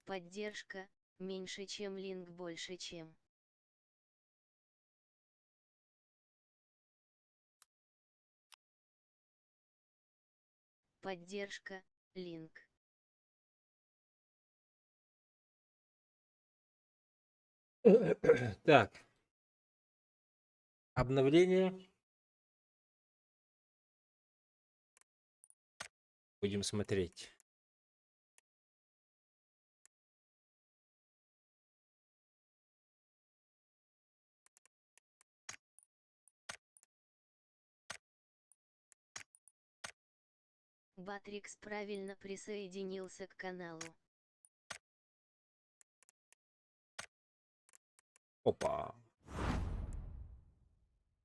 Поддержка, меньше чем линк больше чем. Поддержка, линк. Так. Обновление. Будем смотреть. Батрикс правильно присоединился к каналу. Опа.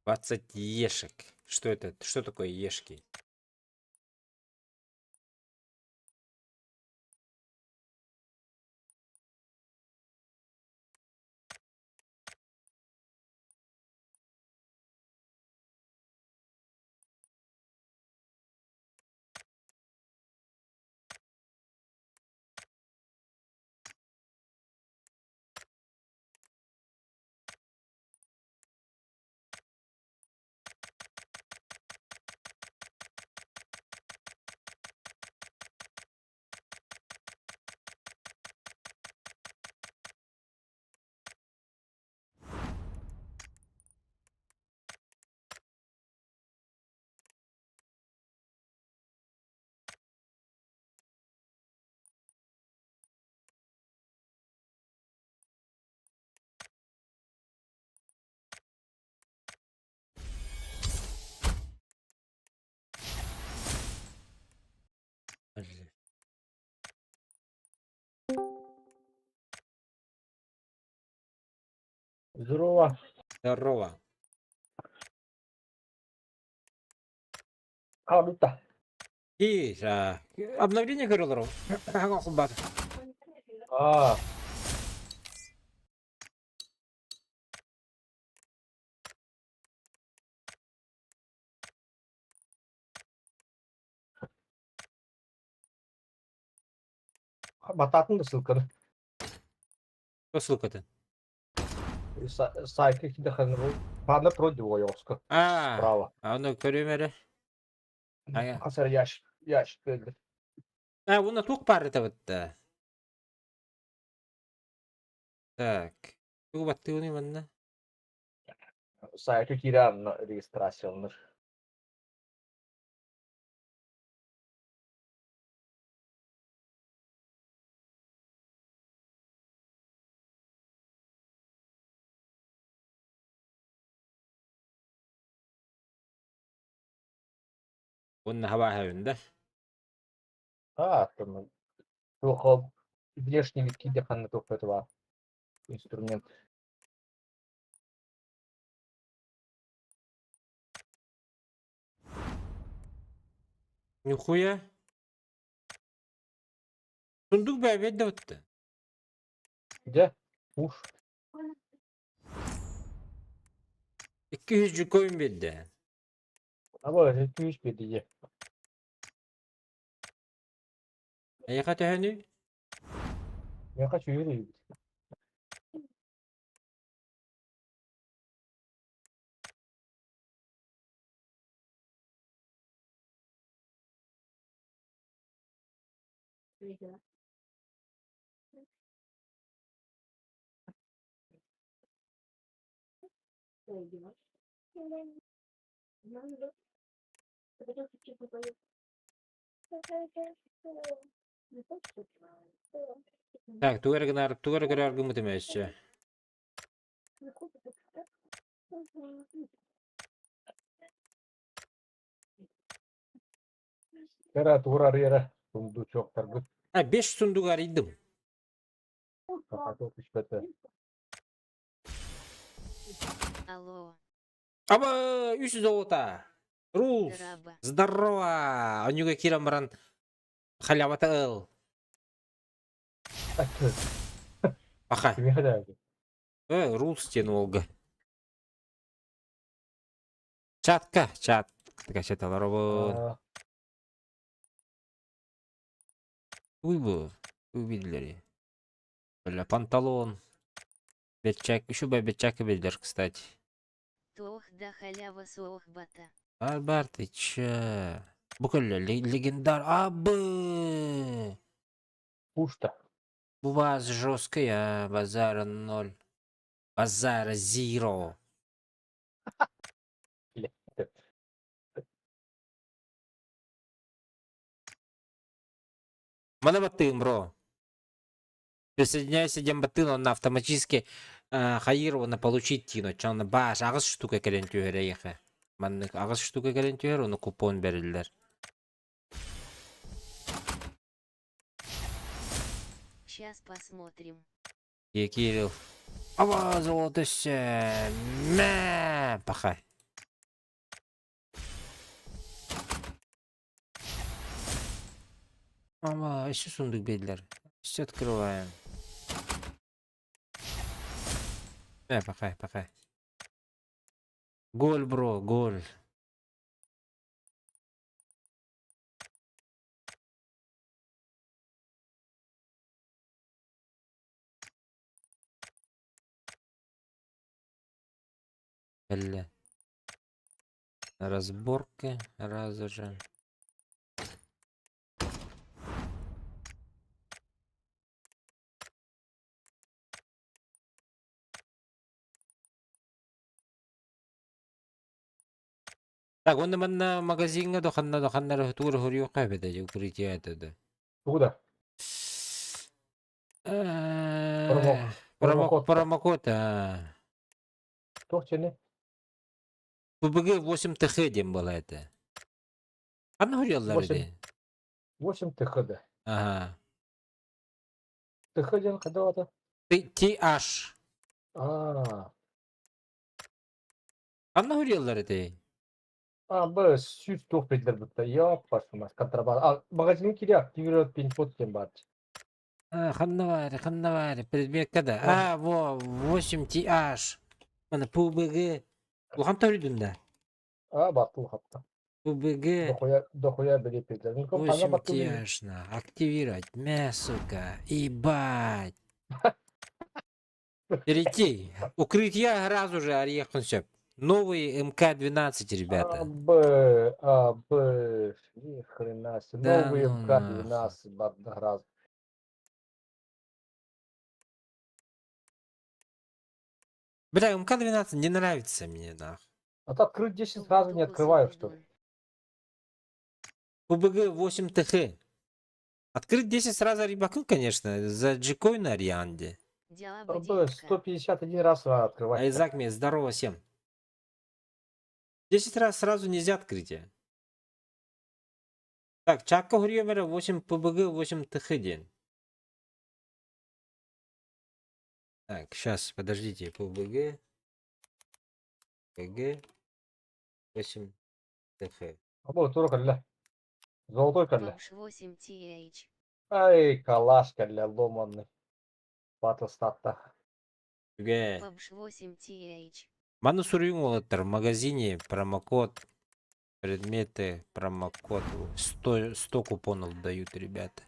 20 ешек. Что это? Что такое ешки? Здорово. Здорово. Хаалбыта. И обновление көрөлөр. Бар. Аа. Бататын да ссылканы. Ссылкатын. Сайтка кидэххинэ бу Пана продиоска Аа, справа. аны көрүм эрэ. Ая. Хас эрэ ящик ящик бэлдэ. А, уонна туох баар этэ Так. Тугу баттыыбыный манна? Сайтка киирэ анна регистрацияланыр. Уонна хабааһабын да? Аа, там туох внешний вид киидэххинэ туох баар инструмент. Нихуя. Сундук бэйбэт да бытты. Дьэ, уш. 200 жукоин биэрдэ. Аба, күүс биэрдэ дьэ. Эйиэхэ төһөнүй? Миэхэ сүүр ыйбыт. Так, тугу эрэ гынаар, тугу эрэ көрөөр гыммытым өссө. Кэрэ тугур арыйара сундучоктаргыт А, беш сундук арыйдым. сахата түспэтэ. Алло. Аба, үс золото. Рулс. Здорово. Здорово. Онюга киирэн баран халявата ыл. Аха. Кимиэхэ да Рулс диэн уолга. Чатка, чат. Качаталаробун. Уй бу. Уй билери. Бля, панталон. Бэрчээк, үчүгэй бэрчээккэ биллэр, кстати. Туох да халява суох бата. Бар-бар ты чё? Бу көллө легендар абы! Пушта. Бу баз жесткий, а базара ноль. Базара зиро. Мана баттыым, бро. Присоединяйся диэн баттыын онно автоматически хайыыр уонна получить диин оччоҕуна бааш аҕыс штука кэлэн түһэр эйиэхэ. Маннык аҕыс штука кэлэн түһэр уонна купон бэриллэр. Сейчас посмотрим. Кирилл. Аба, золото өссө. Мэ, пахай. Ама, еще сундук биэрдилэр. Все открываем. Пахай, пахай. Голь, бро, голь. Бля. Разборки разу же. Так, уонна манна магазиҥҥа да ханна да ханна эрэ тугу эрэ суруйуохха эбит ээ, укрытие это да. Тугу да? Промокод, промокод, а. Туох чени? ПБГ 8 ТХ диэн была это. Ханна суруйаллар ити? 8 ТХ да. Ага. ТХ диэн хайдах ата? TH. Аа. Ханна суруйаллар ити? А, б сүүс туох биллэрбиттэ. Ёппасымас, контрабанда. А, магазин кири активировать пин-код диэн баар. А, ханна баар, ханна баар, предметка да. А, во, 8 TH. Мана ПБГ. Улахан төрүдүн да. А, баттыл хатта. ПБГ. Дохуя, дохуя билиппиттэр. 8 TH на. Активировать. Мя, сука. Ебать. Перейти. Укрытие сразу же Арьехун сөп. Новый МК-12, ребята. А, Б, А, Б, ни хрена себе. Да Новый ну МК-12 бардаграз. Бля, МК-12 не нравится мне, нах. А то открыть 10 сразу не открываю, что ли? ПБГ 8 ТХ. Открыть 10 сразу рибакын, конечно, за джикоин Арианде. РБ 151 раз надо открывать. Айзак мне, здорово всем. 10 раз сразу нельзя открытие. Так, Чакка Гурьемера 8 ПБГ 8 ТХ день. Так, сейчас, подождите, ПБГ. ПГ 8 ТХ. Або тура кэллэ. Золотой кэллэ. Бомж 8 TH. Ай, калаш кэллэ ломанный. Батл статта. Үгэ. Бомж 8 TH. Маны суруйуҥ уолаттар, в магазине промокод, предметы, промокод. 100, 100 купонов дают, ребята.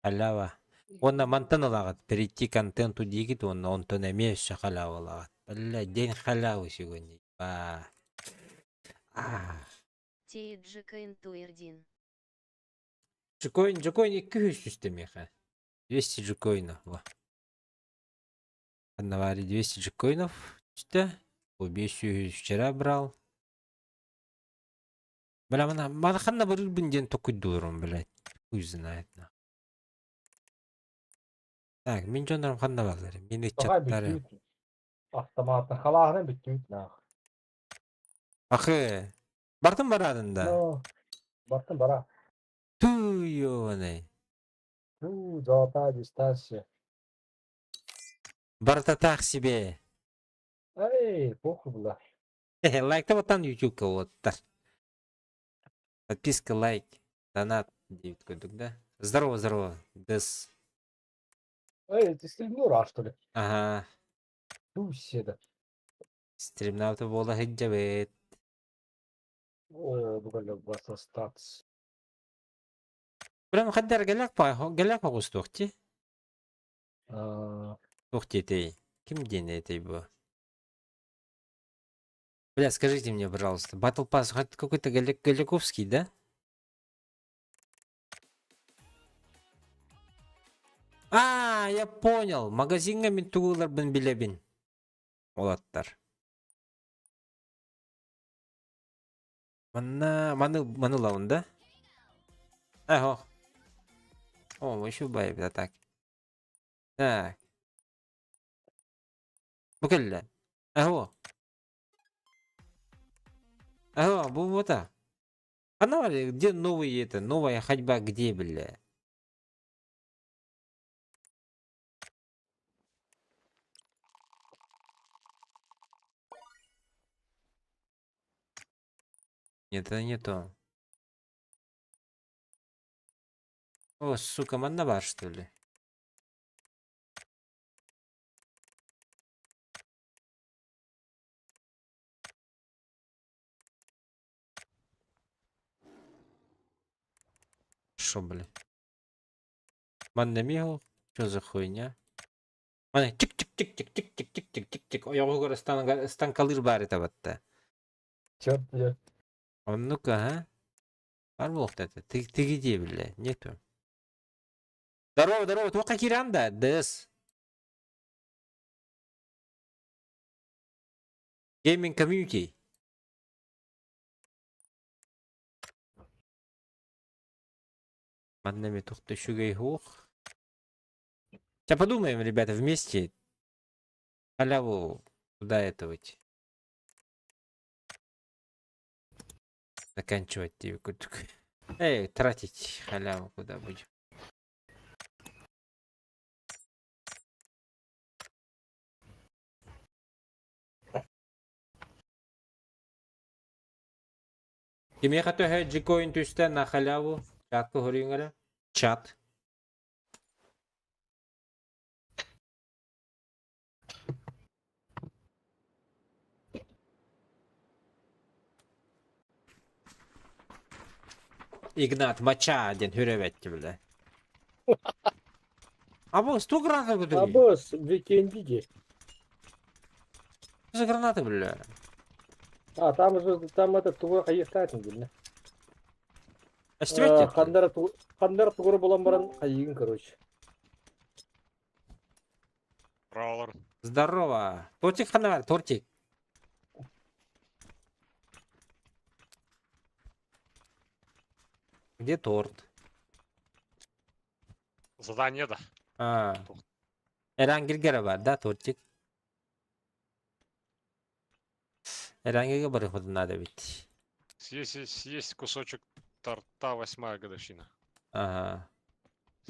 Халява. Уонна мантан ылаҕыт, перейти контенту диигит уонна онтон эмиэ өссө халява ылаҕыт. Бля, день халявы сегодня. Ба. А. TGKN Туэрдин. Джикоин, джикоин икки үс түстэ миэхэ. 200 джикоинов. Во. Навари 200 джикоинов түстэ. Убей вчера брал. Бля, мана, мана ханна барыырбын диэн токуйдуурум, блядь. Хуй знает. На. Так, мин дьоннорум ханна бааллар? Мин Тоҕо ыччаттары. бүттүүт. Автоматтан халааһына бүттүүт наах. Ахы. Бартын барадын да. Но, бартын бара. Ту ёбаный. Ту, золотая дистанция. Бартатах себе. Эй, похуй была. Лайкта баттан YouTube-ка уолаттар. Подписка, лайк, донат диэбит курдук да. Здорово, здорово. Дес. Эй, ты стримнул, что ли? Ага. Ту, седа. Стримнаабыта буола сылдьабыт. О, бу кэллэ Battle Stats. Прям хаддар гэлэк па гэлэк оҕустуох ти. Аа, Туох диэтэй? Ким диэн этэй бу? Бля, скажите мне, пожалуйста, Battle Pass это какой-то Голяковский, да? А, я понял. Магазиҥҥа мин тугу ыларбын билэбин. Уолаттар. Манна маны маны ылабын да? Эхо. О, еще бай, так. Так. Бу кэллэ. Эхо. Эхо, бу вот. Она где новый это, новая ходьба где, бля? Нет, это не то. О, сука, манна бар, что ли? Шо, бля? Манна мигал? Что за хуйня? Мана тик-тик-тик-тик-тик-тик-тик-тик-тик. Ойоҕугар станкалыыр баар этэ батта. Черт, я. Оннук, ага. Бар буолуохта этэ. Ты где, бля? Нету. Здорово, здорово, туохха киирэн да? ДС. Gaming Community. Манна эмиэ туох да үчүгэй суох. Сейчас подумаем, ребята, вместе. Халяву куда это выйти? Заканчивать тебе курдук. Эй, тратить халяву куда будем. Кимиэхэ төһө джикоин түстэ на халяву? Чатка хоруйуҥ эрэ. Чат. Игнат мача диэн хүрэ эбэтти бile. А бу 100 граната А көтөрүй? босс, Викендиги. Что за граната, бля? А, там же, там это тугу хайыктаатын билне. Эстибэт Ханнара ханнара тугура булан баран хайыгын, короче. Правалар. Здорово. Тортик ханна бар, тортик. Где торт? Задание да. А. Эрангелге бар, да, тортик? Эрангелге барыхпытын надо ведь. Съесть, съесть кусочек торта восьмая годовщина. Ага.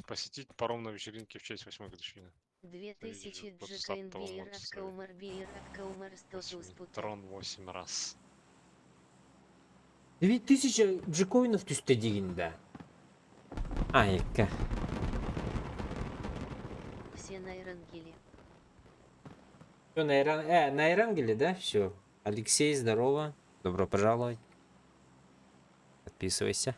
Посетить паром на вечеринке в честь восьмой годовщины. 2000 Вот джекаин саттовым бейрак вот каумар бейрак каумар 100 туспут. Трон 8 раз. 2000 джекоинов түстэ диигин да. А, екка. Все на Эрангеле. Все, на, Иран... на Ирангеле, да? Все. Алексей, здорово. Добро пожаловать. Подписывайся.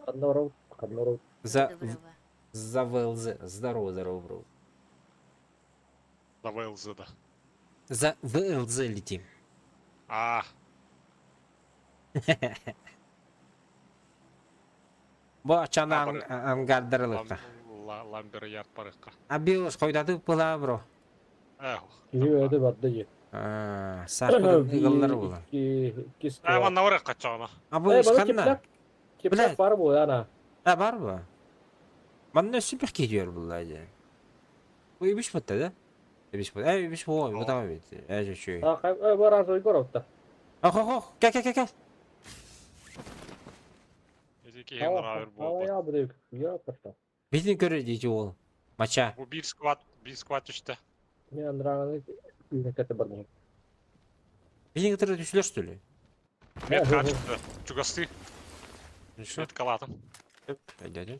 Ханнара, ханнара. За, Доброго. за ВЛЗ. Здорово, здорово, бро. За ВЛЗ, да. За ВЛЗ летим. А, Бу ачана А, бар- ангардарылыкка. Ламбер Ярд барыхха. А билос койдаты пыла, бро. Эх. Киһи өтө барда же. А, сахар ыгаллар була. Икки А, вон на качана. А бу Э, бана исханна. кеплак. Кеплак Блядь. бар бу ана. А бар бу. Манна супер киһиэр булла же. Бу ибиш бутта да? Ибиш бут. Э, ибиш бу, бу там бит. Э, же чүй. А, э, бар азой горовта. Ох, ох, ох. Кел, кел, кел, кел. Эти киһи нравер буолбат. Я буду. Я пошла. Битин көрөр дейти ол. Мача. Бу бир скват үстэ. Мен нравится. Кете бар бу. Битин кытары түшүлөр что ли? Мет качты. Чугасты. Что? Мет калатым. Пойдем.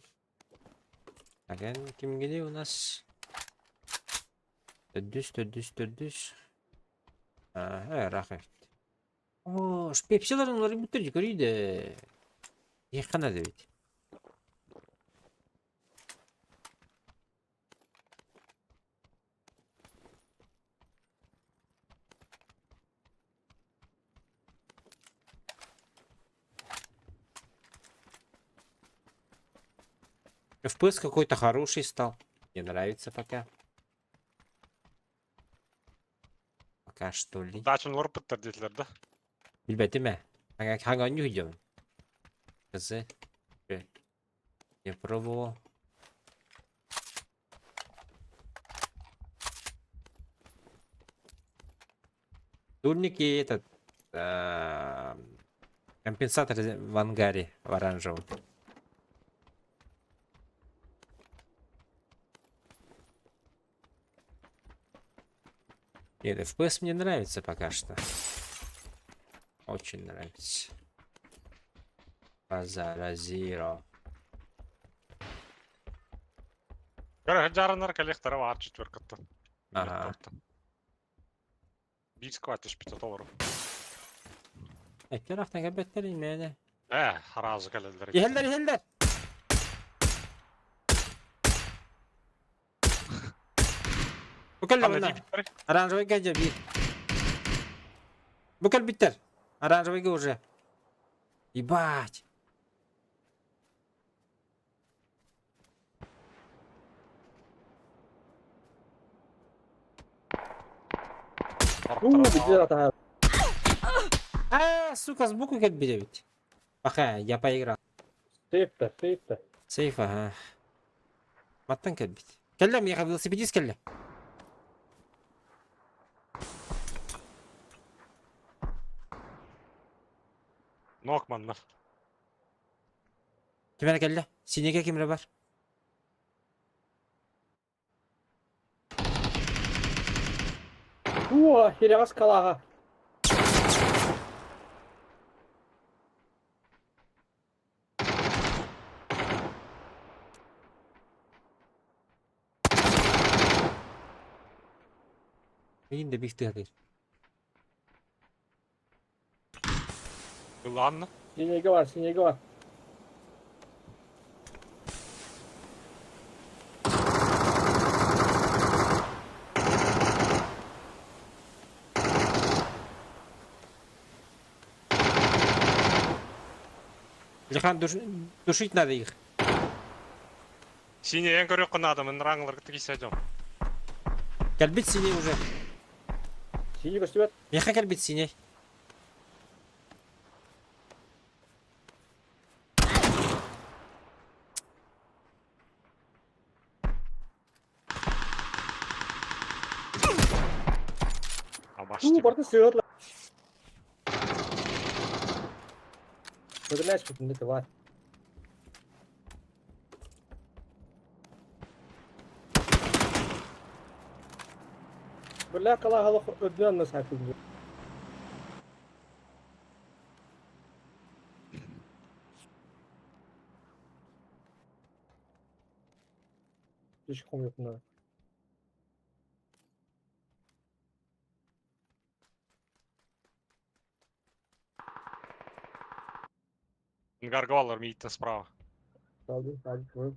Так, ким у нас? Төрдүс, төрдүс, төрдүс. Ага, рахмет. О, пепсиларын олар бүтүр көрүйді. Ехана да ведь. FPS какой-то хороший стал. Мне нравится пока. Пока что ли. Дачаны олорбуттар диэтилэр да. Билбэтим ээ. Хаҥа оонньуу сылдьабын. Кызы. Не пробовал. Дульник и этот компенсатор в ангаре в оранжевом. Нет, FPS мне нравится пока что. Очень нравится. Базара Zero. Көрө дьаарыннар кэлиэхтэрэ баар четверкаттан. Ага. Биир сквад түспүтэ толору. Эттер ахтан кэлбэттэр имээнэ. Ээ, араазы кэлэллэр. Иһэллэр, иһэллэр! Бу кэллэ Ханна мына. тиийбиттэрий? Оранжевыйга дьэ биир. Бу кэлбиттэр. Оранжевыйга уже. Ебать. Уу, где это? А, сука, сбоку кэлбит эбит. Пока я поиграл. Сейф-то, сейф-то. Сейф, ага. Маттан кэлбит. Кэллэ, миэхэ велосипедист кэллэ. Нок манна. Ким эрэ кэллэ? Синегэ ким эрэ бар? Уу, хирэҕэс калааҕа. Миигин да биир тыаһатыыр. Ылаанна. Синегэ бар, синегэ бар. Лихан, душ... душить надо их. Синий эн көрүөххэ наада, мин рангларга тиксэ дьон. Кэлбит синий уже. Синий көстүбэт. Миэхэ кэлбит синий. Уу, барытын сыһыат Көтүлээспитин да бар. Бля, калаһалах үрдүнэн анна сааппын. Слишком надо. Гаргваллар мииттэн справа. Салды, салды.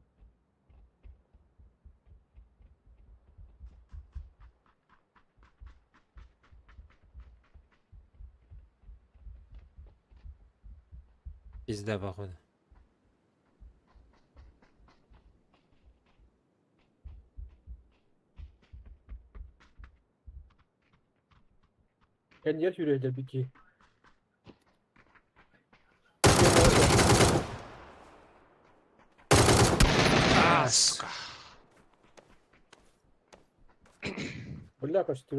Пизда, походу. Кэнниэр сүүрээдэр бики. А, сука. Бля, көстүү.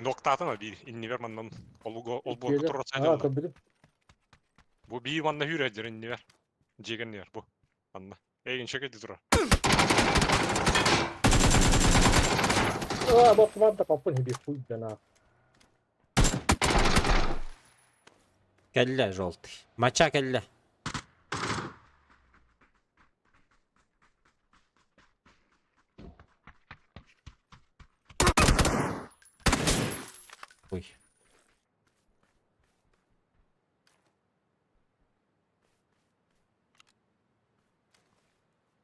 Ноктаатан биир иннибэр маннан олуга олбуорга Иккиэлэр. турар Аа, сайдаллар. көрбүтүм. Бу бии манна үүрээдэр иннибэр. Дьиэгэннигэр бу. Манна. Эйгин шөкөйдө турар. Аа, бу автомат да папын хиби хуй да Кэллэ желтый. Мача кэллэ. Ой.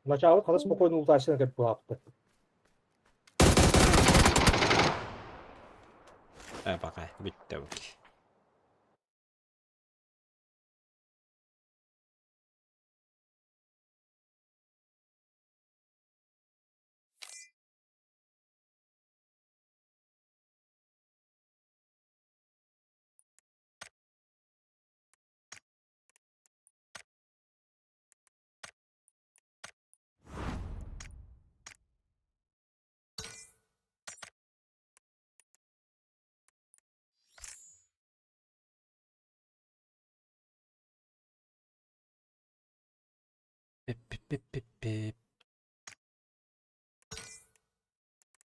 Начало хала спокойно ултаачына кэлбит буолааппыт. Э, пока. Бүттэ бу. Пип-пип-пип-пип.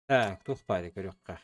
Так, туох баарый көрүөххэ.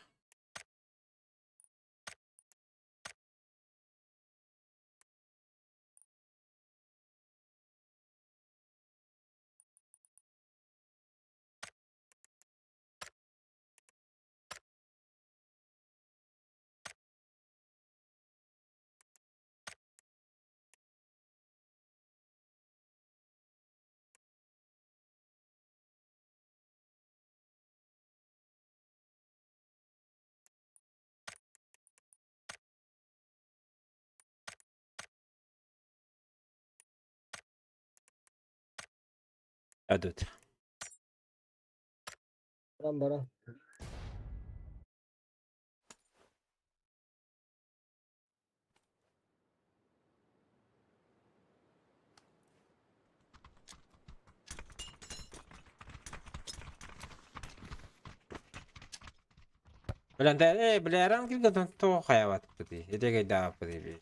Адут. Баран баран. Блин, да, бля, рангель то хаяват пыты. Регай да пыты.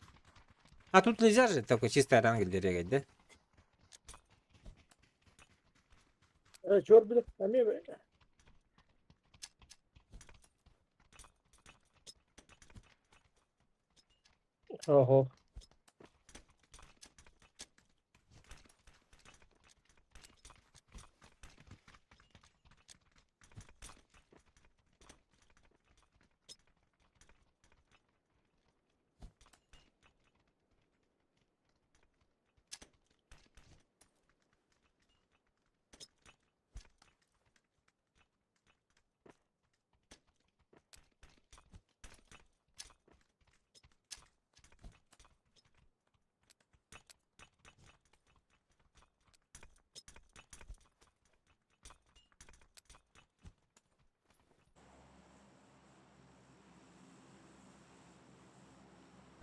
А тут нельзя же только чисто рангель регать, да? Чор бile. Эмиэ Ого.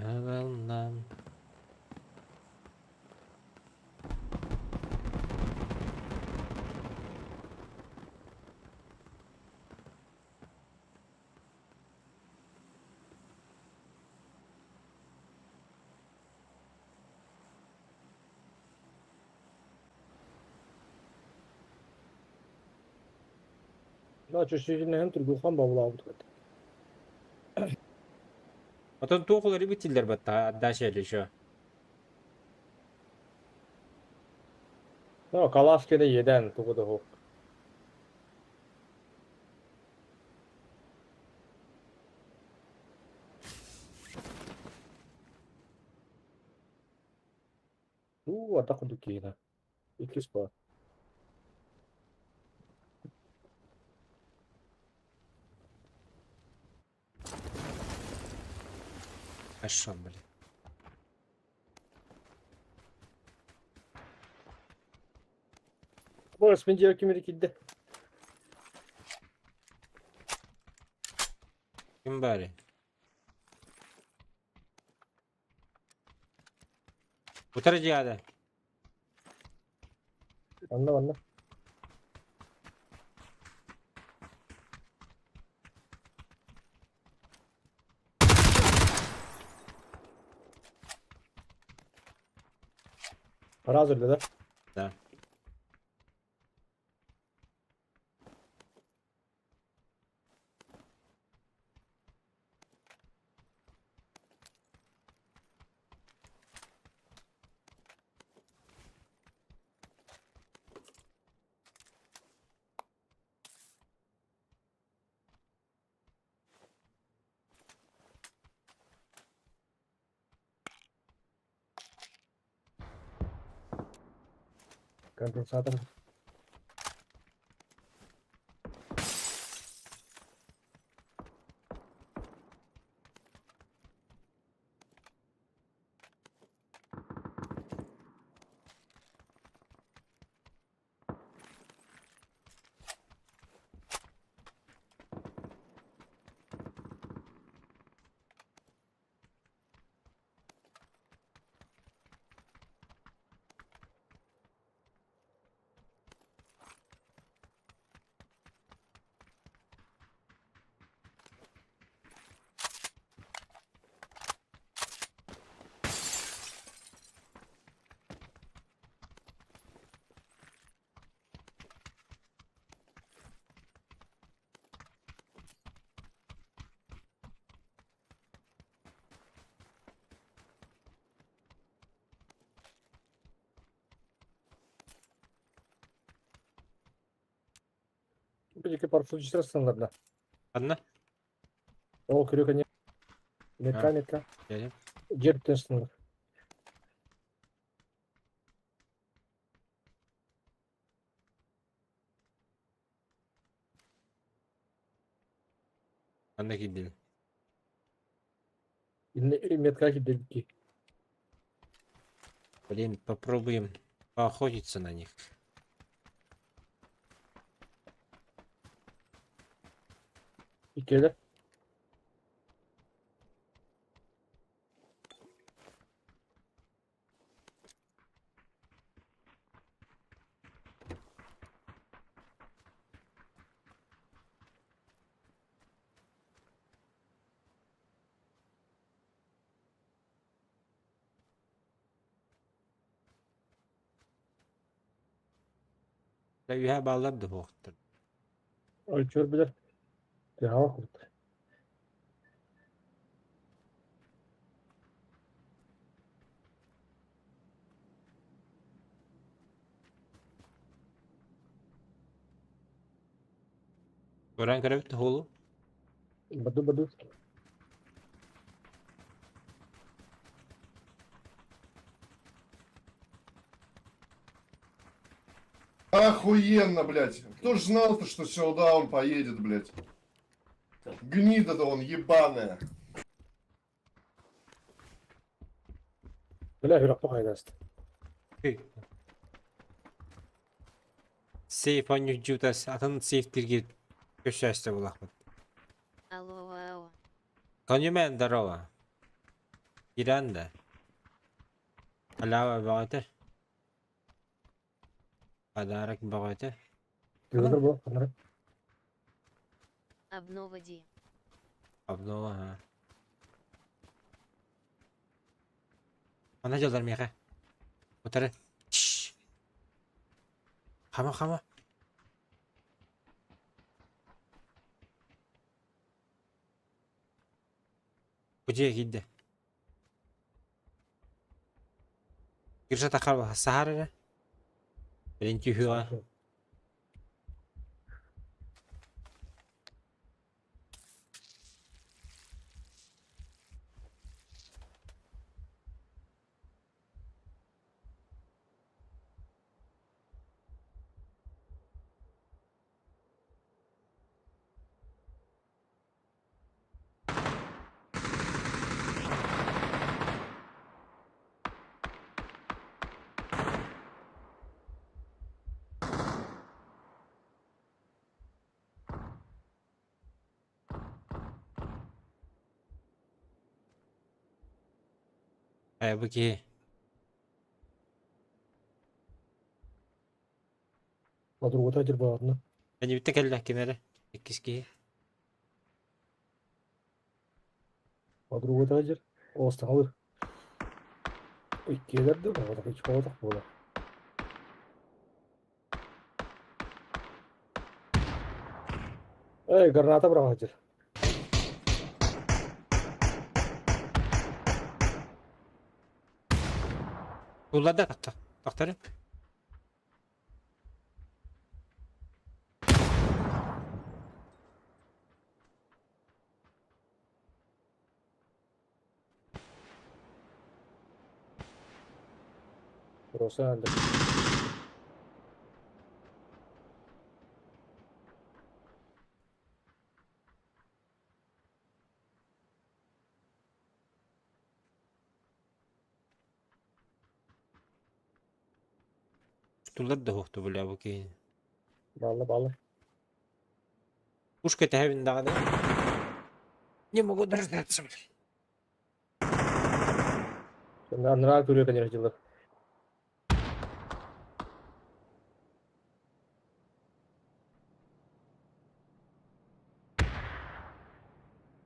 Волна. Да, чөчүнэн тургухан бабылаабыт. Потом туохулары битиллер батта отдача или еще. Ну, каласкеде еден тугу да хок. У, атаку дукина. Икки спа. Хорошо, блин. Борис, мен жер кимери кидде. Ким баары? Утары жаада. Анна, анна. Para hazırladı. Да. Конденсатор. Били парфюзер сынларда. Ханна? Ол көрө кene. Метка метка. Дьэ. Жер сынлар. Ханна киирдилэр? Метка кидербики. Блин, попробуем поохотиться на них. Иккиэлэр. Да үһэ бааллар да буохтар. Ой, чөр билэр. Тыаҕа курдук. Көрөн көрөбүт уһулу. Баду баду. Охуенно, блядь. Кто ж знал-то, что сюда он поедет, блядь. Гнида-то он ебаная. Бля, үрэх хайдаст. Сейф онньуу атын сейфтирге көшөстө булахпыт. Алло, вау. Конюмен, здорово. Иранда. Халява бөҕөтө. Подарок бөҕөтө. Тыгыныр бу, ханары. Обнова ди. Обнова, ха. Ана дьоллор миэхэ. Утары. Чш. Хама хама. Бу дьиэ киирдэ. Кирша тахар саһар эрэ. Блин түһүөҕэ. Хайа бу киһи. Подругута дир баҕарна. Кэннибиттэн кэллэ ким эрэ. Иккис киһи. Подругута дир. Оостаҥалыр. Иккиэлэр да баҕатах ич баҕатах буолар. Эй, граната быраҕа дир. Булларда тохто. Тохтору. Rosa анда. Тулар да хуохту бля бу киһини. Балла балла. Пушка тэһэбин даҕаны. Не могу дождаться. Анараа көрүө кэнэр дьыллар.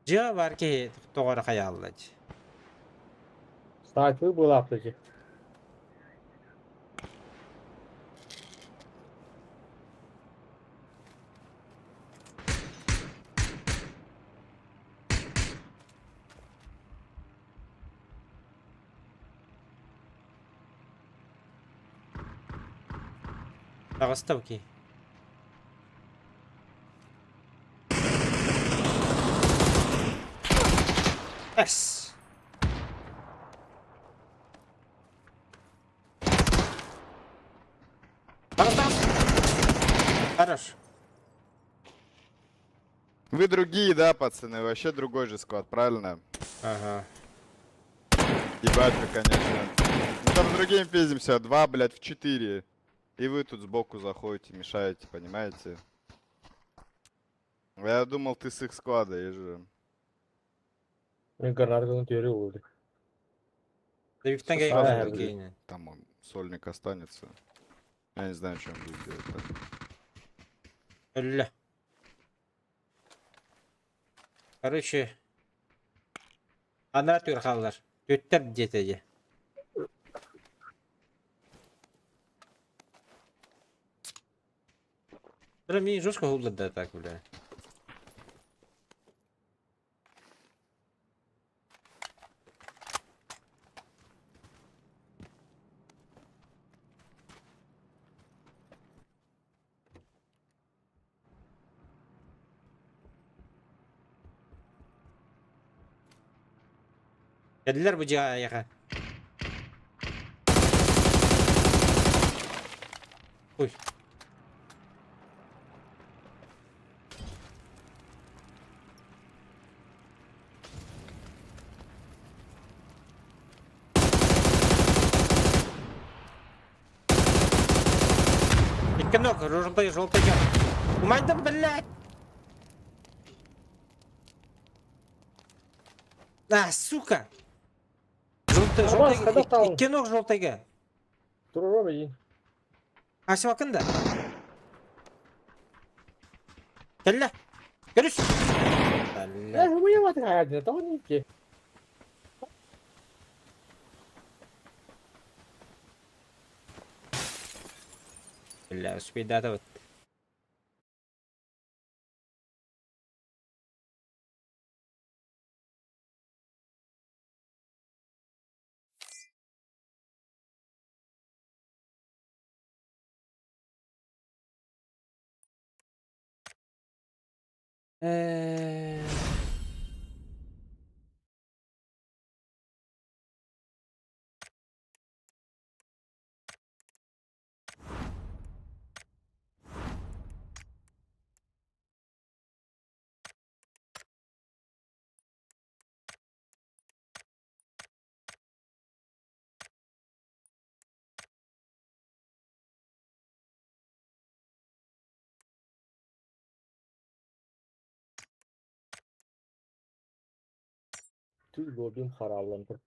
Дьиэ бар киһи тоҕо эрэ хайаалла дии. Снайпер буолаапта дии. Таҕыста бу киһи. Эс! Таҕыс, Хорош. Вы другие, да, пацаны? Вообще другой же склад, правильно? Ага. Ебать вы, конечно. Мы там с другими пиздимся. Два, блядь, в четыре. И вы тут сбоку заходите, мешаете, понимаете? Я думал, ты с их склада, я же. Мен гранатаны теория oldu. Левитан Сразу гайга будет. гейне. Там он, сольник останется. Я не знаю, что он будет делать. так. Өллө. Короче, анаа түр хаалар. Түттэр диэтэ дии. Бля, мне жестко гулдыр да так, бля. Кэллилэр бу дьиэҕэ эйиэхэ. Ой. Икки ног, желтый, желтый. Умайдым, блядь! А, сука! Желтый, Нормас, желтый, когда стал? икки ног желтыйга. Туруру бейин. Асыбакын да. Кэллэ. Көрүс. Э, Бля. уйаматы хаядына, того не ки. Бля, успейдата вот. Tüy gördüğüm harallandı.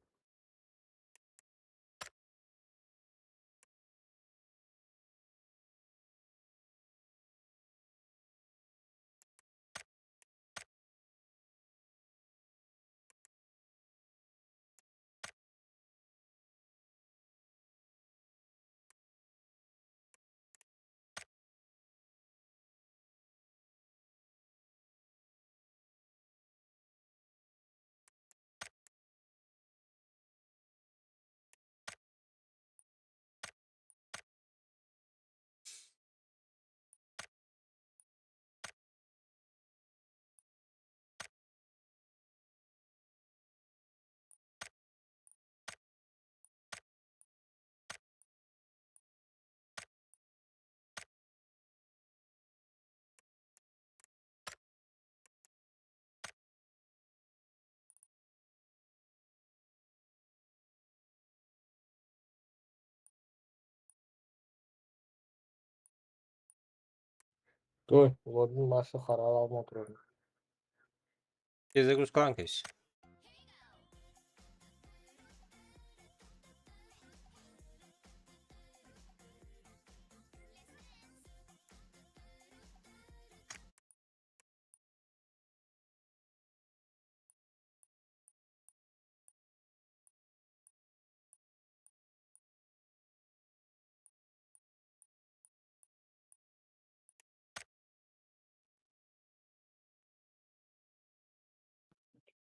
Той, улардын машы харал алма турар. Перезагрузка ланкайся.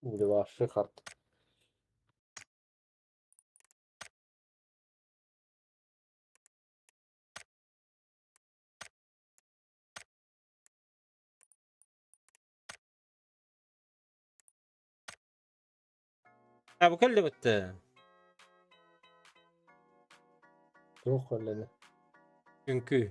Улевашы харт. А, бу кэллэ бытта. Туох кэллэ? Үҥкүү.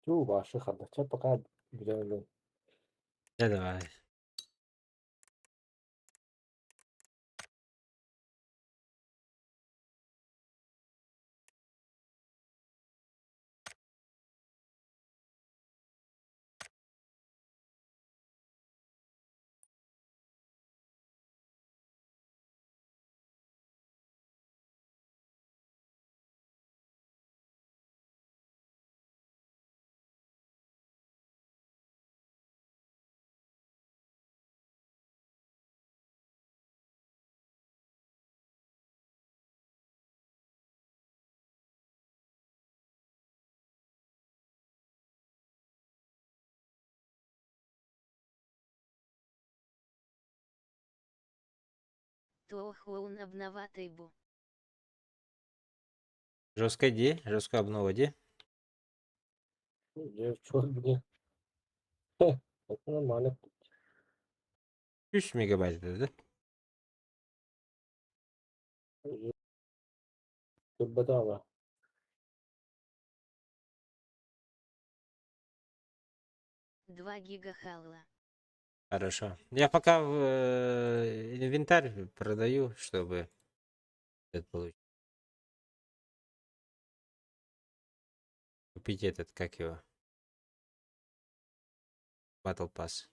Чуу, башы хадда. Чэ, пока бүтэн Да давай. Тоохоун обноватый бу. Жестко ди, жестко обнова ди. Дьэ, чё, блин. Хе, Это нормально. 3 мегабайт это, да? Турбодава. 2 гига халла. Хорошо. Я пока в инвентарь продаю, чтобы этот получить. Купить этот, как его? Battle Pass.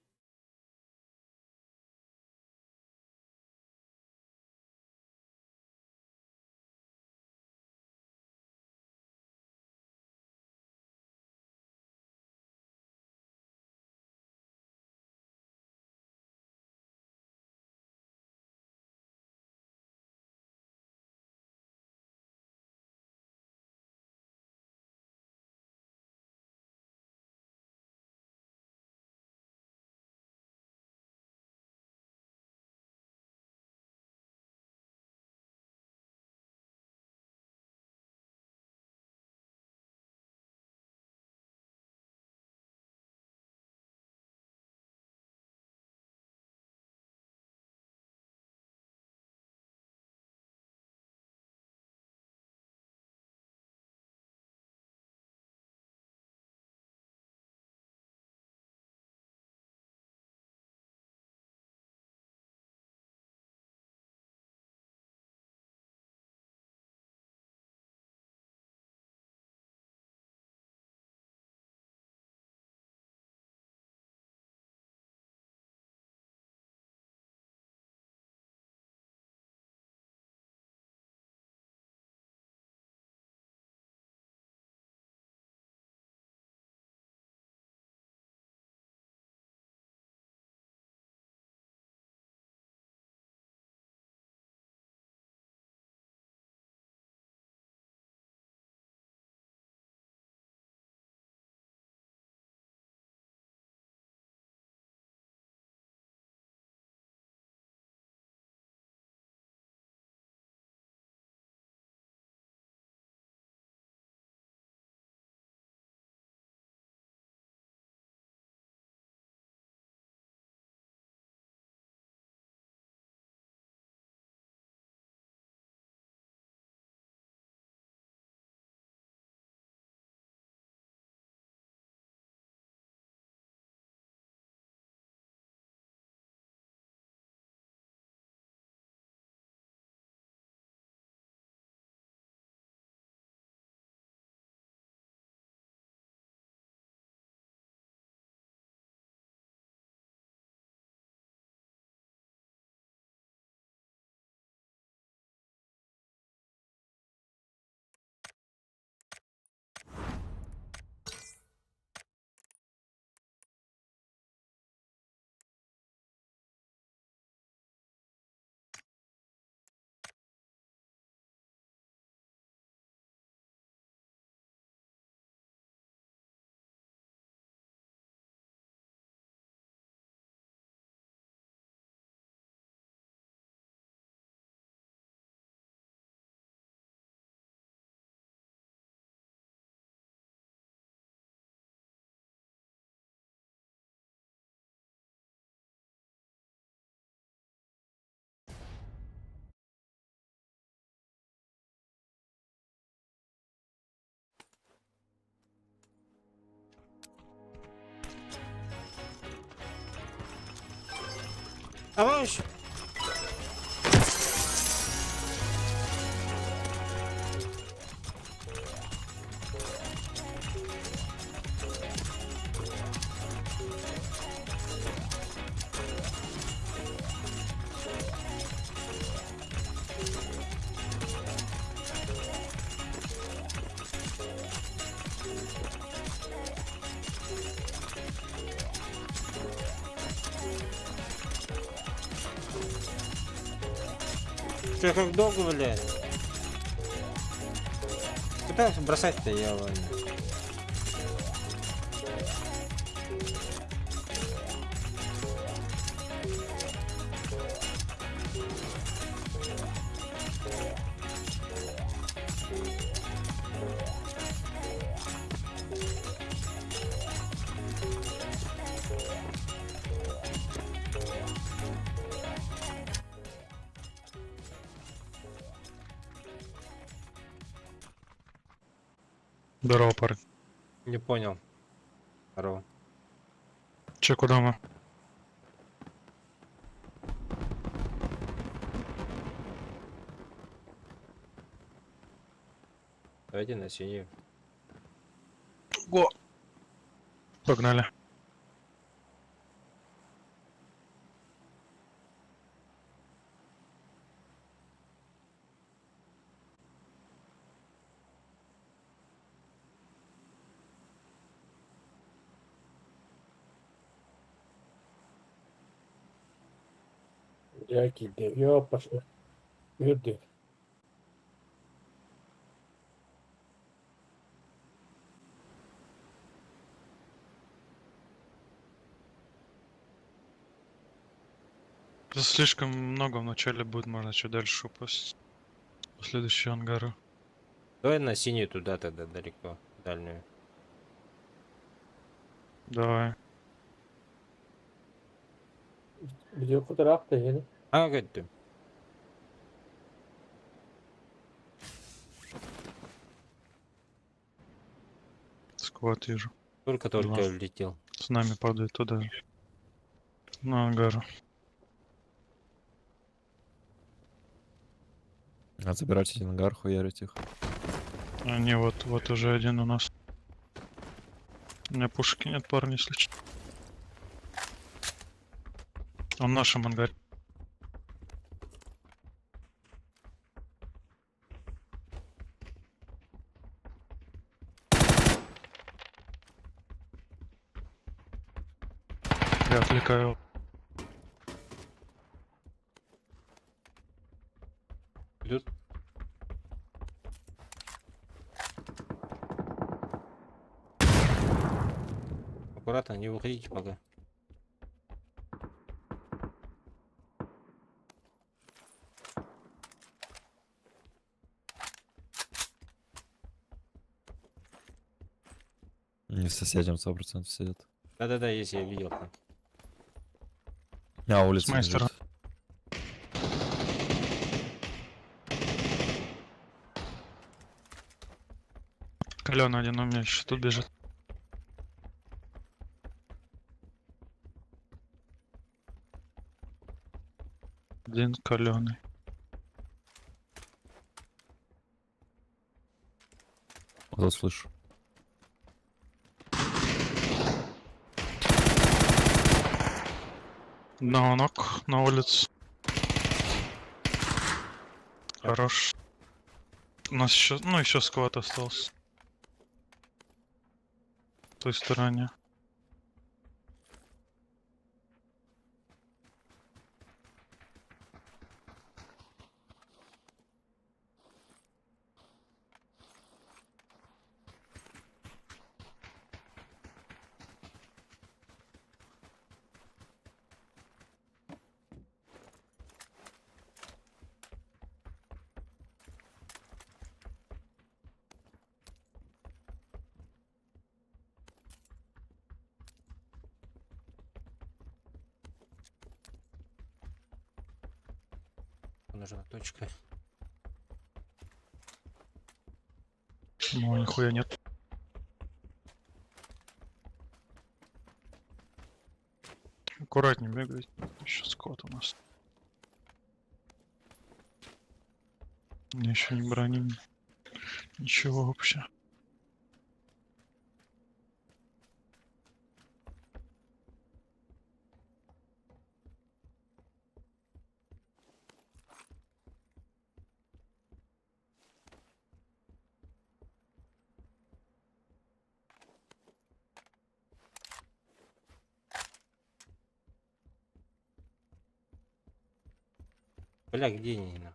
Товарищ! Че, как долго, блядь? Куда бросать-то я, ладно? Здорово, парень. Не понял. Здорово. Че, куда мы? Давайте на синюю. Го! Погнали. Я киди. Я пошел. Үрдү. Слишком много вначале будет, можно чуть дальше упасть. По следующему ангару. Давай на синюю туда тогда далеко, дальнюю. Давай. Видео кутарах-то yeni. А, говорит, Сквот вижу. только-только Два. влетел. С нами падает туда. На ангару. А забирать один ангар, хуярить их. Они вот, вот уже один у нас. У меня пушки нет, парни, если что. Он в нашем ангаре. Я отвлекаю. Идут. Аккуратно, не выходите пока. Не в соседнем 100% сидят. Да-да-да, есть, я видел там. А, улица С моей бежит. стороны. Калёный один у меня еще тут бежит. Один каленый. Вот тут слышу. На ног на улицу. Хорош. У нас еще, ну еще сквад остался. В той стороне. Нужна точка. Ну, нихуя нет. Аккуратнее бегать. Еще скот у нас. У меня еще ни брони, ничего вообще. Бля, где они? на?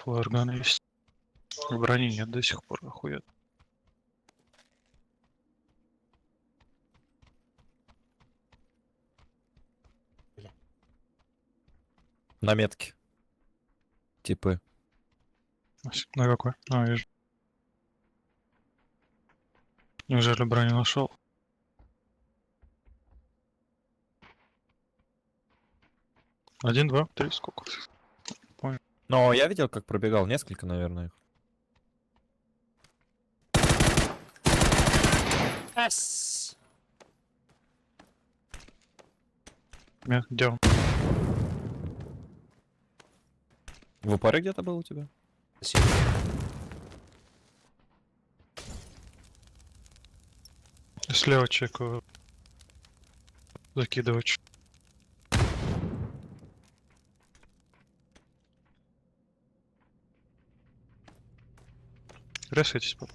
Фларган есть. Брони нет до сих пор, охуенно. На метке. Типы. На какой? А, вижу. Неужели броню нашел? Один, два, три, сколько? Но я видел, как пробегал несколько, наверное, их. Ас! Нет, где он? В упоре где-то был у тебя? Спасибо. Слева чекаю. Закидывать. Резайтесь, пап.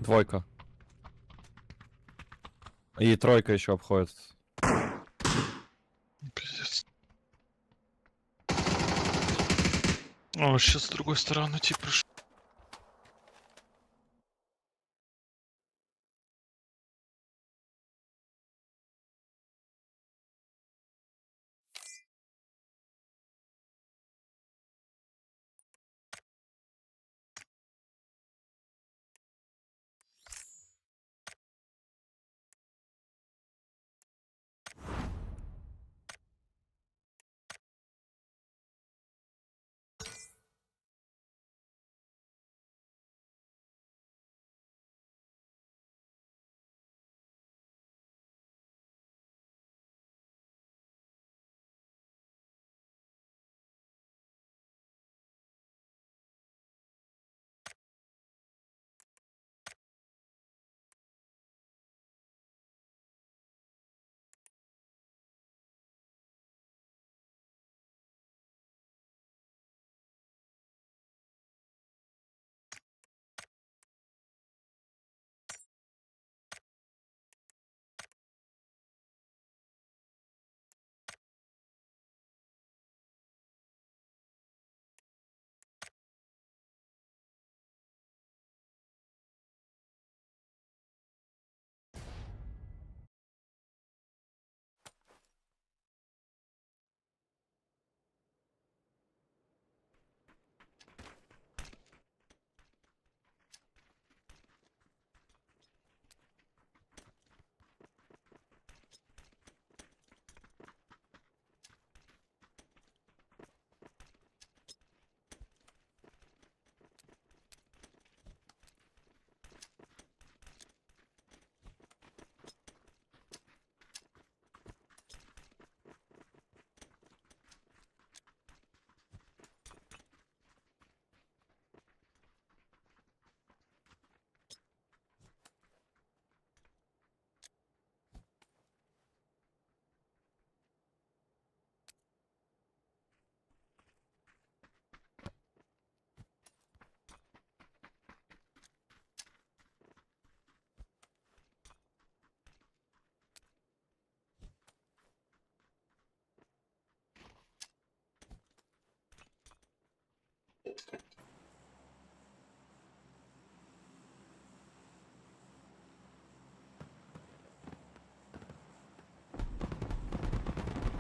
Двойка. И тройка еще обходит. Пиздец. О, сейчас с другой стороны тип пришел.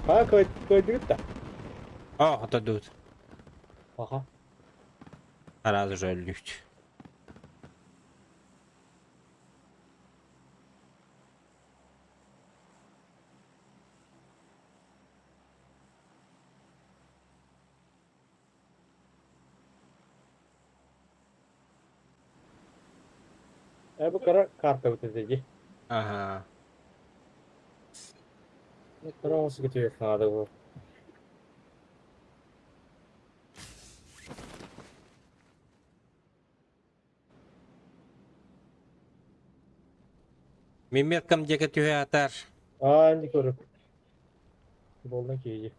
А, койдук да. О, отодут. Ага. Сразу же өллүт. Бу кара карта вот эти. Ага. Кара осы кетер надо было. Миметкам диэки түһэ атар. А, не көрүп. Болдан кейди.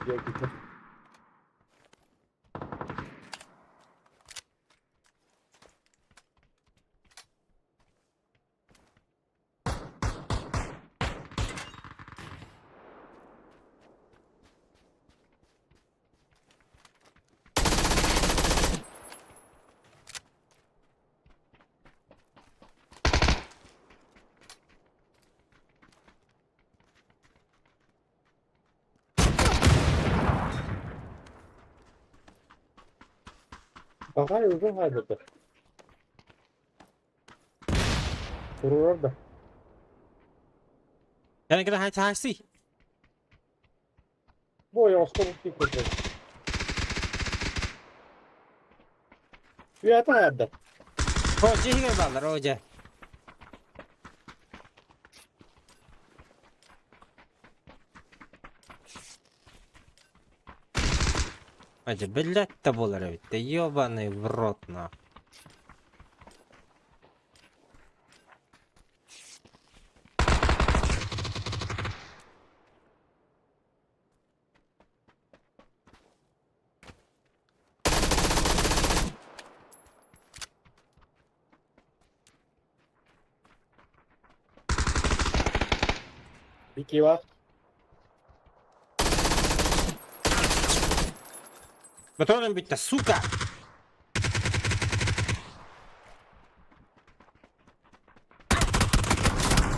Я кетер. Ага, уже хайдата. Турурар да. Кэлэн кэлэн хай хайси. Бой, осколок тик көтөр. Үйәті хайда. О, дьиэгэ бааллар, о дьэ. Адя, блядь, та буолар эбит, да ёбаный в рот на. Бики бар. Патроном бить-то, сука!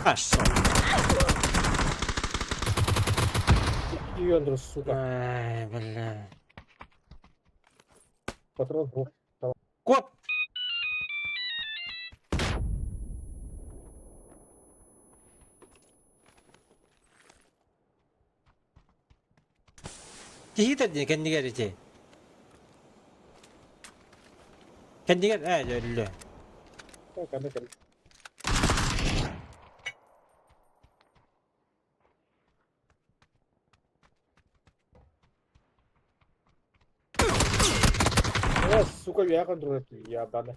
Пошел. Үйөндір, сука. Ай, бля. Патрон был. Кот! Киһи дии кэннигэр ити. Кэннигэр өллө. Кәне кәне. Э, сука, я контролю, я бана.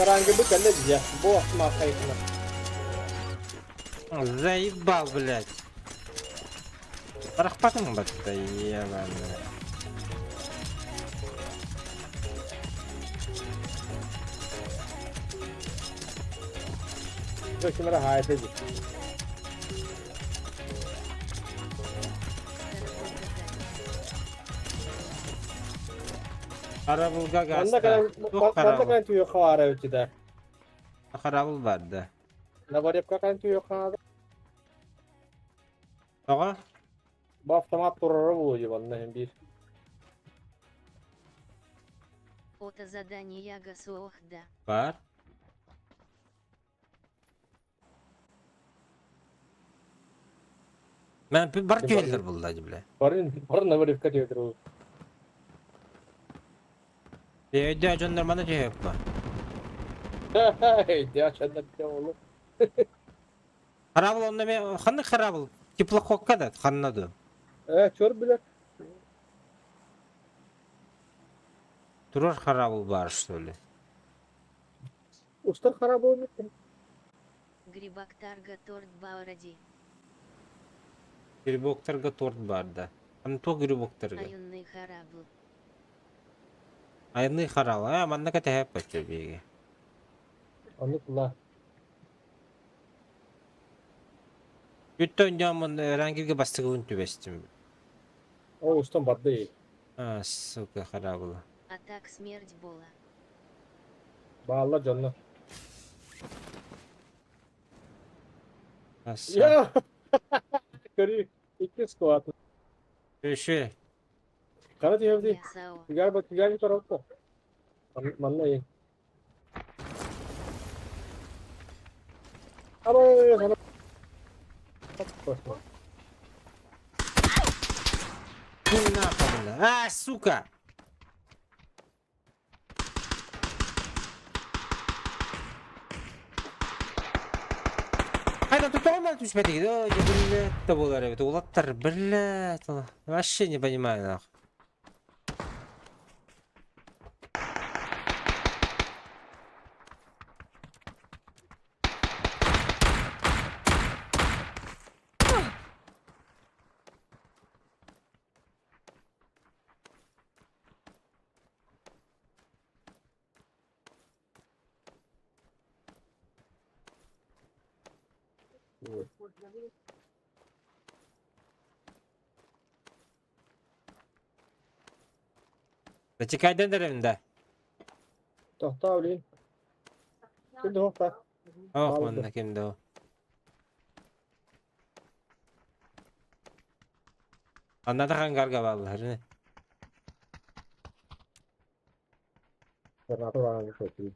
Рангы кэллэ дьэ. Бу автомат хайытына. Заебал, блядь. Барахпатым батта, ебаный. Кимера хайта дии. Харабылга Манна гаста. кэлэн Туох манна харабыл? кэлэн түйө хаара өтүдэ. Харабыл бар да. Набарепка кэлэн түйө хаара. Тоҕо? Бу автомат турара буолуо дии манна иһин биир. Ото задание суох да. Бар. Мен бар түйелер булла бля. Барын барын Набарепка түйө туру. Өйдө дьоннор мана түйөппө. Дя чанна болу. Харабыл онно ме ханны харабыл? Теплоходка да ханна ду. Э, чөр билер. Турар харабыл бар что ли? Устар харап болмут. Грибактарга торт баоради. Грибоктарга торт бар да. Аны то грибоктарга. Айонный харабыл. Айны харал. А, манна кете хеппе биге. Аны кула. Бүттөн жамын рангирге бастыгын түбестим. О, устан барды. А, сука, харабыл. А так смерть бола. Баалла жонно. Аса. Я! Көрü. Икки сквад. Үші. Кара түйөбди. Ясао. Түгәр бат түгәр тарапта. Манна ей. Абай, сана. Ну нахуй, бля. А, сука! Хайда тут он түшпәді. Ой, блядь, да болар эбит. Улаттар, блядь. Вообще не понимаю, нахуй. Зачекайдан дәрімді. Тохта блин. Ким тохта? Ох, Алды. манна кимді о. Аннада хангарга баллар. Граната баран көтү.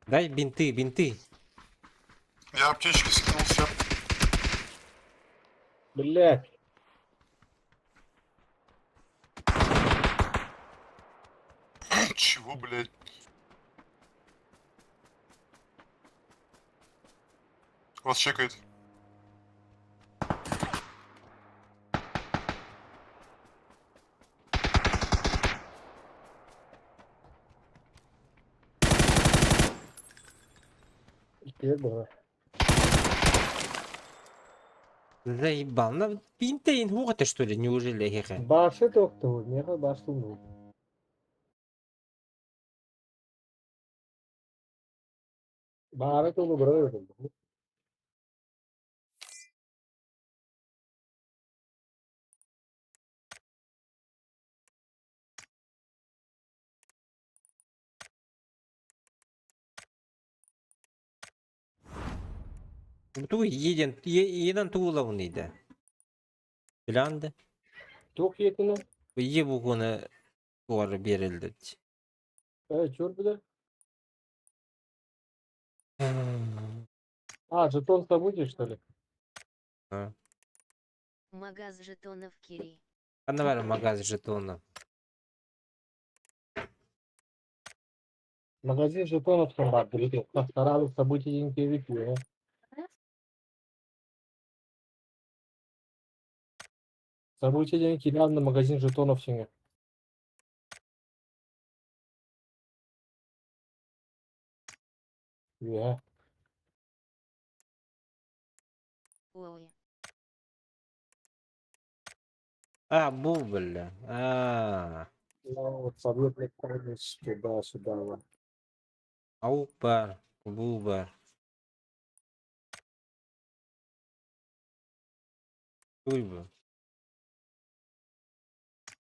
Дай бинты, бинты. Я аптечки скинул все. Блядь. Чего, блядь? Вас чекает. Икки була. Заебал. На бинты инхугата что ли? Неужели хеха? Башы тохта, неге башы ну. Бары толу бұрар. Ту еден, еден туулавын иде. Биланды. Тух етіні. Ие бугуны туары берилди. Э, чөр біле. А, жетон забудешь, что ли? Магаз жетонов Кири. Ана бар магаз жетонов. Магазин жетонов баар, сразу события диэн киэби. События диэн киирэн на магазин жетонов сиҥэ. Үөһэ. Ой. А, бу, бля. А, Ну, вот события туда-сюда. Вот. Аук баар, бу баар. Туй бу.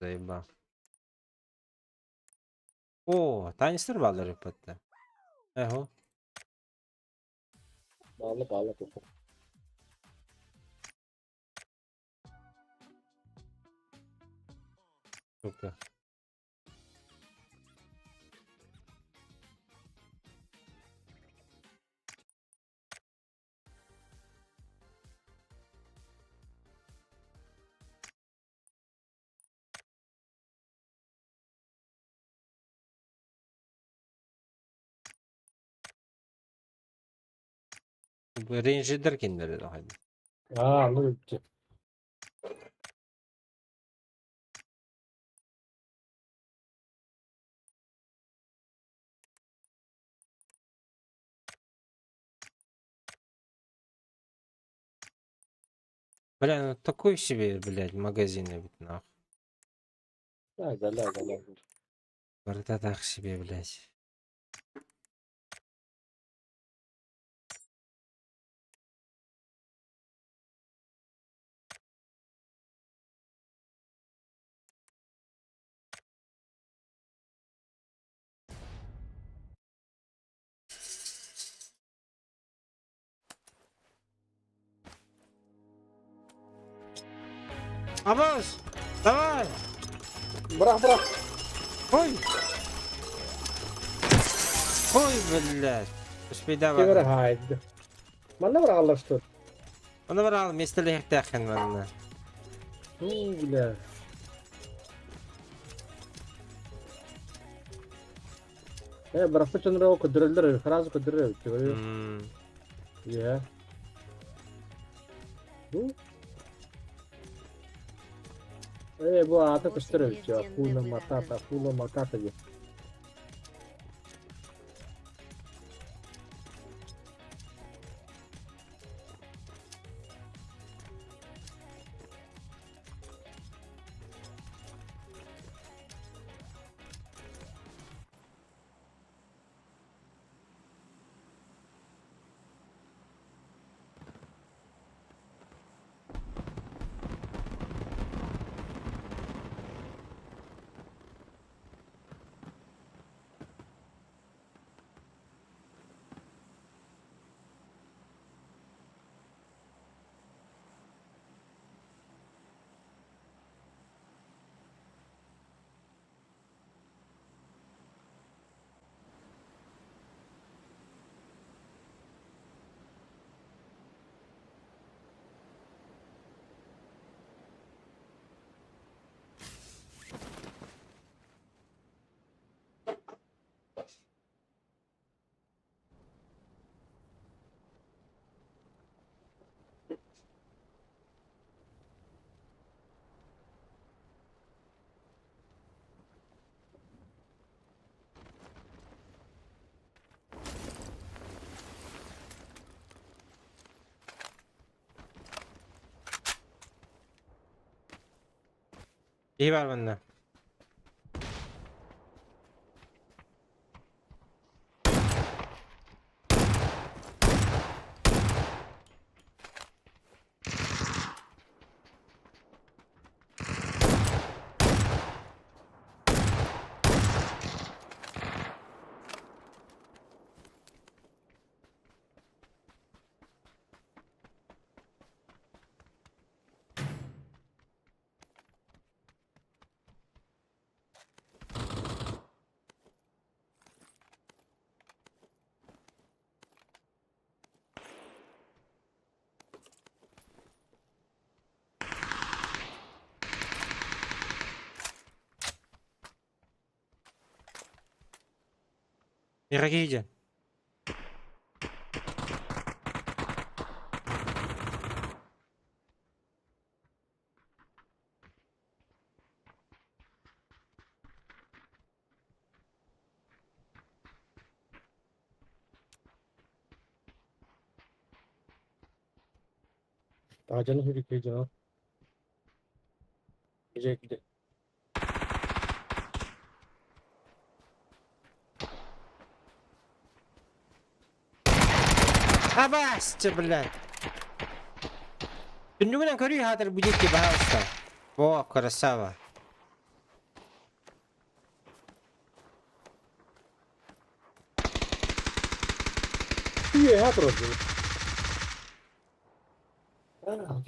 Заебал. О, танецтар бааллар эппэттэр. Эхо. Баалла, баалла, туха. Сука. Рейнджердер кинилэр хайда. А, ну, те. Бля, ну такой себе, блядь, магазин ведь нахуй. Да, заля, заля. Бардак себе, блядь. Абас! Давай! Бырах, бырах. Ой! Ой, блядь! Успей Кемер давай. хайд. Манна быраҕаллар что? Оны бар местелехтәхен манна. Ну, бля. Бырахпыт дьонноро көрдөрөллөр, сразу көрдөрөр. Yeah. Ну. Бу аата 8 көстөр лет эбит, Акуна диэн Матата, Акуна Матата диэн. İyi var bende. Миэхэ киһи Таһдьаны хүрүккэ дьоно. Дьэ, Абасте, блядь! Түннүгүнэн көрүй хаатыр будите, пожалуйста. О, красава. Үөһэ турар дьоно. Аа,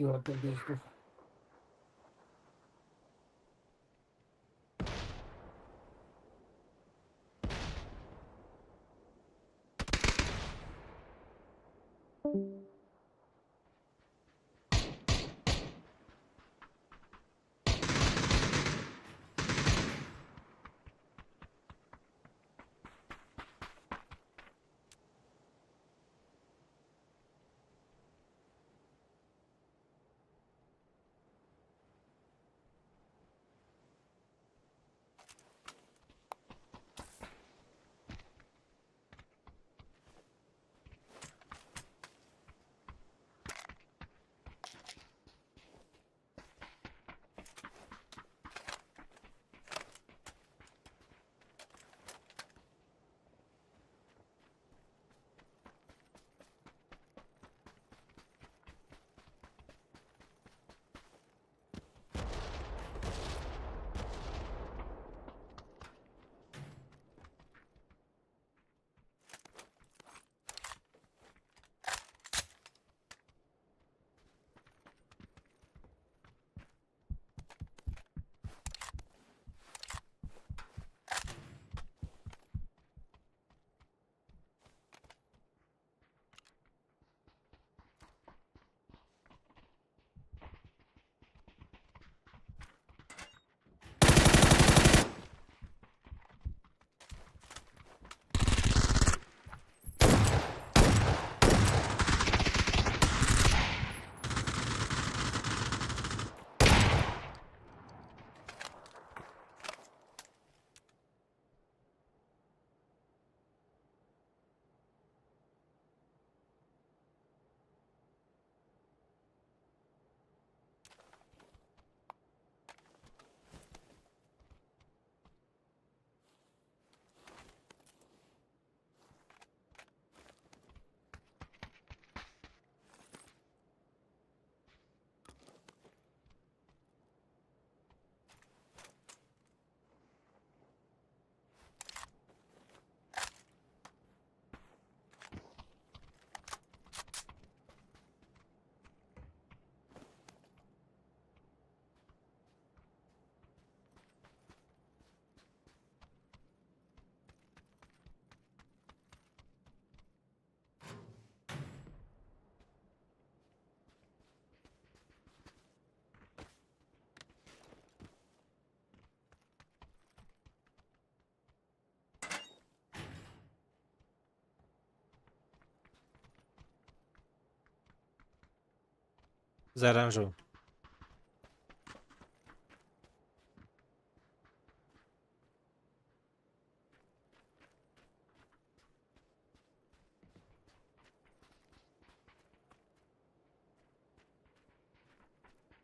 За оранжевым.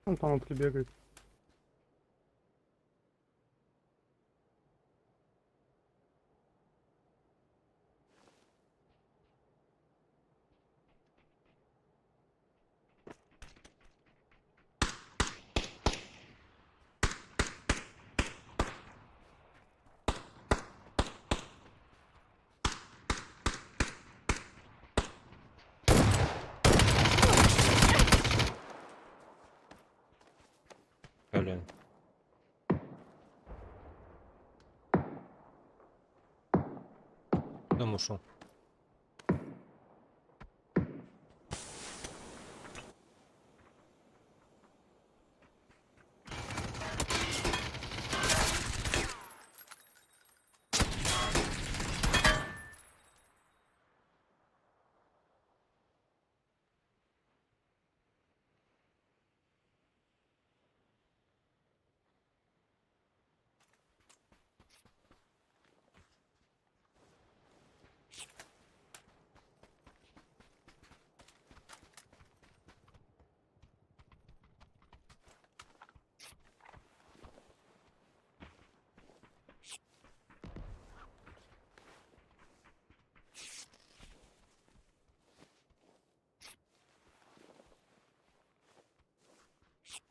Он там внутри бегает. Блин. Дом ушел.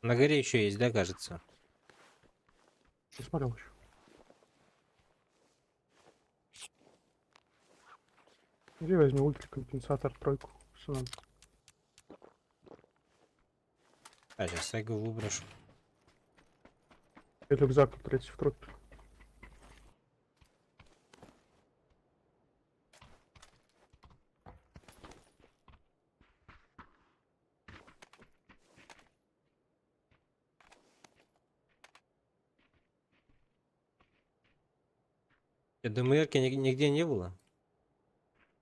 На горе еще есть, да, кажется? Не смотрел еще. Иди возьми ультракомпенсатор тройку. Что надо? А, сейчас я его выброшу. И рюкзак тут третий в трупе. ДМРки нигде не было?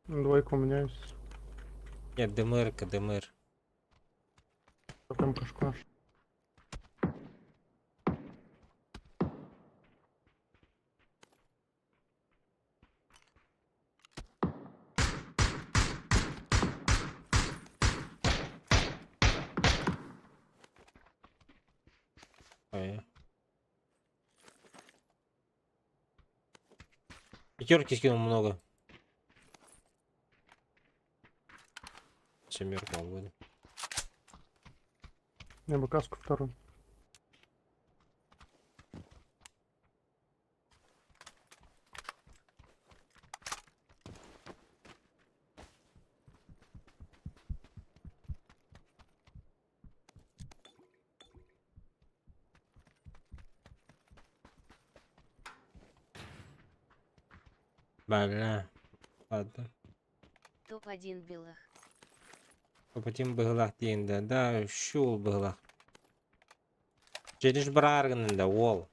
Ну, двойка у меня есть. Нет, ДМРка, ДМР. Прям кашку наш. Ой. Пятерки скинул много. Семерка будет. Я бы каску вторую. Бля. Ладно. Топ-1 белых. Потім быһылах диэн да, шул быһылах. Через бараргын да ол.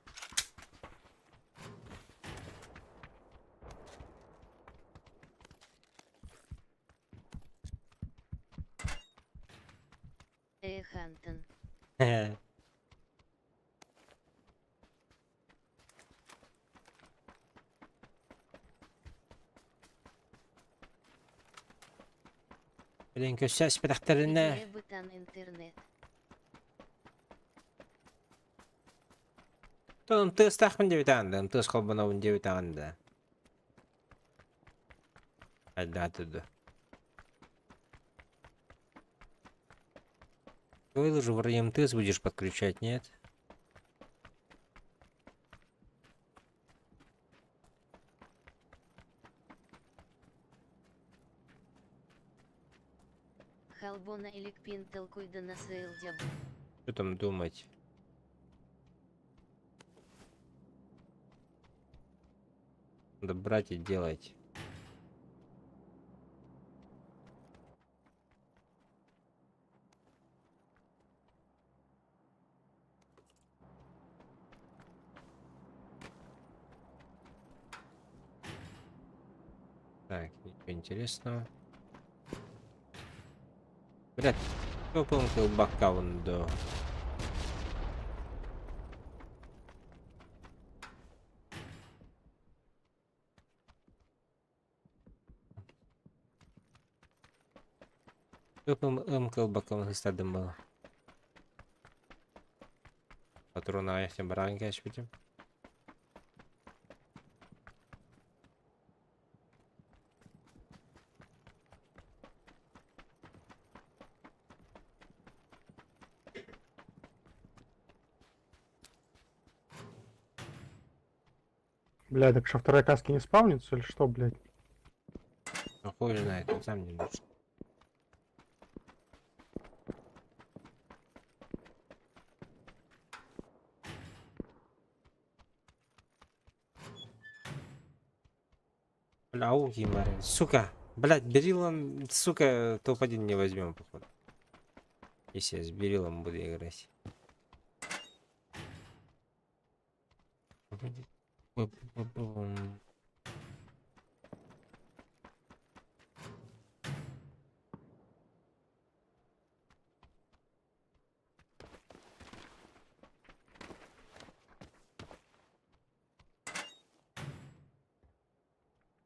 Эх, Антон. Блин, көссәс петахтарына. Где бы там интернет? Тон МТС тахмын деп анда, МТС холбанабын деп анда. Айда туды. Говорил же, вроде МТС будешь подключать, нет? Халбона или кпинталкуйда на дябу. Что там думать? Надо брать и делать. Так, ничего интересного. Блядь, выполнил бакаунду. Выполнил бакаунду стадом было. Патрона аяқтан барған кәшпітім. Бля, так что вторая каски не спавнится или что, блядь? Ну хуй знает, он сам не нужен. Бля, ауки, Марин. Сука, блядь, берилом, сука, топ-1 не возьмем, походу. Если я с Берилом буду играть.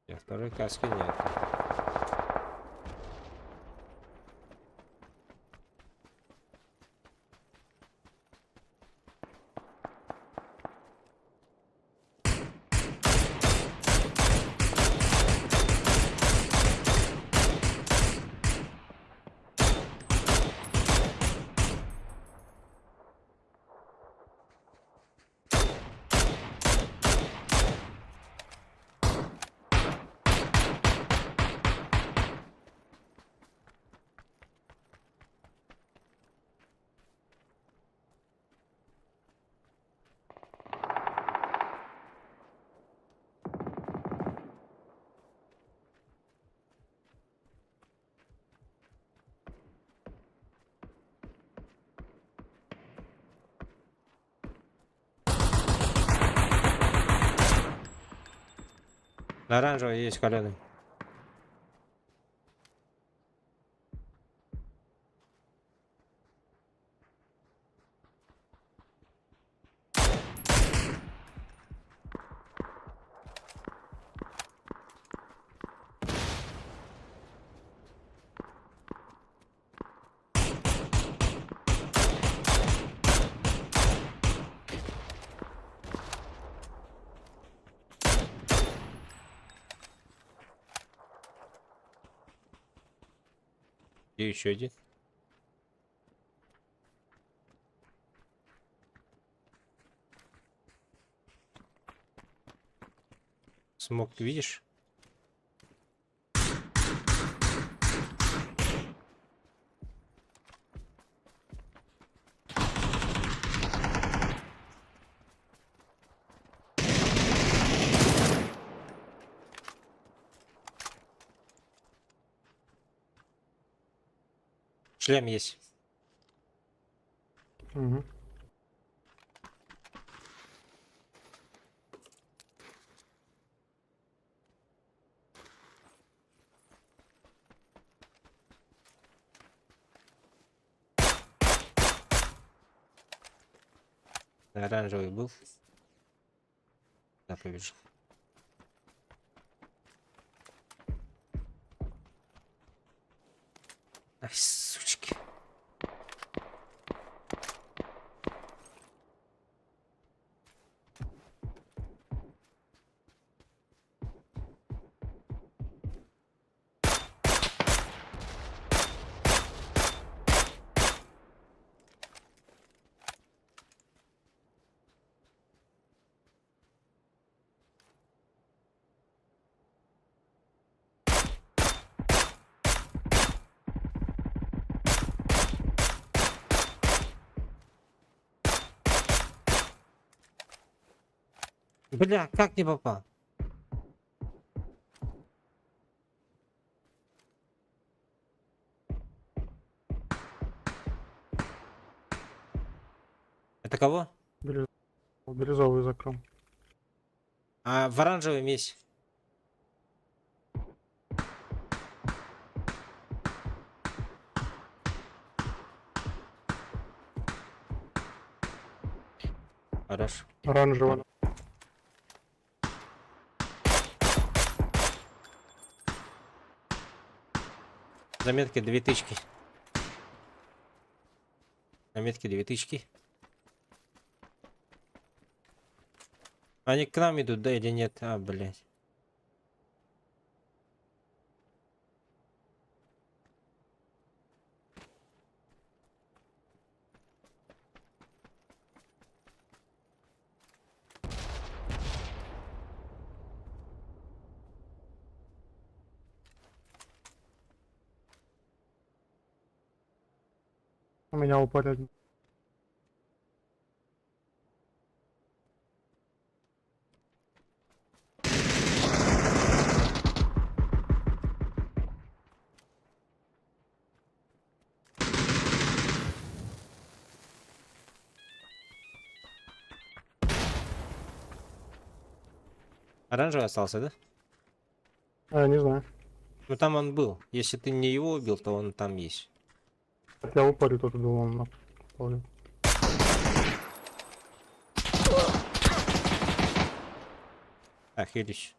Я второй каски нет. На оранжевой есть каленый. Где еще один? Смог, видишь? Шлем есть. Угу. Оранжевый был. Да, побежал. Ай, сучки. Бля, как не попал? Это кого? Бирюзовый закрыл. А в оранжевом есть. Хорош. Оранжевый. Заметки две тычки. Заметки две тычки. Они к нам идут, да или нет? А, блядь. У меня упали один. Оранжевый остался, да? А, не знаю. Ну там он был. Если ты не его убил, то он там есть. Так я в упоре тоже был, он на поле. Так, Ильич.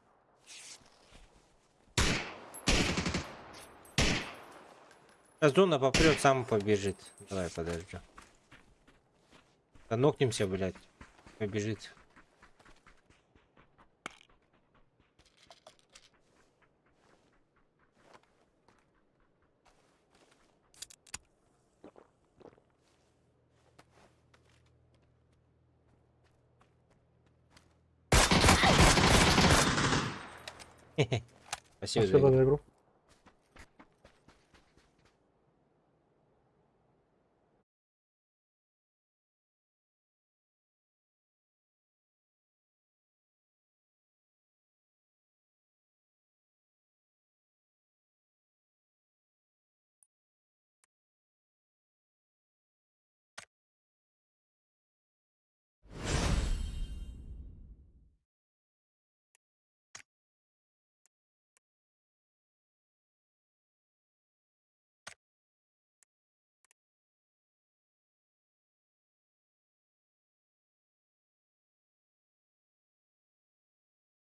Сейчас зона попрет, сам побежит. Давай подождем. Да нокнемся, блядь. Побежит. Спасибо за Спасибо игру. за игру.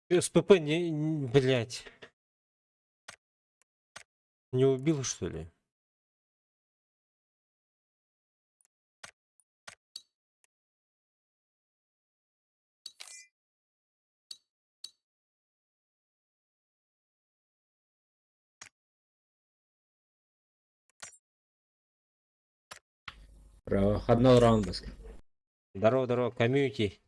СПП не, не, блядь. Не убил, что ли? Проходной раунд. Здорово, здорово, комьюнити.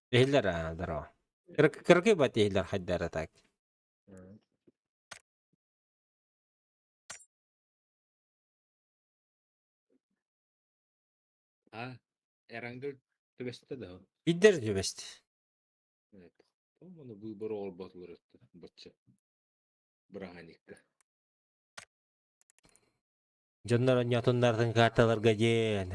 Иһиллэр аа, здорово. Кыргый бат иһиллэр хайдара так. А, Эрангел түбэстэ да? Биддер түбэст. Оны выбор оҕорботулар бачча бырааһынньыкка. Дьоннор онньоотуннартын карталарга диэн.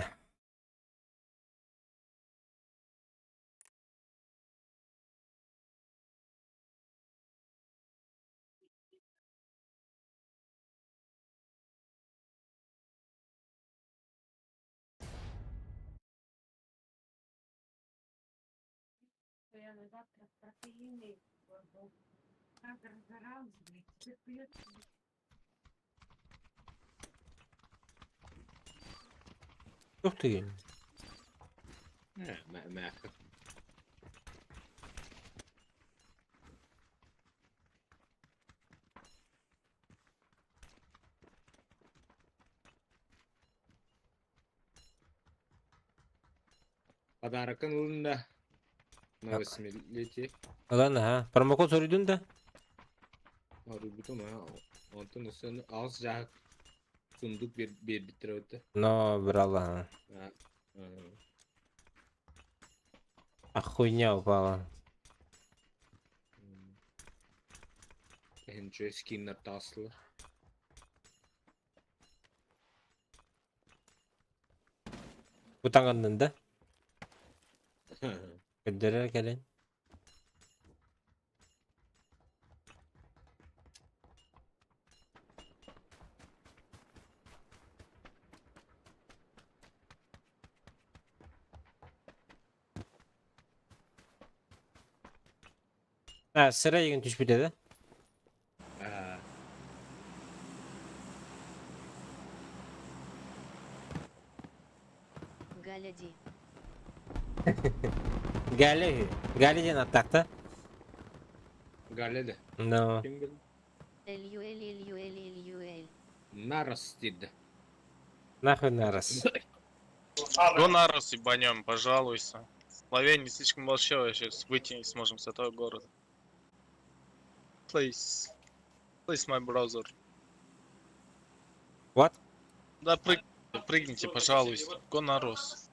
Туох түгэн? Подарокын ылын да на восьмилетие. Ылан аха. Промокод суруйдун да? Оруйбутум аа. Онтон өссө аҕыс дьааһык сундук биэрбиттэрэ эбит да. Но брала. А хуйня упала. Эһинче скиннар таҕыстылар. Утаҥыннын да? Көрдөрөр кэлин. А, сыра егин түспүтэ да? Галя ди. Галя үһү. Галя диэн аттаахта. Галя да. Но. Ким билэр? LUL LUL LUL. Нарос диир Нахуй нарос. Го нарос ебанем, пожалуйста. Словения слишком большое, сейчас выйти не сможем с этого города. Please. Please, my brother. What? Да прыг... прыгните, пожалуйста. Го нарос.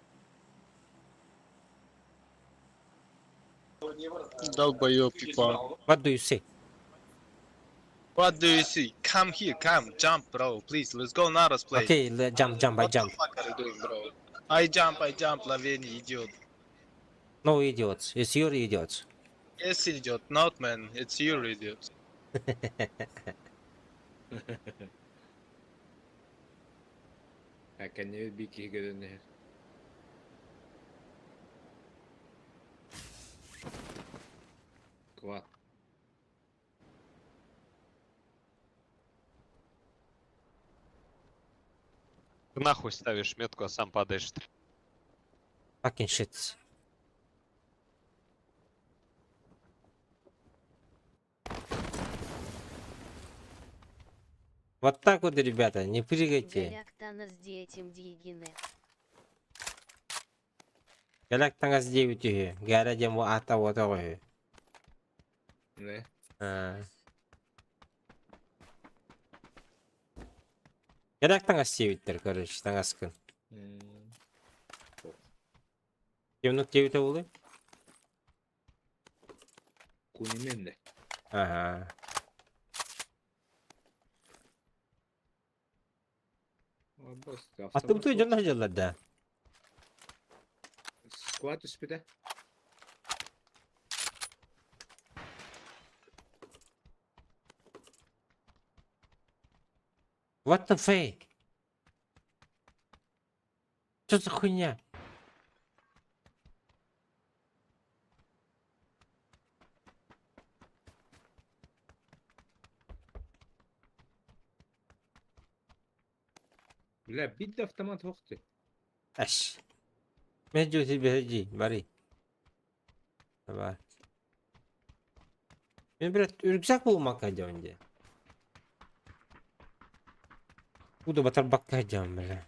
Долбоёб, типа. What do you say? What do you see? Come here, come, jump, bro, please. Let's go Naros play. Okay, jump, jump, I What the jump. fuck are you doing, bro? I jump, I jump, Laveni, idiot. No idiots. It's your idiots. Yes, idiot, not man. It's your idiot. Кэннибит биир киһи көтөн иһэр. Квад. Ты нахуй ставишь метку, а сам падаешь. Fucking shit. Вот так вот, ребята, не прыгайте. Голяк Танас детям дигине. Галак таҥас диэбит үһү. Галя диэн бу аата уота үһү. Не. Галак таҥас диэбиттэр, короче, таҥаскын. Кимнук диэбитэ буолуой? Кунимен да. Ага. Аттым туй дьонно сылдьаллар да. Сквад түспүтэ. What the fuck? Что за хуйня? Бля, биир да автомат суох дии. Аш. Меджу тебе бары. Давай. Мен блядь, рюкзак булмакка дьон дии. Буду батарбакка дьон, бля.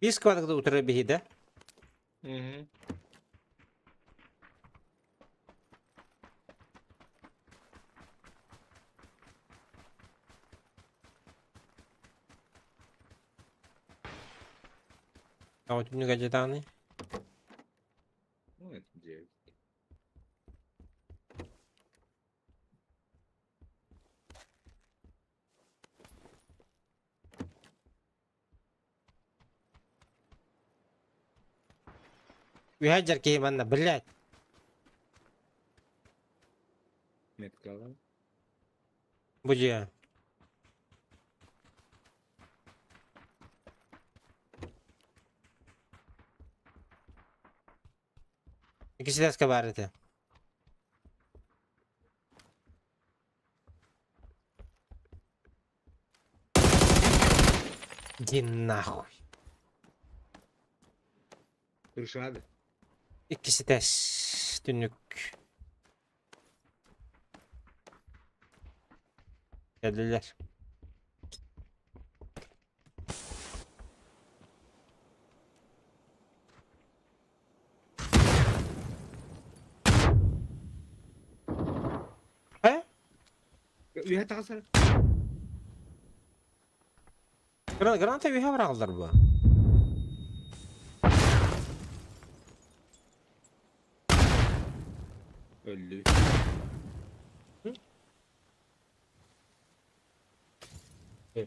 Биир сквадка утары биһи да? Мгм. А вот түнүк ажатааны. Ну, это девять. Үһэ дьэр киһи манна, блядь. Меткалар. Бу дьиэ. Иккис этээскэ баар этэ. Иди нахуй. Крышады. Иккис этээс түннүк. Кэллилэр. Э? Үһэ тахсар. Граната үһэ быраҕаллар бу. Өллү.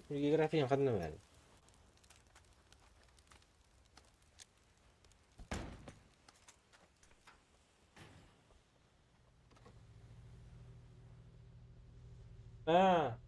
Географиян ханна баар? Аа.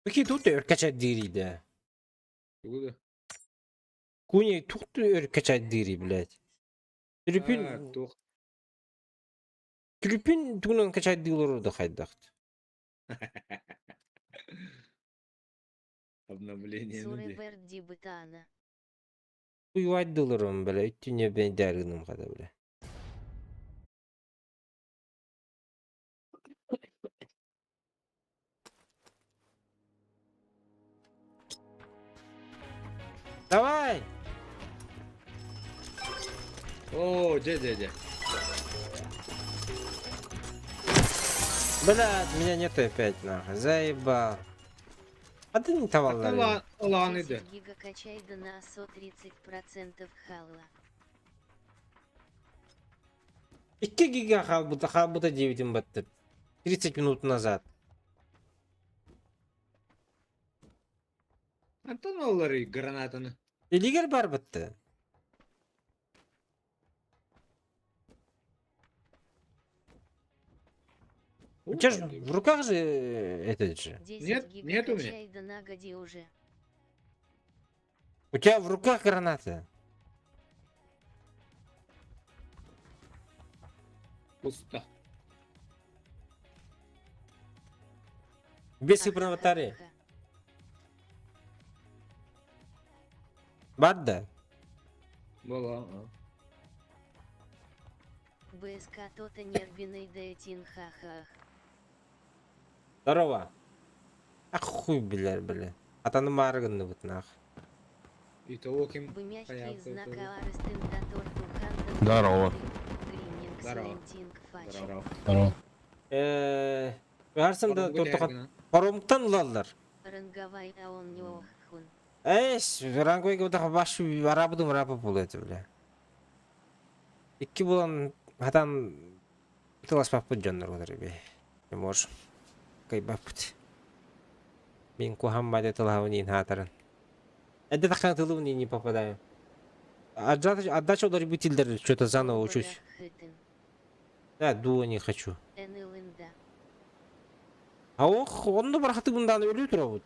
Peki тут өркәчәддири да. Тугу да? Куни тух өркәчәддири, блядь. Түлүпүн Аа, туох. түлүпүн тугунан качайдыылар да хайдахт. Обновление ну Суры ди. Берди Бытана. Уйвайдыларым, бля, үттүнэ бэйдэргиным хада, бля. Давай! Оо, дьэ дьэ дьэ. Блядь, меня нету опять, нахуй. Заебал. А ты не таваллар. Ылаан иде. 10 гига качай да на 130% хала. 2 гига хаалбыта, хаалбыта диэбитим баттыр. 30 минут назад. Антон оллары гранатаны. Илигер бар бытты. У тебя же в руках же этот же. 10 Нет, гига нет у меня. качай да на годи уже. У тебя в руках граната. Пусто. Без аватаре. Ахахаха. Бар да? Была. БСК то-то нервиный дейтин ха-ха. Здорово. А хуй, бля, бля. Атаны маргынны нах. И того ким Бы мягкий Понятно, знак это- арестентатор тухантан. Здорово. Грининг Здорово. слентинг фачи. Здорово. Барсын да тортухан. Паромтан улаллар. Ранговай а он не оххун. Эс, ранговый гыбдах баш арабыдым рапы болду бля. Икки булан хатан тыласпаппыт дьоннор олар би. Не можем. Кайбаппыт. Мин кухам баде тылахабын хаатарын. Эдде таххан тылыбын не попадаю. Отдача удар бутилдер, что-то заново учусь. Хытын. Да, дуо не хочу. Энылында. А ох, онну бархаты bundan өлүү турабыт.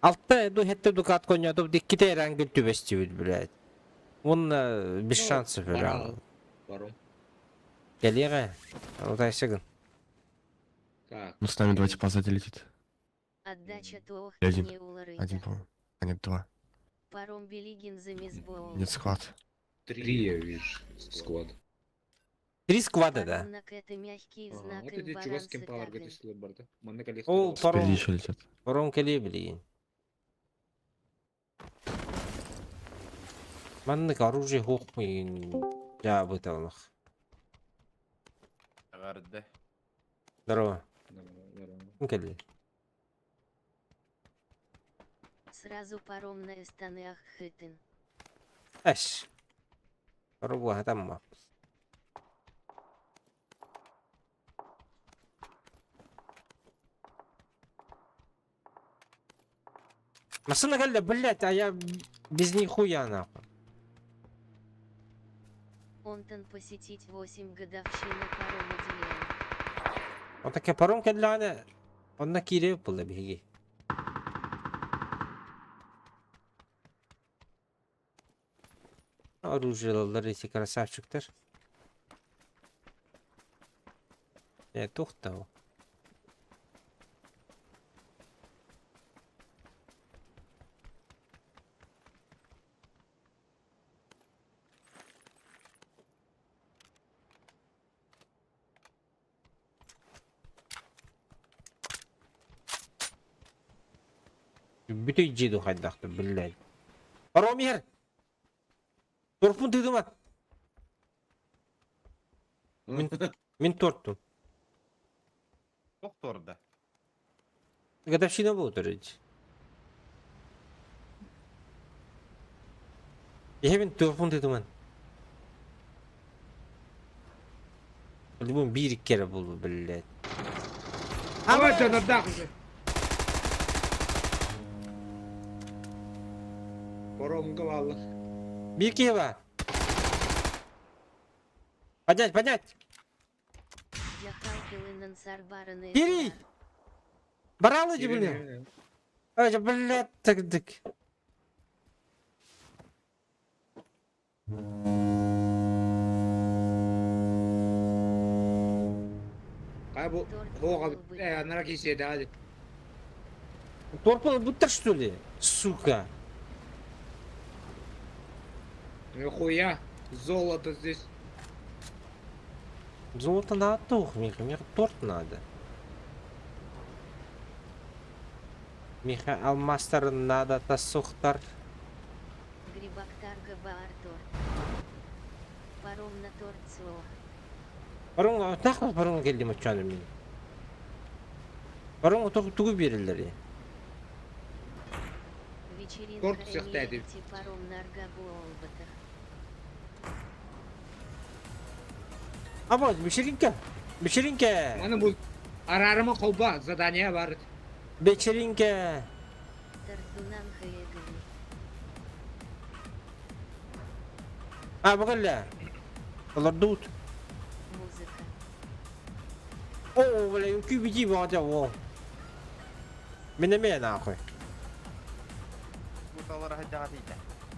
Алта ду хетте дукат коньятып дикките эрангил түбестибит, блядь. Он без шансов, бля. Паром. Келеге. Утайсыгын. Так. Ну, с нами два типа сзади летит. Отдача туох Один. не уларыйда. Один, по-моему. А нет, два. Паром Белигин замизбоол. Нет, склад. Три я вижу. Склад. Три сквада, да. Паром это мягкий Ага, знак Вот эти чугас кем палар имбарансы гатисылар бар да. Манна коллег. Ол паром. Впереди еще летят. Паром келе билигин. Маннык оружие хохмын. Я быталмах. Гарды. Здорово. Ким келди? Сразу паром на эстанах хытын. Эш. Паром хатамма. Машина келди, блядь, а я без нихуя нахуй. Онтон посетить 8 годовщина парома Диэн. Он таке паром келди, онна кире булды биһиги. Оружиелар эти красавчиктар. Э, тухтау. Бүтүй жиду хайдахты, блядь. Паром ер! Торпун тыдымат. Мин торттум. Доктор да. Годовщина был ведь. Я мин торпун тыдыман. Любым бир кере булду, блядь. Давай, жанардах уже. Паромга валла. Бир кеба. Поднять, поднять! Бери! Баралы блин! Ай, блядь, так дык. Кай бу хоға э анара кесе да hadi. Торпаны буттар что ли? Сука. Нихуя, золото здесь. Золото надо тух, Миха, мне торт надо. Миха, алмазтар надо, тасухтар. Грибактарга баар торт. Паромна торт суох. Паром, нахуй паром кэллим оччону мин. Паром тугу биэрэллэрий? Вечеринка Торт сөхтөөдүм. эмиэ паромнарга буолбатах. А вот, вечеринка! Вечеринка! Маны бу араарыма холба задание бар. Вечеринка! Тардунан хайыгыны. А, бу кэллэ. Олордуут. Музыка. О, бля, үҥкүү битии бөҕөтө о. Мин эмиэ нахуй.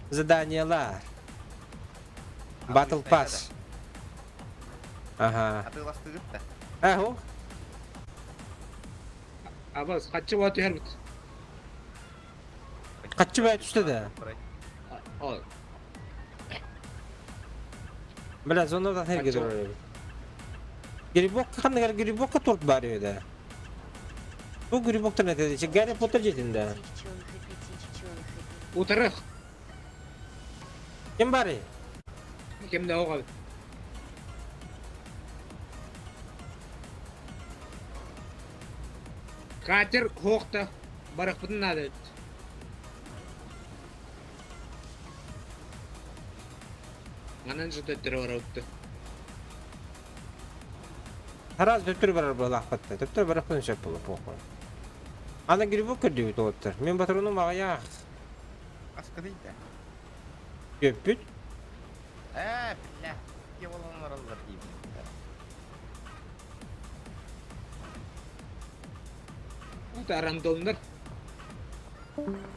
Заданиелар. Battle Pass. Ага. Аһу. Абас хаччы баа түһэрбит. Хаччы баа түстэ да. Ол. Бля, зонадан herge durur. Грибок ханныгар грибокка торт бар да. Бу грибоктан этеди. Гарри Поттер жетинде. Утарых. Ким бары? Ким да оҕо. Катер хуохта барахпытын наада эбит. Манан же төттөрү барабытты. Араас төттөрү барар буолаахпатта. Төттөрү барахпын сөп буолла похуй. Аны грибок көрдүбүт уолаттар. Мин патроным аҕыйах. Аскадыйда. Көппүт. Ээ, бля. Кие болан бараллар диибин. Это рандомнар.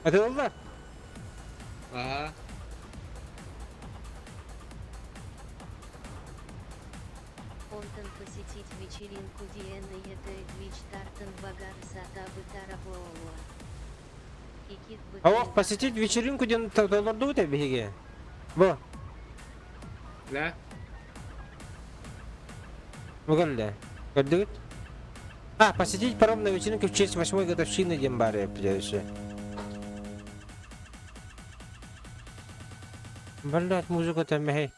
Атылаллар. Аа. Онтон посетить вечеринку Диэна Ете Твич Тартан Багар Сата Бытара Буола. Икит Ох, посетить вечеринку диэн толордубут ээ биһиги. Бу. Да? Бу кэллэ. Көрдүгүт? А, посетить паром на вечеринку в честь восьмой годовщины диэн баар эппитэ Блять, музыка там эй.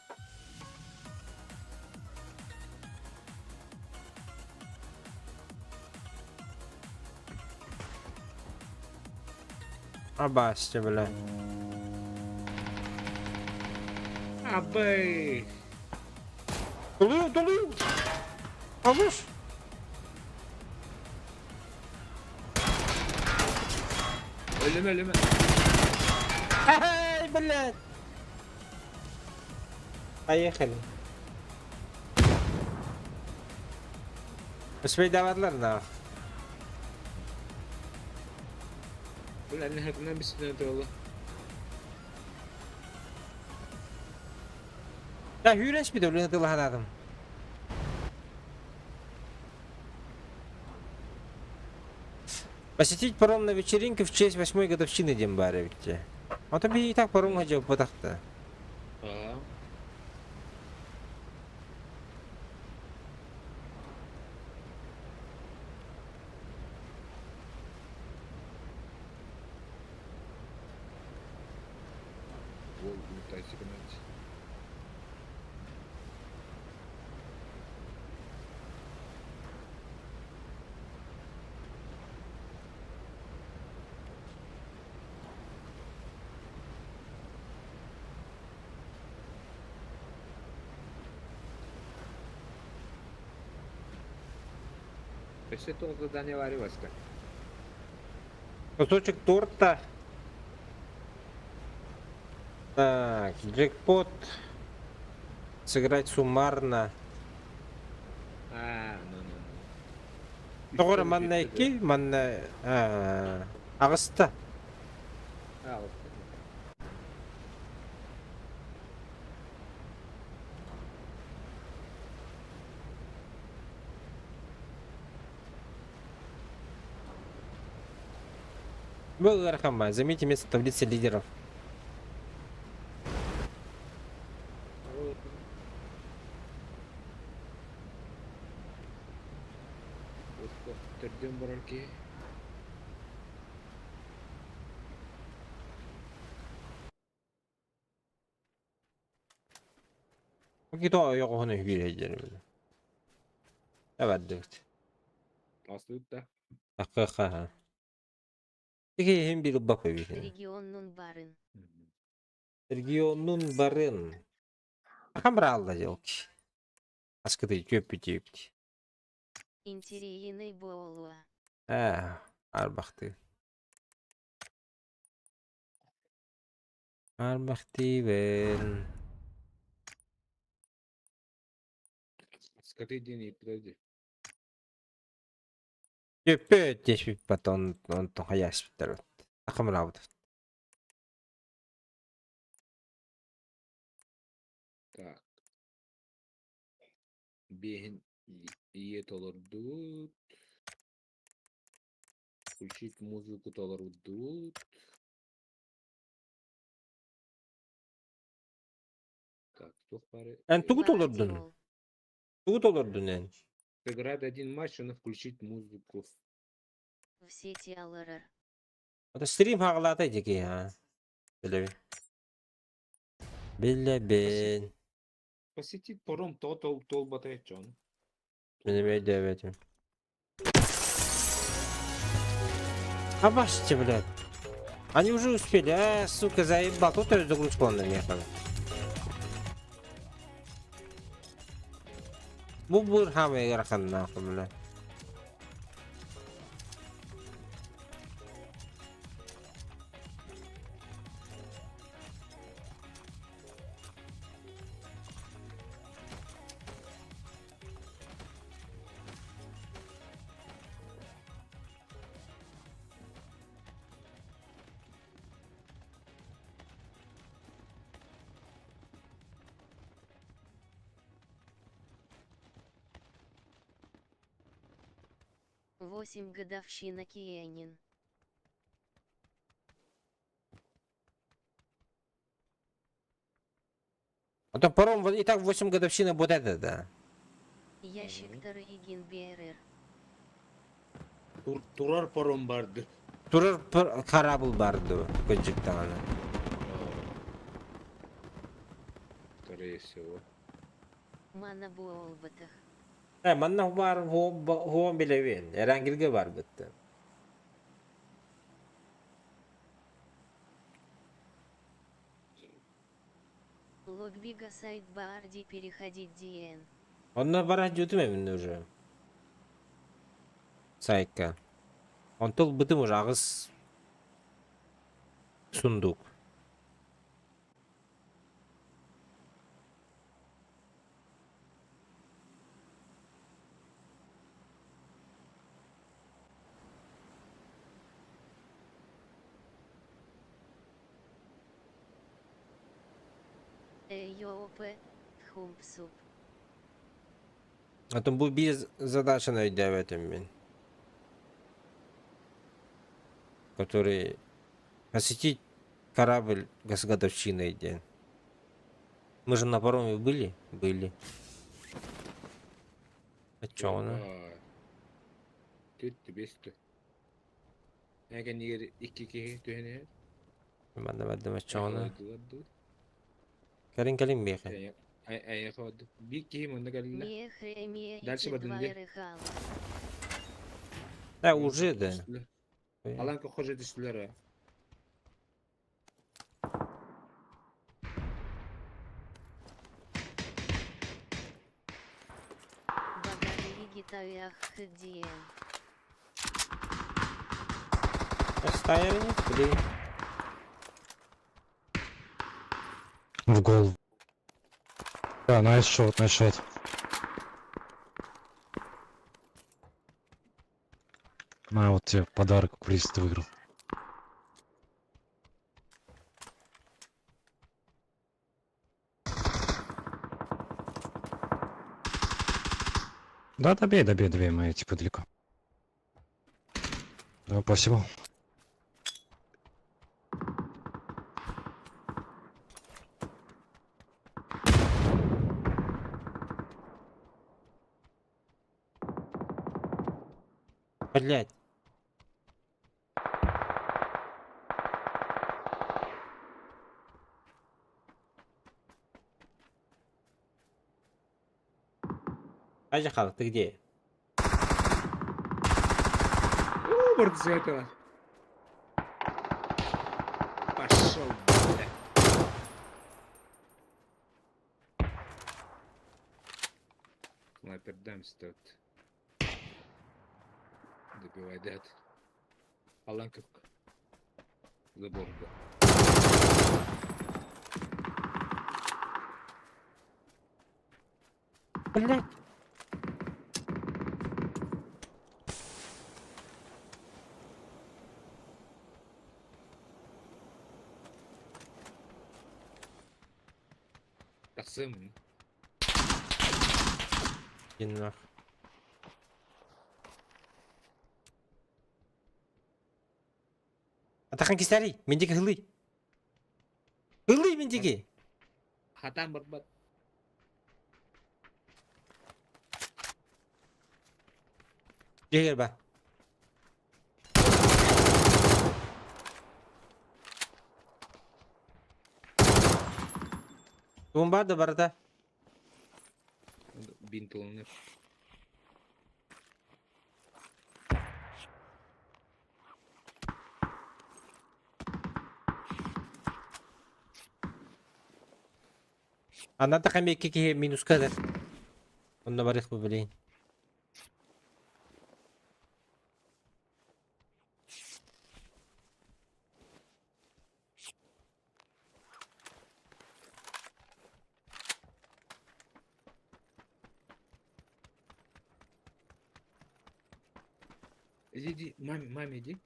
Абасте, бля. Абэй. Долую, долую! Алыш! Өлүмэ, өлүмэ. Ай, блядь! Поехали. Успейдавадлар нах. Бля, нахрена бисинэ туолла. Я хүрээс бид өлөн тылаһанаадым. Посетить паром на вечеринке в честь восьмой годовщины диэн баар эбит. Ото биһиги так паромҥа дьылбатахта. Аа. Ол Өссө туох задание баарый Васька? Кусочек торта. Так, джекпот. Сыграть суммарно. Аа, ну ну ну. Тоҕо эрэ манна икки, манна аҕыста. Аҕыста. Был ыарахан Займите место в таблице лидеров. Икки. Кito ойоҕоһун үһү дьэр. Эбэрдибит. Астыбыт да. Ахха. Тиһин бир бак эбит. Регионнун барын. Регионнун барын. Хамралла делки. Аскыты чөппүтүпт. Интириинэй буолуо. Ээ, арбахты. Арбахтыыбын. Скоты диэн ииппитэ дии. Чөппүт диэшпит потом онтон хайаспыттар. Ахамраабыт. Так. Биэһин ийэ толордубут. Включить музыку толордубут. Так, туох бары? Эн тугу толордун? Баатиол. Тугу толордун эн? Сыграть один матч, но включить музыку. В сети алырар. Это стрим хаҕалаата дики ha. Билэбин. Билэбин. Посетить паром то тол толбатай чон. Мин өйдөөбөтүм. Абашьте, блядь. Они уже успели, а, сука, заебал. Тут я загрузку он наехал. Бу бур хамы ыарахан нахуй, бля. Восемь годовщина Киэнин. А то паром вот и так 8 годовщина вот это, да. Ящиктары и Гинберер. Тур, турар паром барды. Турар корабль барды кыдьык даҕаны. Скорее всего. Мана буолбатах. Э, манна бар хуон билэбин. Эрангилге бар бытты. Логбига сайт Баарди переходить диэн. Онно бара дьутум эбин уже. Сайтка. Онтул бытым уже аҕыс сундук. ЭЙОП, Хумпсуп. А то бу биир задачаны өйдөөбөтүм мин. Который посетить корабль с годовщиной день. Мы же на пароме были? Были. А чё она? Түт бесті. Әген егер икки киһи түһэн Манна бардым, а чё она? Кэлин кэлин биэхэ. Биир киһи манна кэллэ. Мехремия Дальше бардын де. Рыхала. Да, уже да. Алан кохожа түстүлэр. Богатые гитаях диэн. Оставили? Блин. В голову. Да, nice shot, nice shot. На, вот тебе подарок, приз ты выиграл. Да, добей, добей, добей, мы типа далеко. Да, спасибо. Блять. Ажахал, ты где? О, Бордзекова. Пошел, бля. Снайпер дамс тут. Добивай, дед. Алан как забор. Блять. Тахсым. Иди нах. Атахан кисари, мендики хылый. Хылый мендики. Хатан барбат. Дегер ба. Туун бар да барда. Бинт ылыныр. Анна тахам икки киһи минуска да. Онно барых бу билин. Иди, иди, маме, маме иди.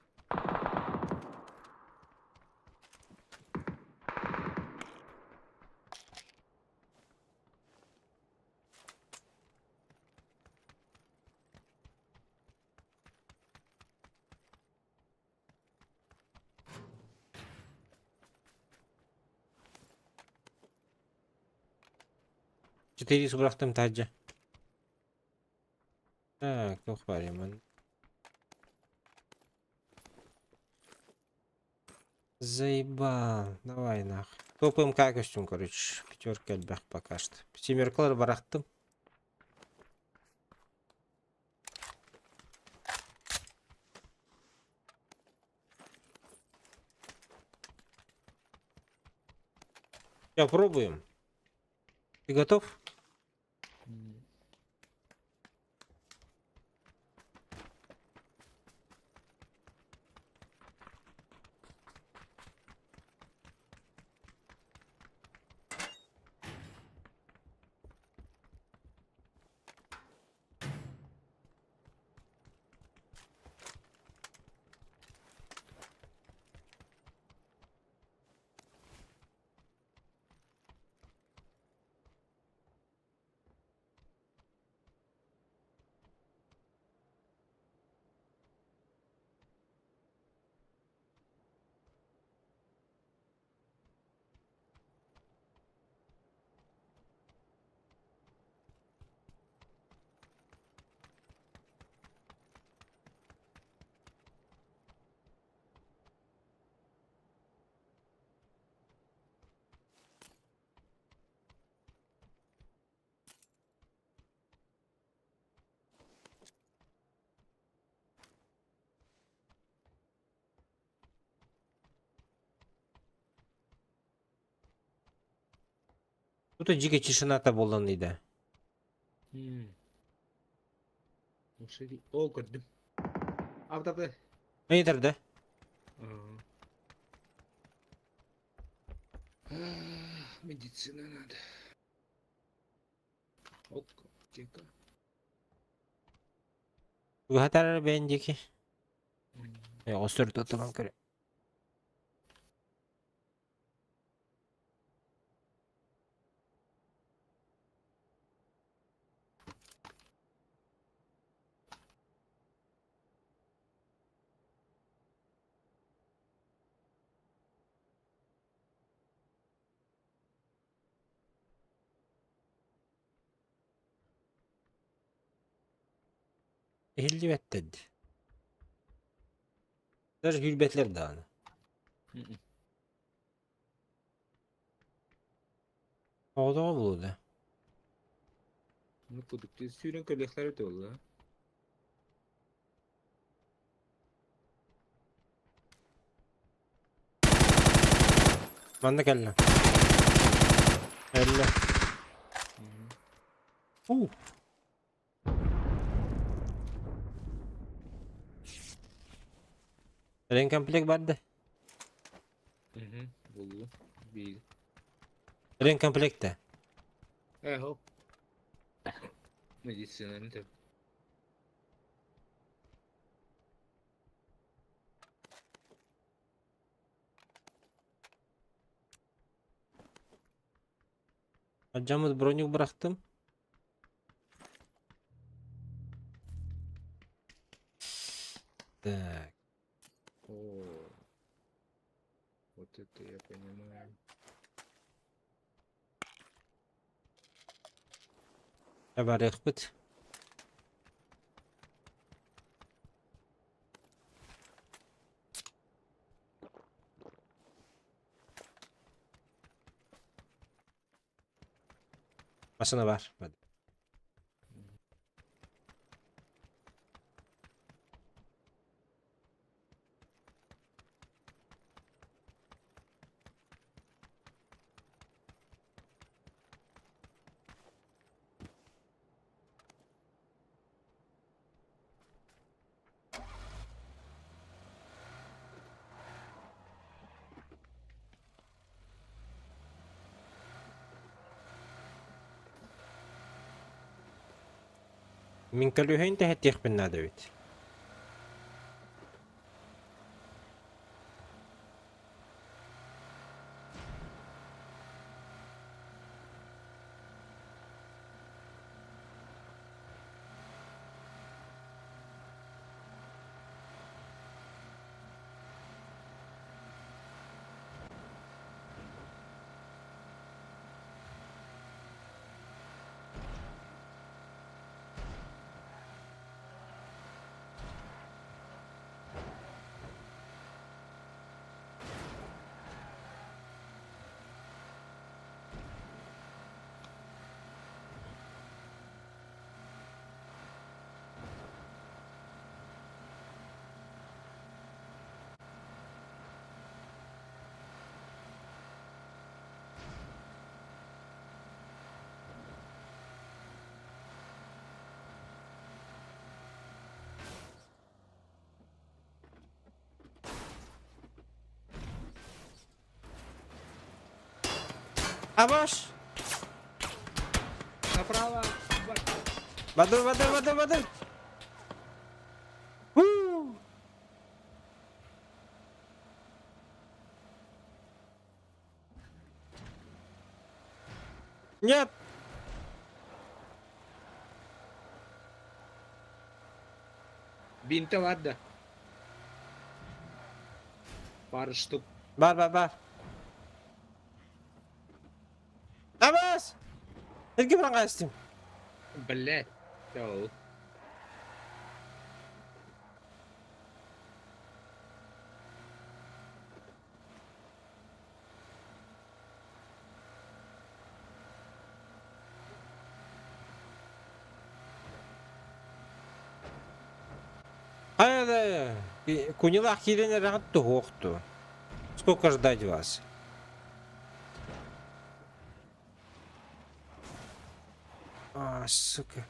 Четыре субрахтым таджа. Так, ну хвалим. Заебал. Давай нах. Топаем как костюм, короче. Пятерка альбах пока что. Семеркалар барахтым. Сейчас пробуем. Ты готов? Тут дикая тишина-то буолан да. О, көрдүм. Абдабы. Эйтер да? Медицина надо. Ок, аптека. Угатар бендики. Осыр тутуман көрө. Эллибеттед. Даже гүлбетлер дааны. Оҕотоҕо булуда. Ну кудук сүүрэн кэлиэхтэрэ этэ буолла. Манна кэллэ. Кэллэ. У. Ремкомплект бар да? Буллу. Биир. Ремкомплект да? Э, хоп. Медицинаны тэп. Алдьаммыт бронюк бырахтым. Так. О, вот это я понимаю. Барыахпыт. Массыына баар. Мин көлүөһүн тэһэтиэхпин наада эбит. Абаш! Направо! Бадыр, бадыр, бадыр, бадыр! Нет! Бинта бар да. Пара штук. Бар, бар, бар. Абас! Эргэ баран хаастым. Блять. Ол. Хайа да, кунилах киирэн эрэҕит туһуохту. Сколько ждать вас? А, сука.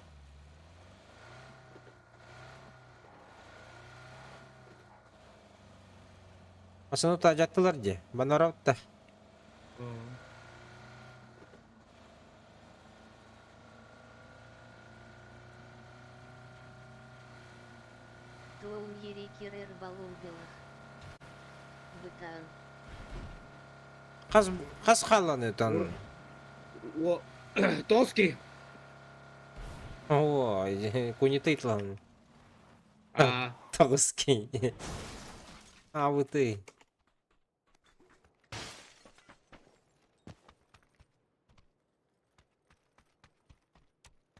Асыны таажаттылар дии. Банараутта. Клоун Ерекерер Балулбелых. Бытаан. Хас хас хаалан ытан. О, Тоски. О, кунитытлан. А. Тоски. А вот и.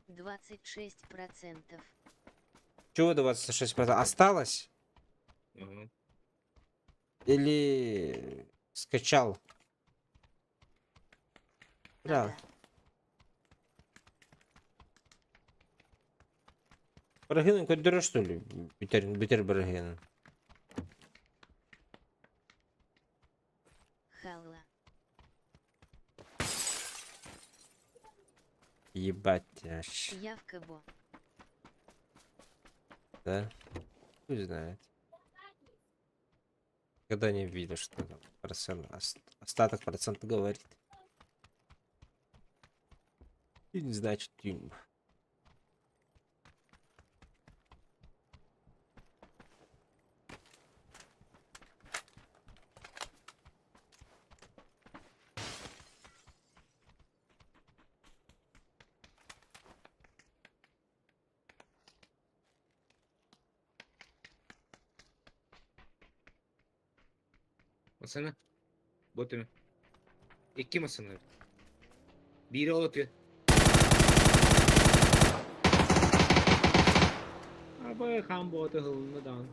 26%. Чего 26%? Осталось? Ага. Или скачал? Да. Ага. Бырыһыанын көрдөрөр что ли? Бүтэр, бүтэр бырыһыанын. Халла. Ебать аж. Я в КБО. Да? Хуй знает. Когда не видел, что там процент, остаток процента говорит. И не значит им. Masana. Bot emi. Икки масана. Биири ол отуя. Абы хаан боҕото ыһылынна даҕаны.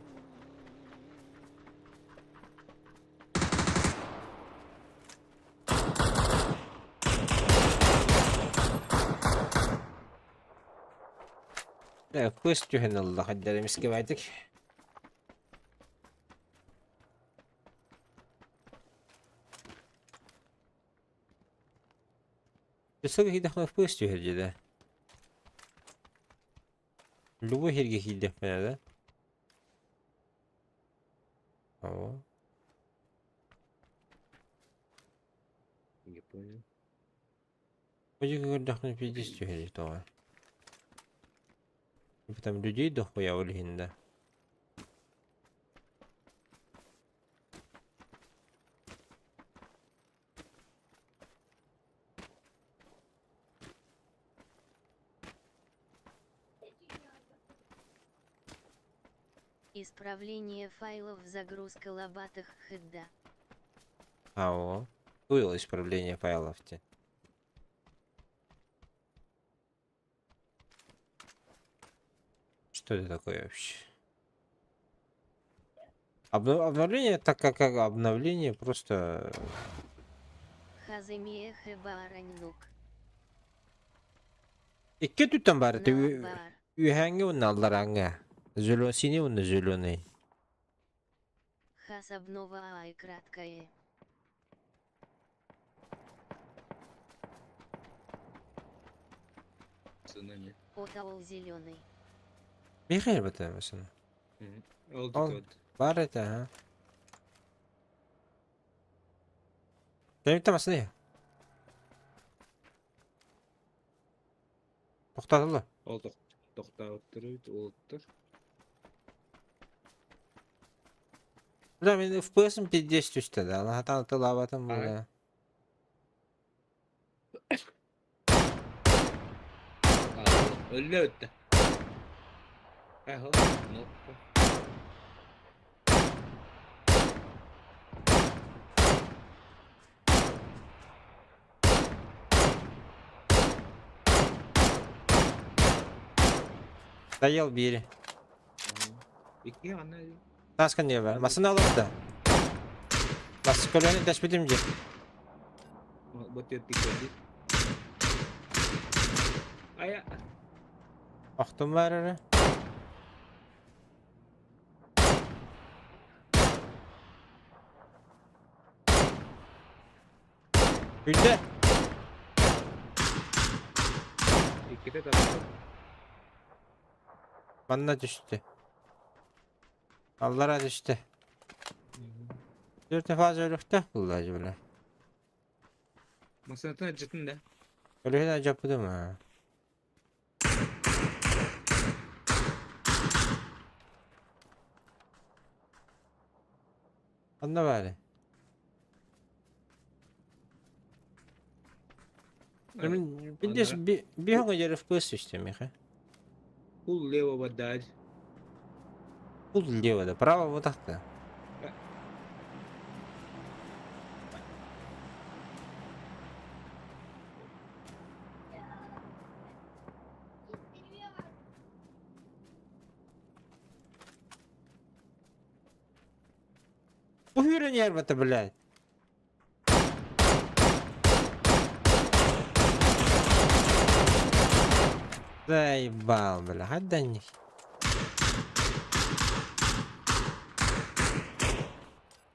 Да, кыс түһэн ылла хайдары эмискэбээтик. Өссө киһидэххэ пыс түһэр дьэ да. Любой сиргэ киирдэхпинэ да. Оо. Не понял. Бу көрдөхпүнэ пиздец түһэр тоҕо. Там людей дохуя ол иһин да. Исправление файлов загрузка лобатых хда. АО. Было исправление файлов те. Что это такое вообще? Обновление, так как обновление просто... Икки өттүттэн баар Үөһээҥҥи уонна алларааҥҥа. Зелё синий уонна зеленый. Хас обнова ай краткое. Отаол зеленый. Михаил бата масына. Ол Ол баар этэ, ага. Кэмиттэн масына Тохтотулла. Ол тохтообуттар эбит уолаттар. Бля, мин FPS-м пиздец түстэ да, алаһатаан тылаабатым бля. Өллө өттө. Эхо, ну. Доел бири. Икки анна. Таска не бар. Масына алып да. Бас көлөнү дэспитим дии. Бу тиэрдик Ая. Охтум бар эрэ. Бүттэ. Иккитэ тарта. Манна түстэ. Аллара түстэ. Төрт фаза өлүөхтээх буолла бля. Масынатын ырдьытын да. Өлүһүн алдьаппытым аа. Онно баары. Пиздец, бегал я FPS түстэ миэхэ. Пул левого дать. Пул лево да, право вот так-то. Уһүрэн нервата, блядь. Заебал, бля, хадданник.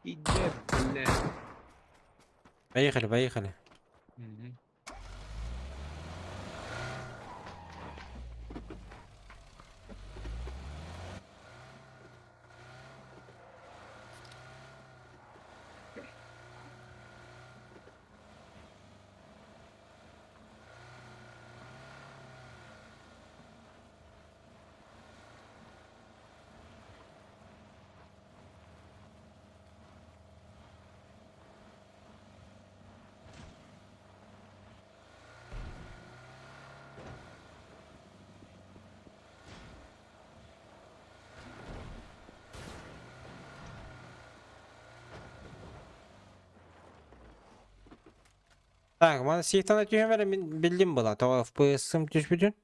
Иди, бля. Поехали, поехали. Мгм. Так, маны сейфтан түһэн мин биллим была, то FPS-ым түспүтүн.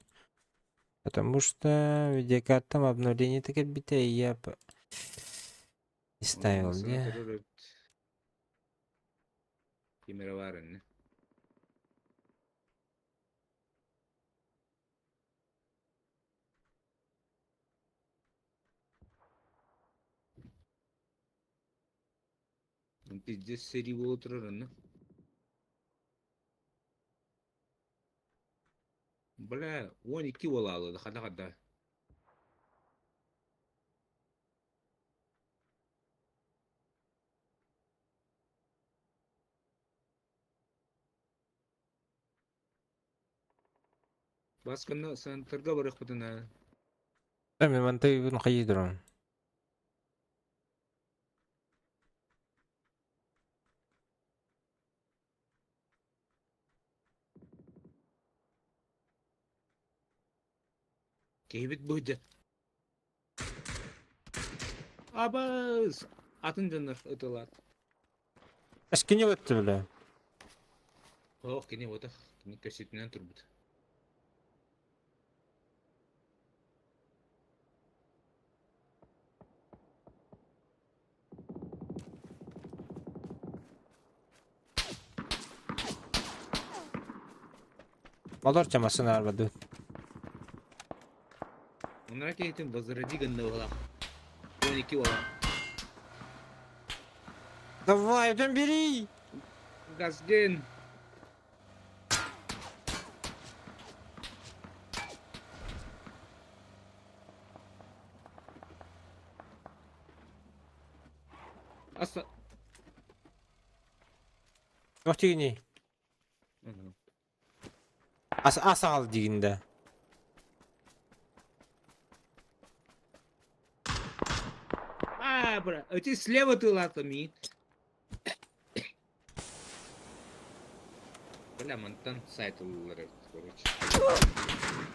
Потому что видеокартам обновление кэлбитэ, и я не ставил, не? Кимere бар инне. Пиздец сэрии буола турар онно. Бля, 12 буолаалы хата хата. Басканна центрга барыахпытына. Мен манты хайдырон. Киһибит быдьа. Абас! Атын дьоннор ытылар. Эскини өттү бля. Ох, кини отах, кини көсүтүнэн турбут. Олор чамасын арбады. Оннора киһитин возроди гынна буолах. 12 буолах. Давай, өтөн бери! Газген! Аса... Туох дигини? Ас асаал дигинде. А, бра, эти слева ты латами. Бля, мантан сайт ыллар, короче.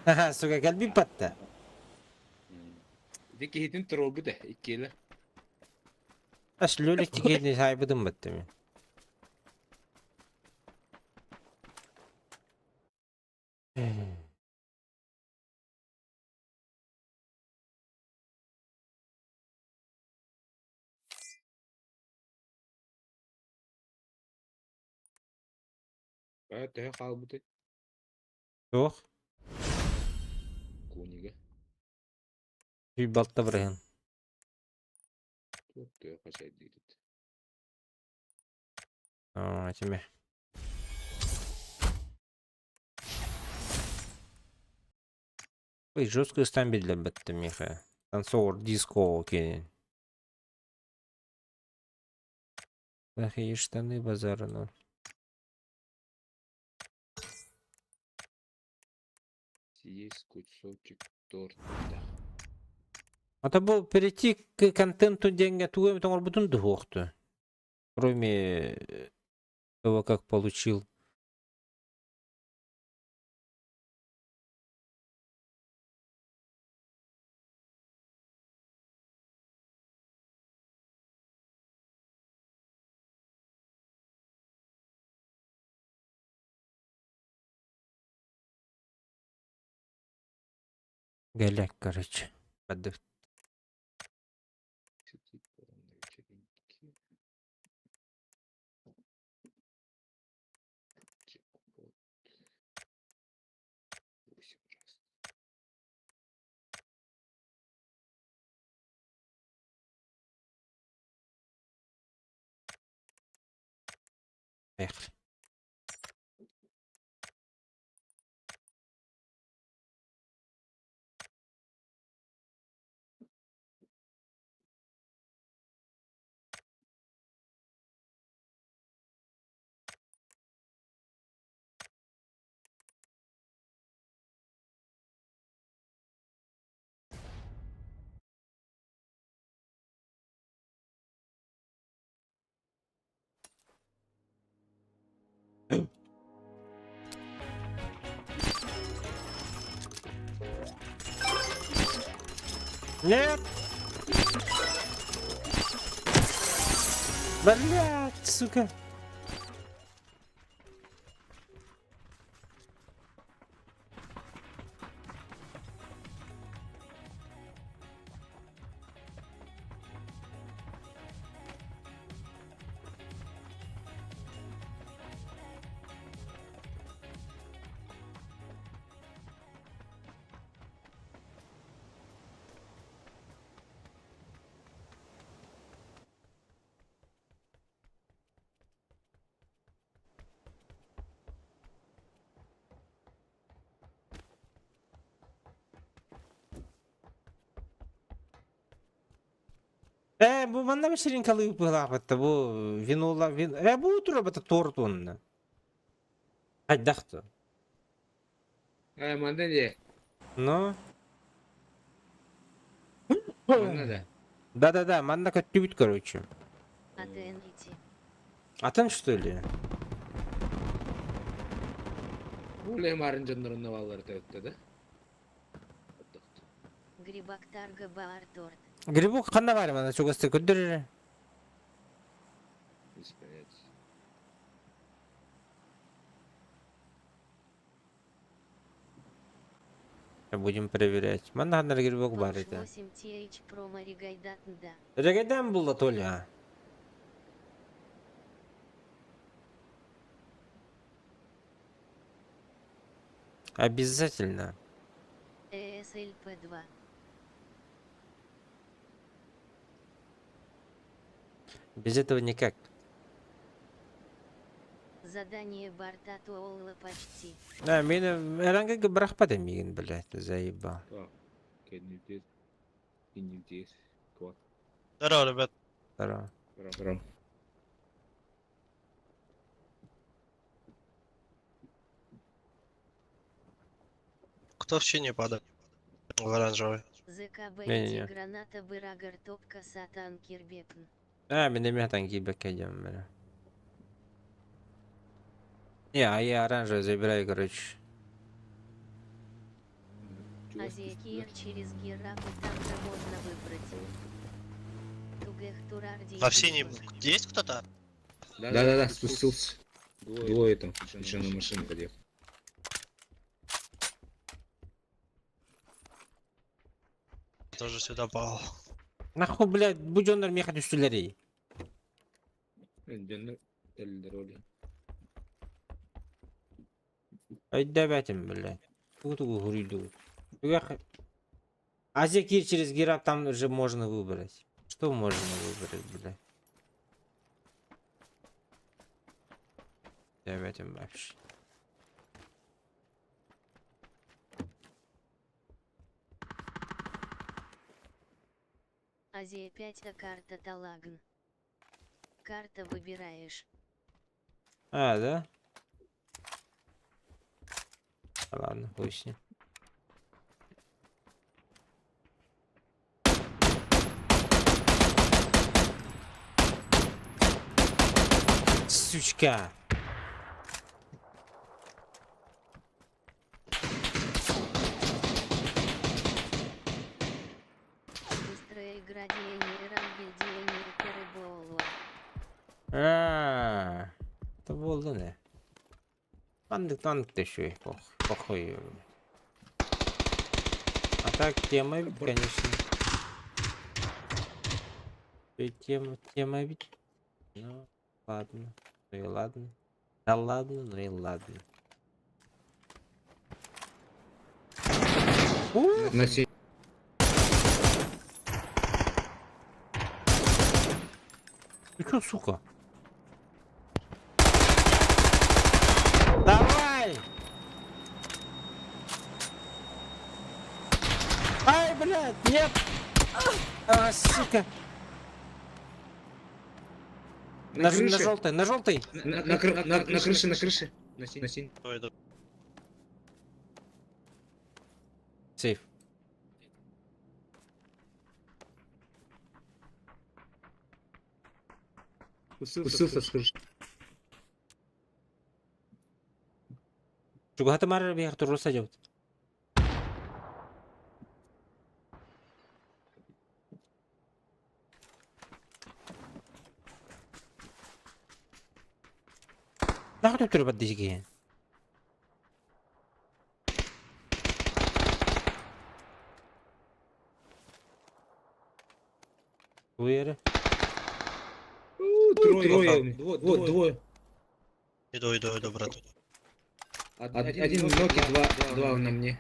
Ха, сука, кэлбит батта. Ити киһитин тролбут э, иккиэлэр. Ас лөлек тигени сайбыдым батта мен. А, төһө хаалбытай? Туох? Кунига. Үй балта бырыһын. Туох төһө хачай диирит. Аа, тиме. Ой, жестко ыстан берилер бітті меха. Танцор диско кенен. Плохие штаны базара ноль. Съесть кусочек торта. А то был перейти к контенту деньги тугой тоңор бутун духуохту. Кроме того, как получил. Голяк, короче. Подых. Сидеть на вечеринке. Джекпот. 8 раз. Поехали. Нет! Блядь, сука! Ээ, бу манна вечеринкалыы быһыылаахпыт бу винола вин ээ бу тура торт уонна. Хайдах то? Э, манна дии. Ну? Манна да. Да-да-да, манна көттүбүт короче. АТН ити. Атын что ли? Бу марын дьоннорун баллары төттө да. Грибактарга баар торт. Грибок ханна баар манна чугасты көрдөр. Без понятия. Будем проверять. Манна ханна грибок баар это. 8 TH промо регайдатн да. Регайдан булла Толя. Обязательно. ЭСЛП2. Без этого никак. Задание Барта Туолла почти. А, мин эранга бырахпат миигин, блядь, заебал. Так. Кеннитир. Кеннитир. Кват. Здорово, ребят. Здорово. Здорово. Кто в чине падает? В оранжевый. ЗКБ Не-не-не. граната бырагар топка сатан кирбепн. А, мин эмиэ киирбэккэ бля. Не, а я оранжевый забираю, короче. Азия Кир через Герапу также можно выбрать. Тугэх Турарди. Во все не есть кто-то? Да-да-да, спустился. Двое там. Еще на машине подъехал. Тоже сюда попал. Нахуй, блядь, бу дьоннор миэхэ түстүлэр. Дьоннор элдер оли. Айдабатым, блядь. Тугу хуриду. Азия Кир через Герап там уже можно выбрать. Что можно выбрать, блядь? Давайте вообще. Азия 5 а карта Талагн. Карта выбираешь. А, да? А, ладно, хуй с ним. Сучка! Быстрая игра Диэни Рангель Перебоула. А, это было не. Танк, танк ты еще и пох, похуй. А так тема ведь, конечно. И тема, тема ведь. Ну, ладно. Ну и ладно. Да ладно, ну и ладно. У! На си- Ты чё, сука? блядь, нет! А, сука! На На, на крыше. желтый, на желтый! На крыше, на крыше. На синей. На синей. Сейф. Спустился с крыши. Чугата мара бихар туруса жабыт. Нахуй тут бат дижги. Уйры. Трое. Вот, двое. Иду, иду, иду, брат. Один в ноке, два на мне.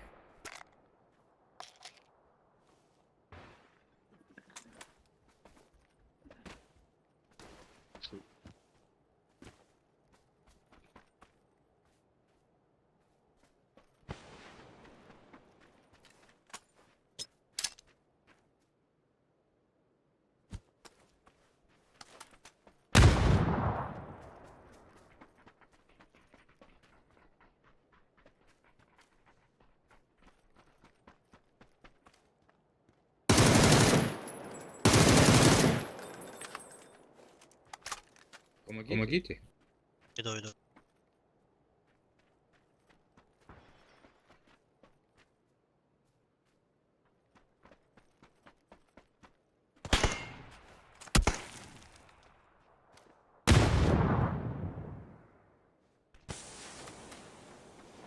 Помогите. Иду, иду.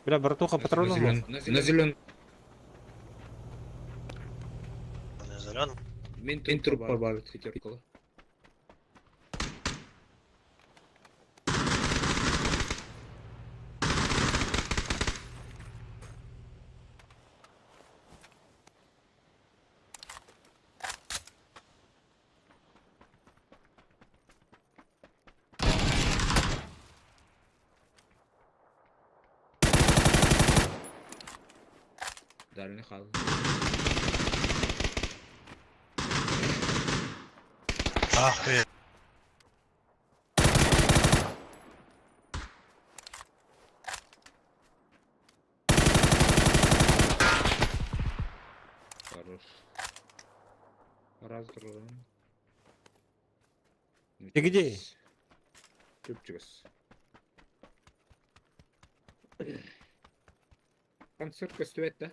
Бля, братуха, патронов мог. На зелен. На зеленом. Мин труп бар пятеркала. Дальний хал. Охуеть. Хорош. Раз, два. Ты где? Чупчикс. Концерт көстүбэт да?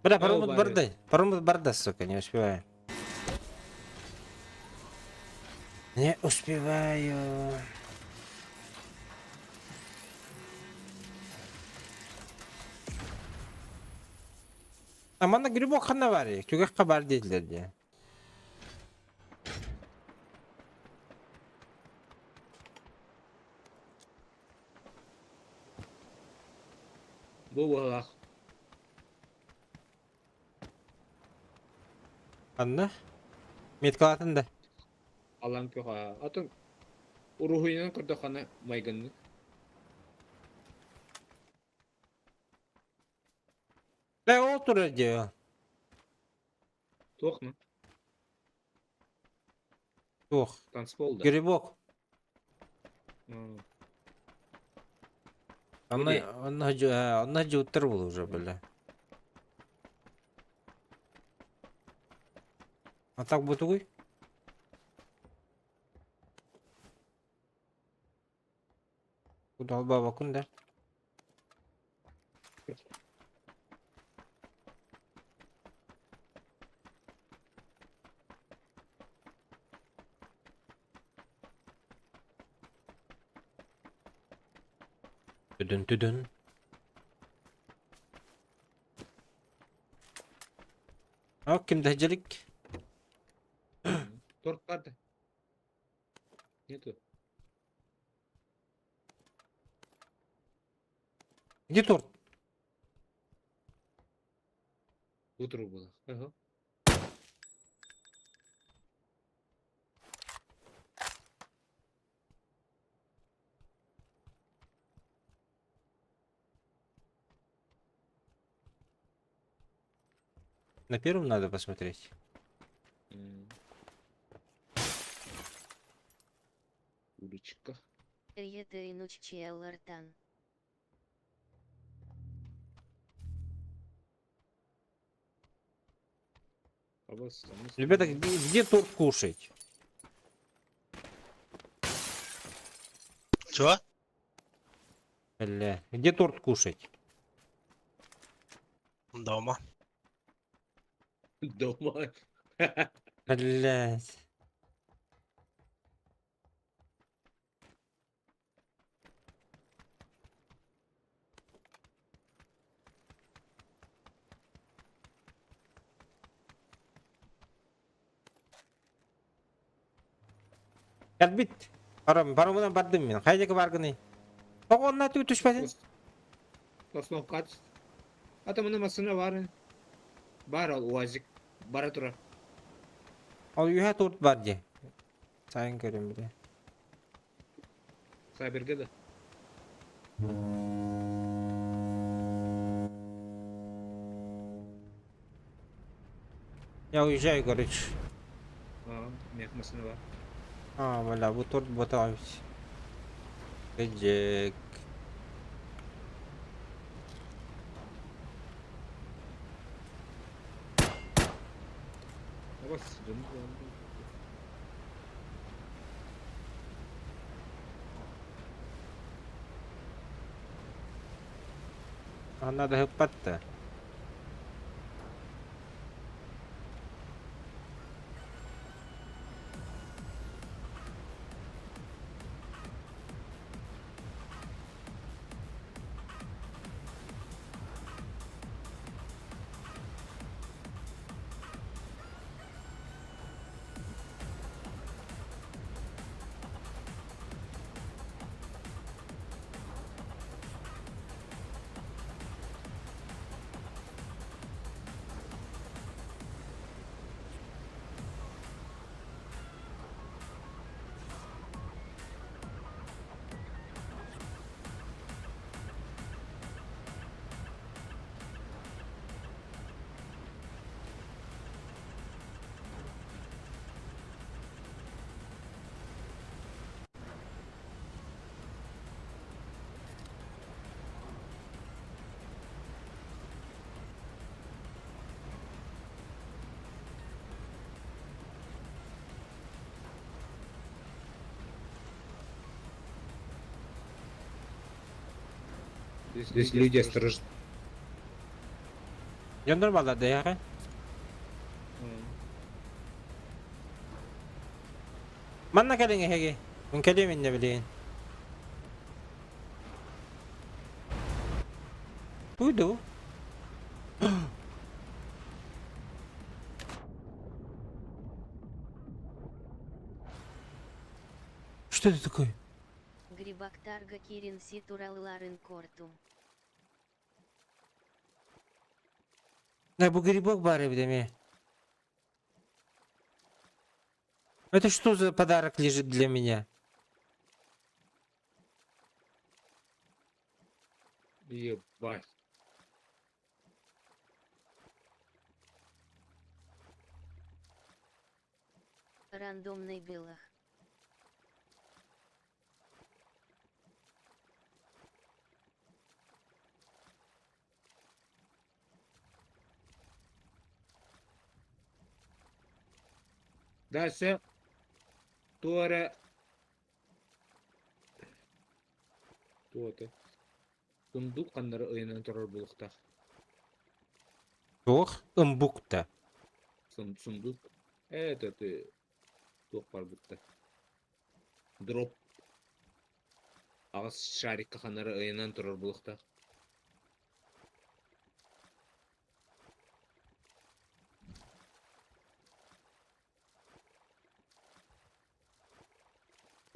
Бля, паромут Ваня. барды. Паромут барда, сука, не успеваю. Не успеваю. Амана грибок ханавари, түгэх хабар дииллэр дии. Бу буолах. Анна? Меткалатын да. Алан көҕө. Атын уруһуйунан көрдөххүнэ майгыннык. Бля, ол турар дии. Туох ма? Туох. Танцпол да. Грибок. М. Онно Где? онно онно жуттар был уже, бля. А так бутугуй? Куда баба кунда? Түдүн түдүн. А ким дәҗелик? Торт бар да. Нету. Где торт? Утру было. Ага. На первом надо посмотреть. Уличка. Ретейнуччеллартан. Ребята, где торт кушать? Чего? Бля, где торт кушать? Дома. Дома. Блять. Кэлбит. Барам, барымынан бардым мин. Хайдеки баргыный? Тоҕо онна түспэтин? Сосновка. А там она машина бар. Бар ол УАЗик. Бара турар. Ол үһэ торт бар дии. Сайын көрүм биле. Саберге да. Я уезжаю, короче. А, мех машина бар. А, бля, бу торт ботаҕа. Кэджек. Абас, А надо хыппатта. Здесь люди осторожны. Я нормально да я. Манна кэлиҥ эһиги. Мин кэлиэм иннэ билигин. Уйду. Что это такое? Грибактарга Кирин Ситуралларын Кортум. Да, бу грибок баар эбит. Это что за подарок лежит для меня? Ебать. Рандомный белых. Дальше. Туора. Туоты. Сундук ханнары ыйынан турар буолуохтаах. Ох, ымбукта. Сундук. Это ты. Туох баар бутта. Дроп. Аҕыс шарикка ханнары ыйынан турар буолуохтаах.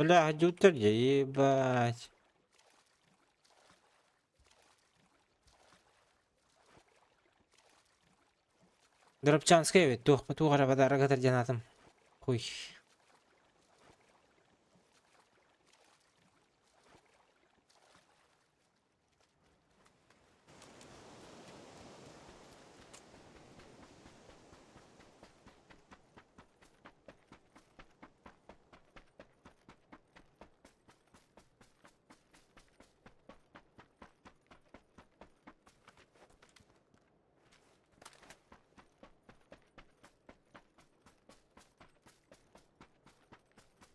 Бля, дютер, ебать. Дропчанская ведь, тух, тух, подарок денатым. Хуй.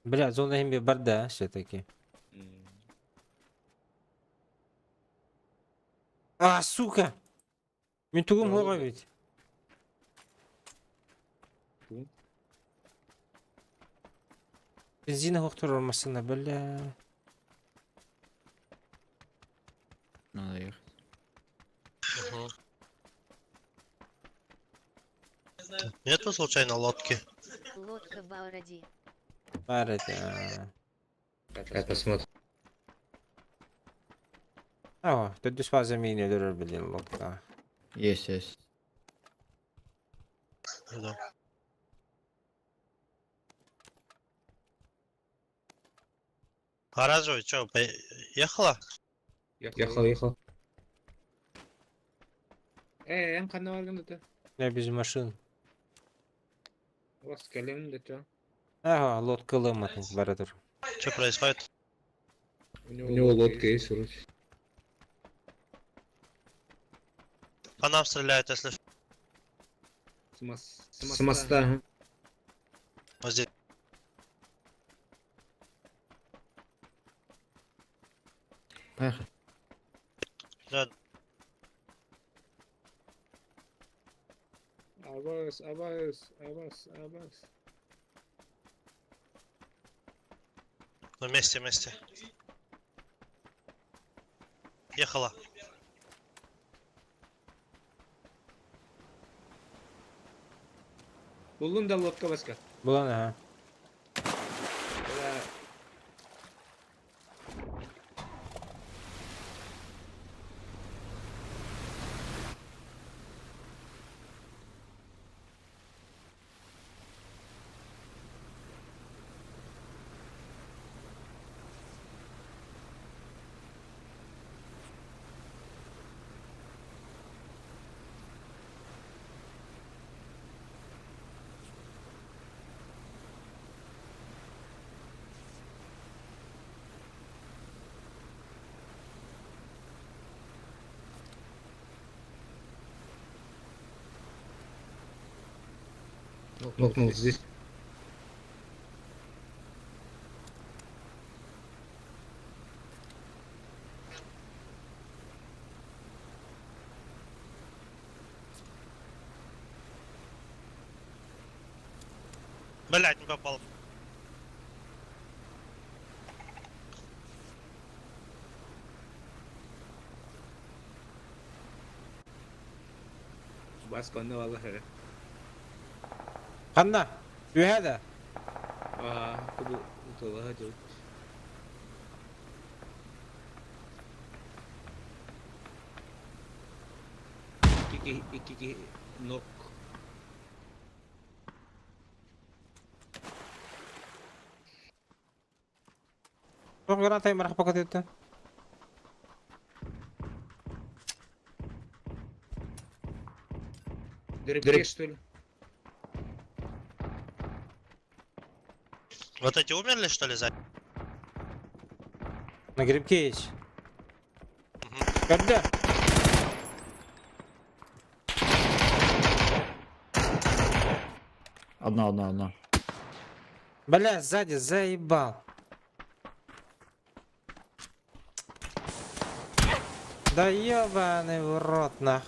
Бля, зона иһин барда все-таки. А, сука! Мин тугум суох эбит. Бензин суох турар массыына, бля. Надо ехать. Нету случайно лодки? Лодка Бауради. Баар этэ. Сейчас посмотрим. О, төрдүс фаза миин өлөрөр билин лодка. Есть, есть. Да. Оранжевый, что, поехала? Ехал, ехал. Эн ханна баргын да? Я без машин. Вас кэлем да чё? Ага, лодка лыматын бара тур. Что происходит? У него лодка есть, короче. По нам стреляют, если С моста, ага. вот здесь. Поехали. Да, Абас, абас, абас, абас. вместе, вместе. Ехала. Буллун да лодка баска. Булан, ага. Бля. Нокнул здесь. Блять, не попал. Баска онно балла хара. Ханна! Үһэ Аа, кубу утала жыл. Икки нок. Туох граната марах покатыттан. Дырыпке, что ли? Вот эти умерли, что ли, за? На грибке есть. Когда? Одна, одна, одна. Бля, сзади заебал. Да ебаный в рот нах.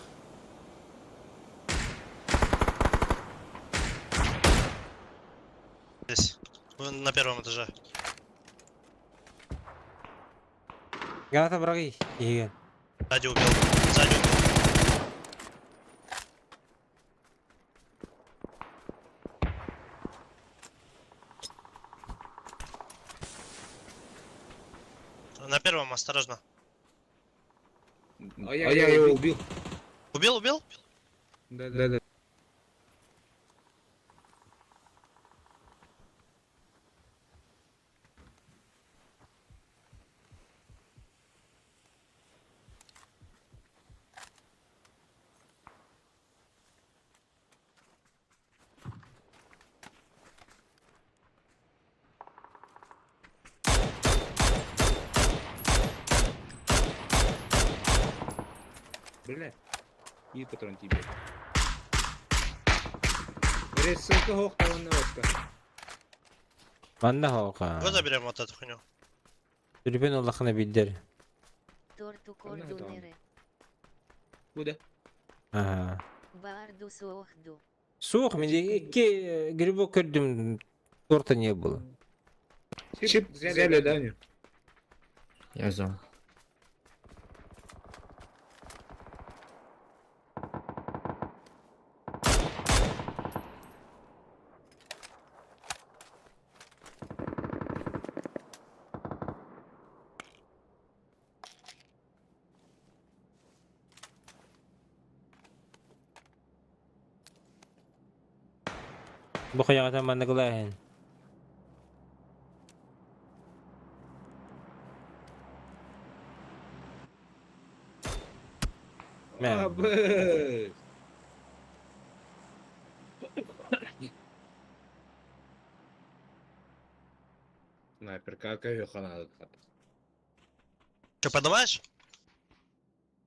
Здесь. На первом этаже. Граната враги. Иген. Сзади убил. Сзади убил. На первом, осторожно. А я его убил. Убил, убил? Да, да, да. Бля. И патрон тебе. Ресылка хоқ таванна баска. Манна хока. Го заберем вот эту хуйню. Түрбен улахана билдер. Торту Ханна хатаҕын? кордунеры. Бу да. Ага. Баарду суохду. Суох, мен икки грибок көрдүм, торта не было. Чип взяли, да, они? Я взял. Бу хайаҕата манныгылааһын. Мэ. Абы! Снайперка көйө Че, поднимаешь?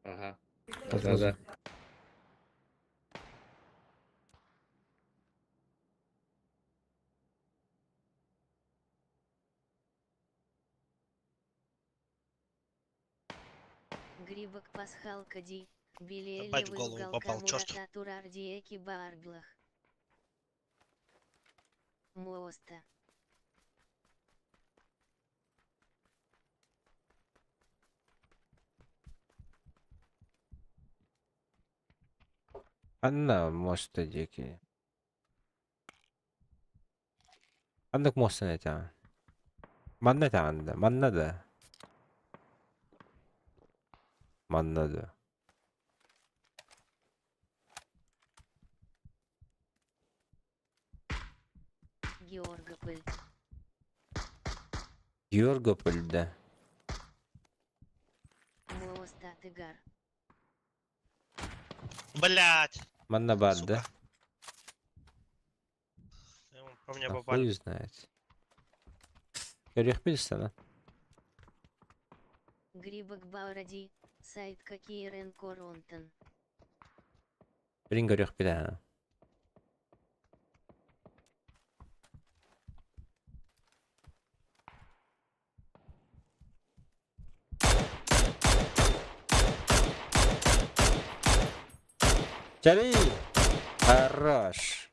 Ага. Да-да. Грибок пасхалка ди. Ебать, в Белелевый голову уголка попал, чёрт. Мурататурардиеки Барблах. Моста. Анна моста диэки. Ханнык муостаны этэҕин? Манна этэҕин да? Манна да? Манна да? Георгополь. Георгополь да? Моста Тыгар. Блять! Манна баар да? Сука. По мне А попали. хуй знает. Көрүөхпүт истана. Грибок Бауради. Сайт Кирен Коронтон. Билин көрүөхпүт аа. Чали! Хорош!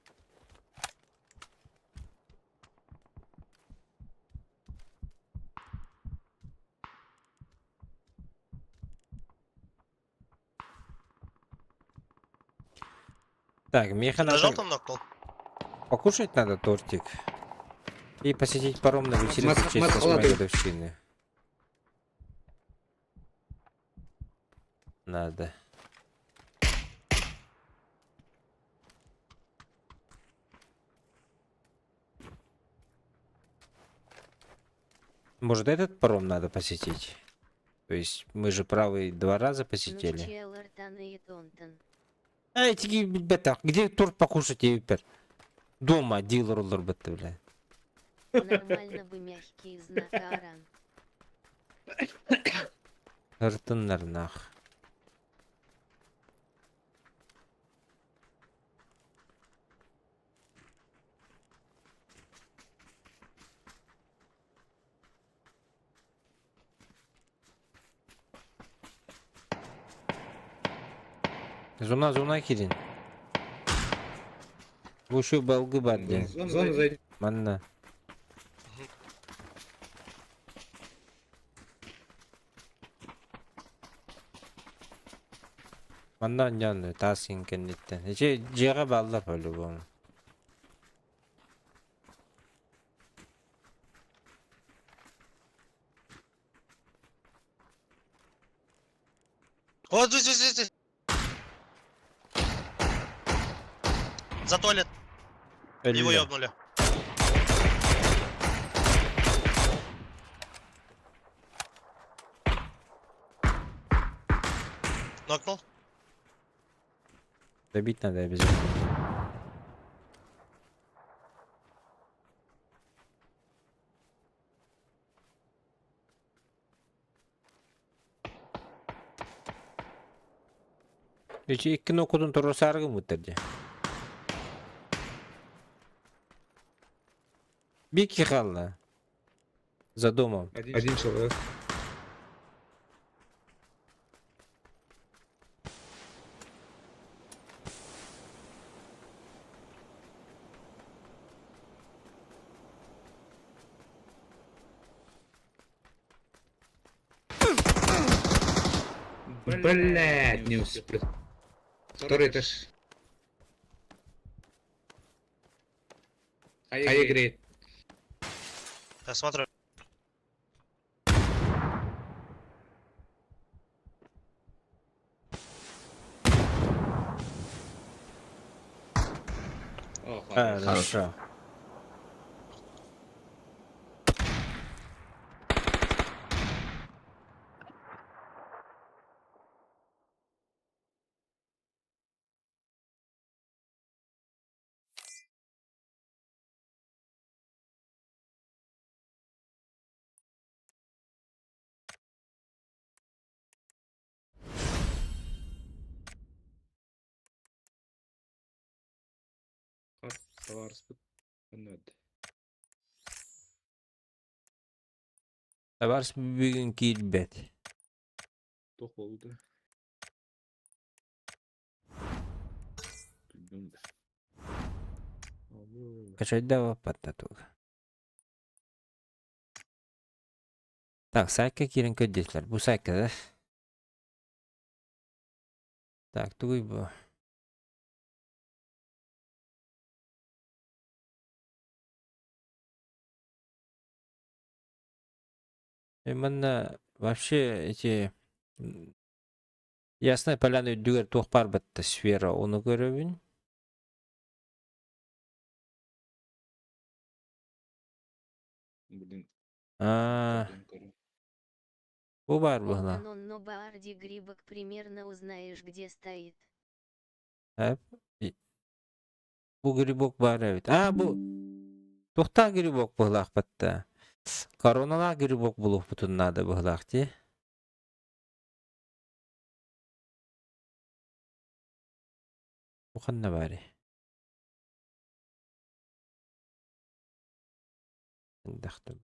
Так, миэхэ На надо желтом нокнул? покушать надо тортик. И посетить паром на вечеринку в честь восьмой Мат- годовщины. Надо. Может, этот паром надо посетить? То есть мы же правый два раза посетили. Нучелартан и Тонтон. Эй, тиги, бета, где торт покушать теперь? Дома дилер бітті, бля. Нормально бы мягкий знак Аран. Ыртыннар нах. Зона зона кирин. Бу şu балгы бар ден. Зону зайди. Манна. Манна анньааны таас кэнниттэн. Эчи дьиэҕэ бааллар по-любому. Вот здесь, здесь, здесь. За туалет. Его Өллө. ёбнули. Нокнул. Добить надо обязательно. Эчи икки нокудун торосааргым ыттар дии. Бики хаалла. За домом. Один человек. Блять, не успел. Второй этаж. Хай грейд. Я смотрю. О, хорош. Хорошо. Табаарыс бүгүн киирбэт. Туох буолбута? Билбэм да. Качайда паттатуга. Так, сайтка киирэн көрдүлэр. Бу сайтка да? Так, тугуй бу? Манна вообще эти Ясная Поляна үрдүгэр туох баар батта сфера ону көрөбүн. Блин, А, бу баар быһыла. Но Баарди грибок примерно узнаешь, где стоит. Эп. Бу грибок баар эбит. А, бу туохтаах грибок быһылаах батта. Короналаах грибок булуохпутун наада быһылаах дии. Бу ханна баарый? Дахтым.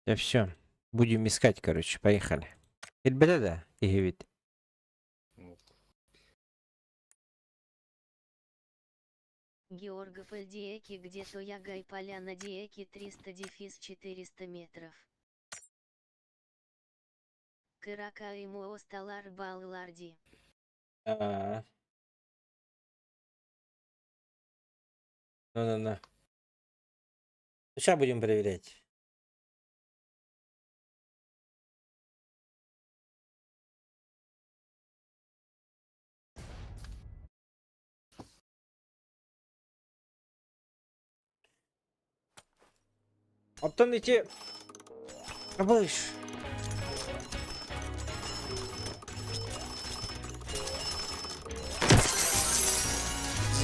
Да все. Будем искать, короче. Поехали. Элбэтэ да, киһибит. Георгов Диеки где-то Ягай Поляна Диеки 300 дефис 400 метров. Кырака ему осталар балларди. А. Ну-ну-ну. Сейчас будем проверять. Оттон ити Абыш.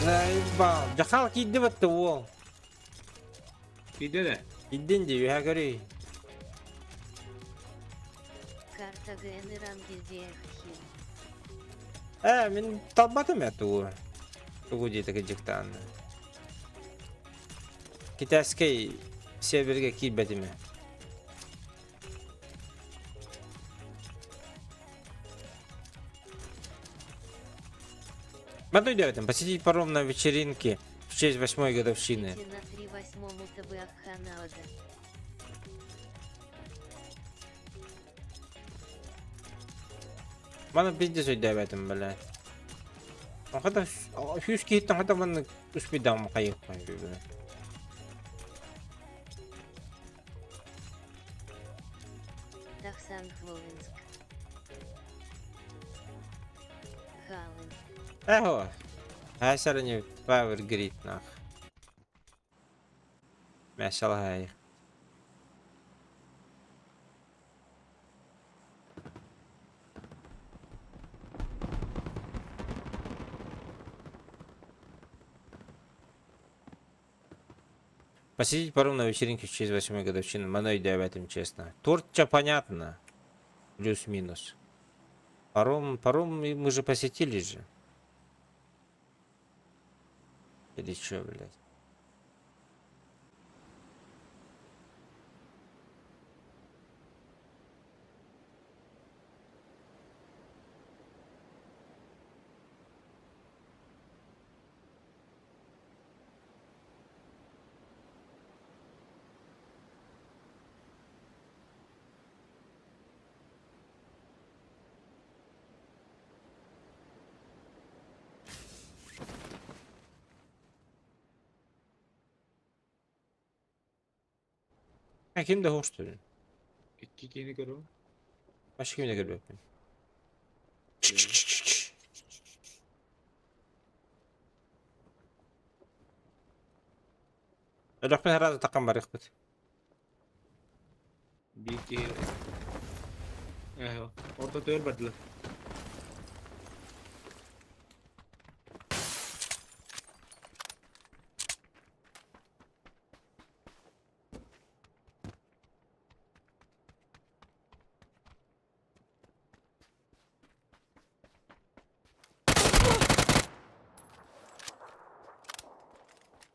Заебал. Дьахал киирдэ батта уол. Киирдэ да? Киирдин дии, үһэ көрүй. Карта ГН Рангильдеяхин. Ээ, мин талбатым ээ тугу. Тугу диэтэ кыдьыктаан. Китайскай сервергэ киирбэтим ээ. Манна өйдөөтүм, посетить паром на вечеринке в честь восьмой годовщины. На 3 8 ТБ Аханаода. Маны пиздец өйдөөбөтүм, бля. Хата сүүс киһиттэн хата манна успейдаҕым хайыахпын бля. Тахсан Хволинск. Халын. Эхо. Хайсарани Power Grid нах. Мәшалла. Посетить паром на вечеринке в честь восьмой годовщины. Маны өйдөөбөтүм, честно. Торт понятно. Плюс-минус. Паром, паром мы же посетили же. Или чё, блядь? Ha, ким да хошту. Икки киһини көрөбүн. Башка кимди көрбөппүн. Өлөхпүн сразу таххан барыахпыт. Биир киһи Ээ, ортотугар бардылар.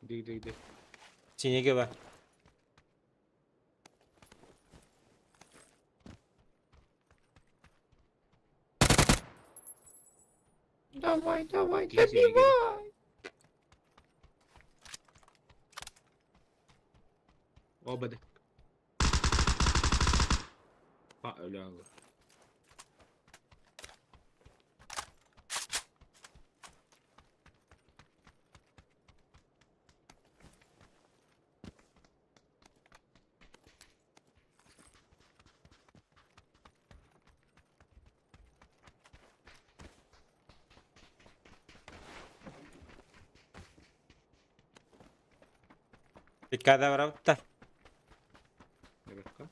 Где, где, где? Синеге бар. Давай, давай, добивай! Оба да. А, өлө. Иккада барабыттар. Рыбка.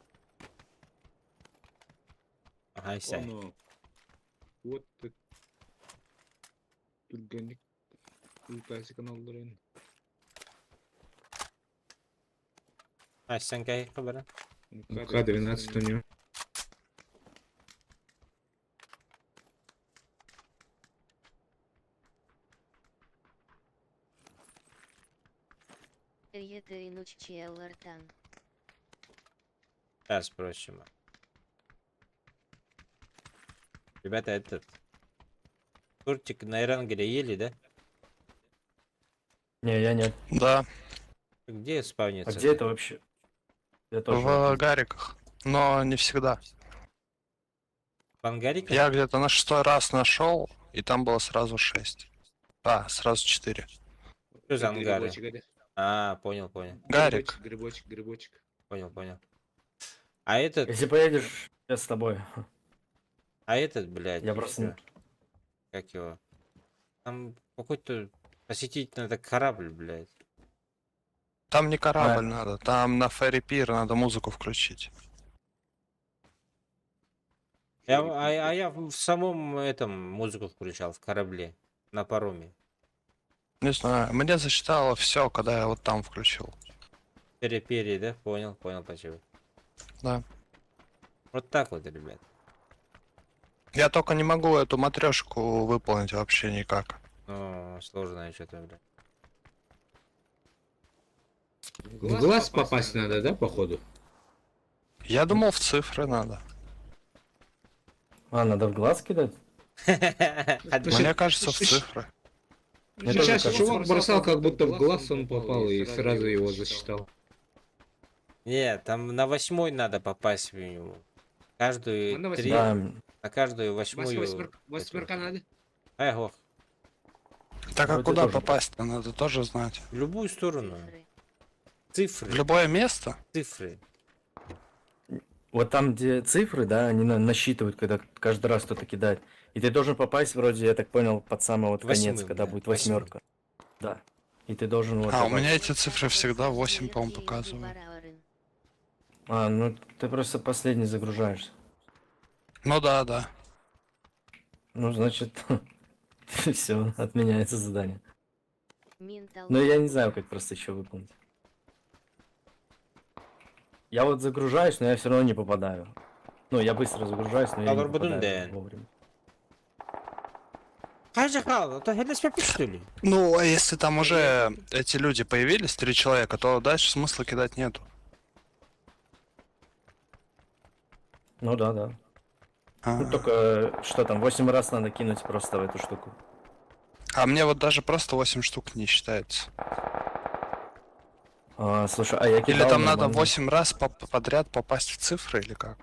Ага, сай. Оно. Вот түргэнник ултайсы каналларын. Айсан кай хабара. К-12 у него. Сейчас спросим. Ребята, этот... Тортик на Эрангеле ели, да? Не, я нет. Да, Где спавнится? А где это вообще? Я тоже. в Гариках. Но не всегда. В ангариках? Я где-то на шестой раз нашел, и там было сразу шесть. А, сразу четыре. Что за ангары? Грибочек, А, понял, понял. Гарик. Грибочек, грибочек. Понял, понял. А этот, Если поедешь, я с тобой. а этот, блядь, Я просто... Как его? Там какой-то посетить надо корабль, блядь. Там не корабль надо, там на Ферри Пир надо музыку включить. А я в самом этом музыку включал, в корабле, на пароме. Не знаю, мне засчитало все, когда я вот там включил. Перепери, да? Понял, понял, спасибо. Да. Вот так вот, ребят. Я только не могу эту матрешку выполнить вообще никак. Ну, сложное что-то, блядь. В глаз попасть надо, да, походу? Я думал, в цифры надо. А, надо в глаз кидать? Мне кажется, в цифры. Мне тоже Сейчас кажется. чувак бросал, как будто в глаз он попал и сразу его засчитал. Не, там на восьмой надо попасть в него. Каждую На три, Да, на каждую восьмую. Восьмерка надо? Ай, ох, Так а Вроде куда тоже. попасть-то надо тоже знать. в любую сторону. Цифры. Цифры, В любое место? цифры. Вот там, где цифры, да, они насчитывают, когда каждый раз кто-то кидает. И ты должен попасть, вроде, я так понял, под самый вот конец, Восьмым, когда да, будет восьмым. восьмерка. Да. И ты должен вот А, у попасть. меня эти цифры всегда 8, по-моему, показывают. А, ну ты просто последний загружаешься. Ну да, да. Ну, значит, все, отменяется задание. Но я не знаю, как просто еще выполнить. Я вот загружаюсь, но я все равно не попадаю. Ну, я быстро загружаюсь, но я не Алар будун попадаю дэн. вовремя. Хайжа хал, то хелес что ли? Ну, а если там уже эти люди появились, три человека, то дальше смысла кидать нету. Ну да. А, Ну только, что там, 8 раз надо кинуть просто в эту штуку. А мне вот даже просто 8 штук не считается. А, слушай, а я Или кидал там надо нормально. 8 раз подряд попасть в цифры, или как?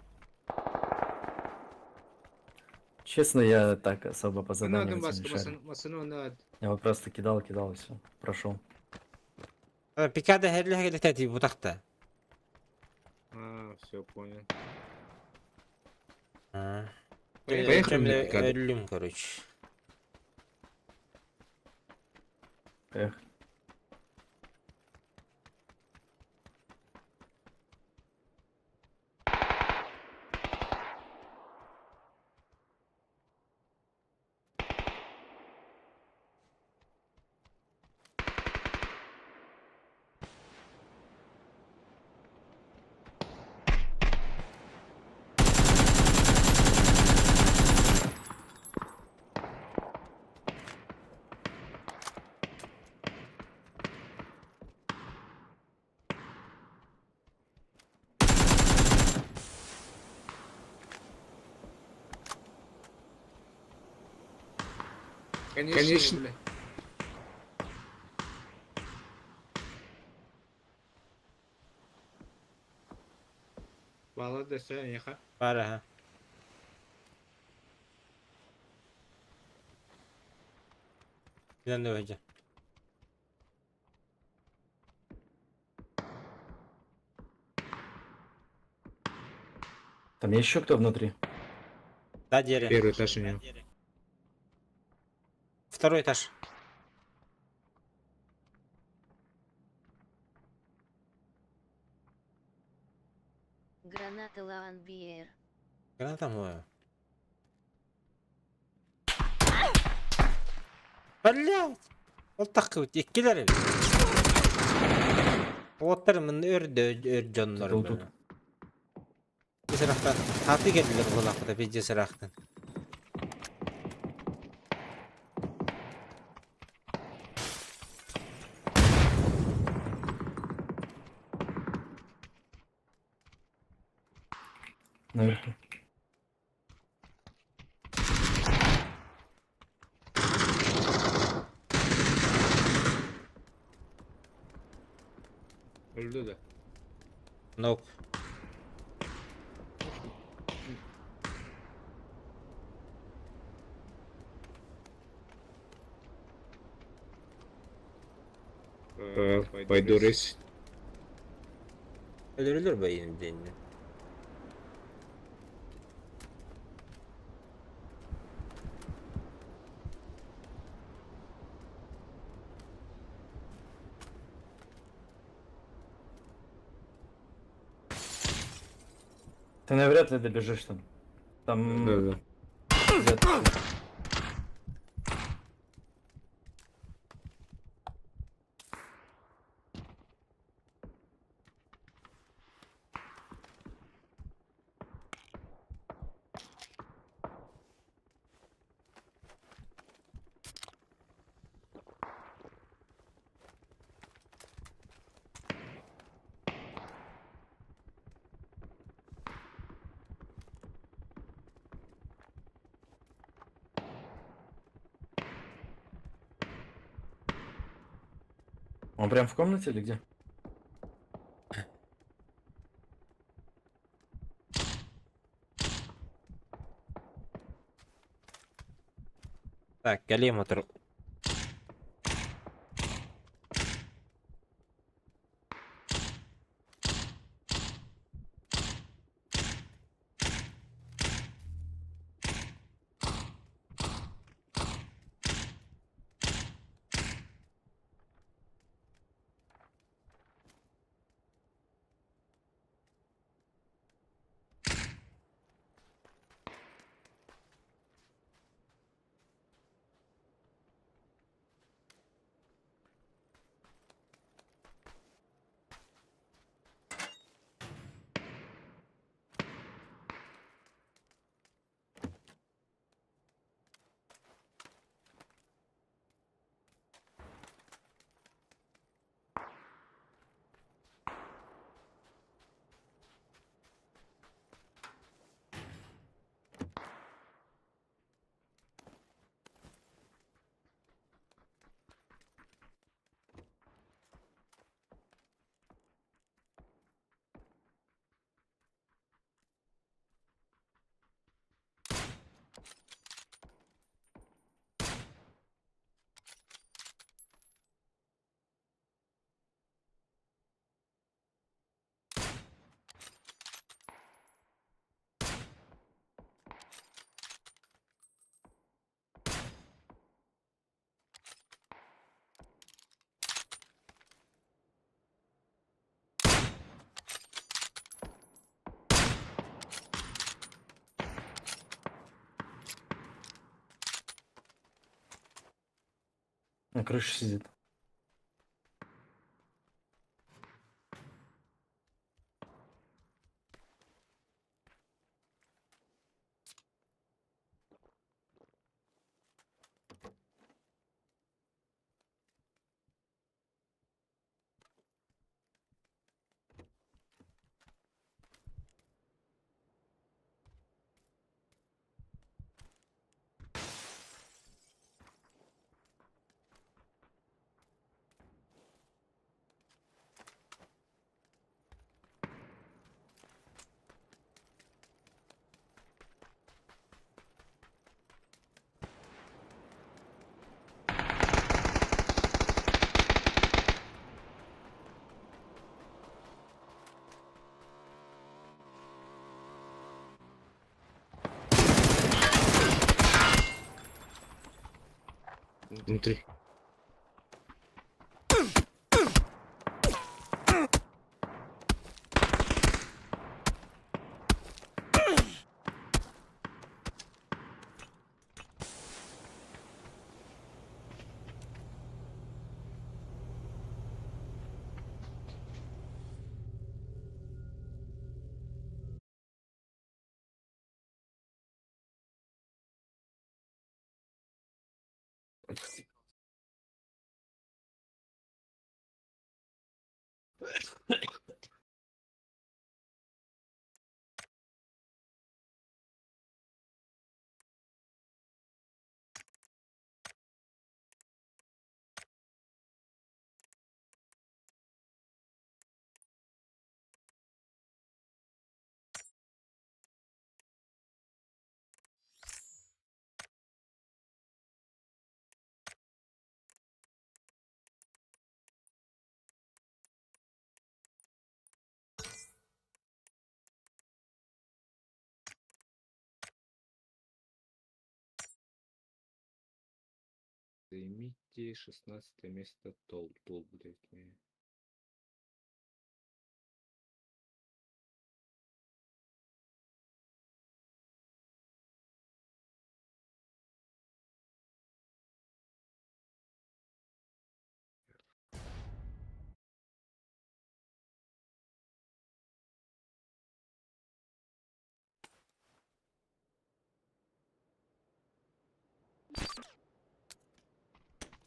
Честно, я так особо по Надо заданиям этим маска, не шарю. масыны надо. Я вот просто кидал, кидал и все. Прошел. Пикада хеле хеле тәти бутакта. А, все, понял. А. Поехали на Пикадо. Өлүм, короче. Эх. Конечно, бля. Бала десе, яха. Бар ха. Мен өйдө. Там есть еще кто внутри? Да, дере. Первый этаж у него. Второй этаж. Граната Лаанбиэр. Граната моя. Блять! Ол такы иккилер. Оттар мын өрдө өр дьоннор. Тут, тут. Сырахтан. Хаты келдилер булакта пизде сырахтан. Наверху. Öldü de. Нок. Пойду рейс. Өлөрүлөр байын денне. Ты навряд ли добежишь там. Там... Да-да. где-то- Он прям в комнате или где? Так, кэлиэм отур. На крыше сидит. Внутри. Займите 16 место тол, тол, блядь. Не.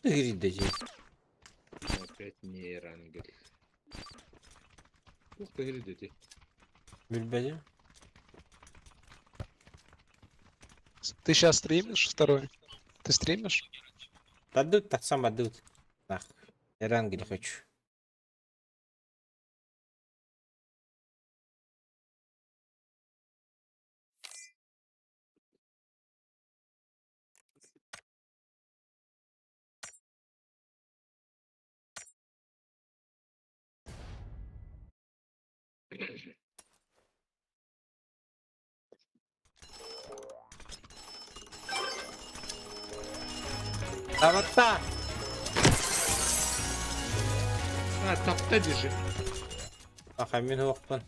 Гридези. Опять не рангель. Ух ты, гридете. Билбэдим. Ты сейчас стримишь второй? Ты стримишь? Дадут, так сам дадут. Нах. Я рангель хочу. Авата! А, тапта держи. Аха, мин хуохпун.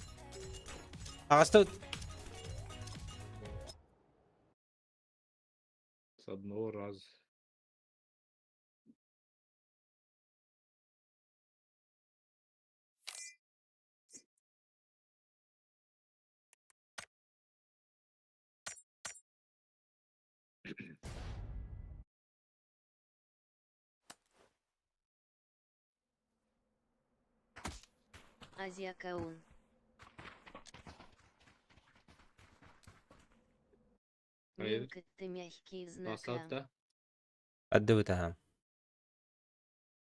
Аҕаста С одного раза. Азия Каун. А я- Минка, ты мягкий знака. Асатта. Аддыбыт аһам.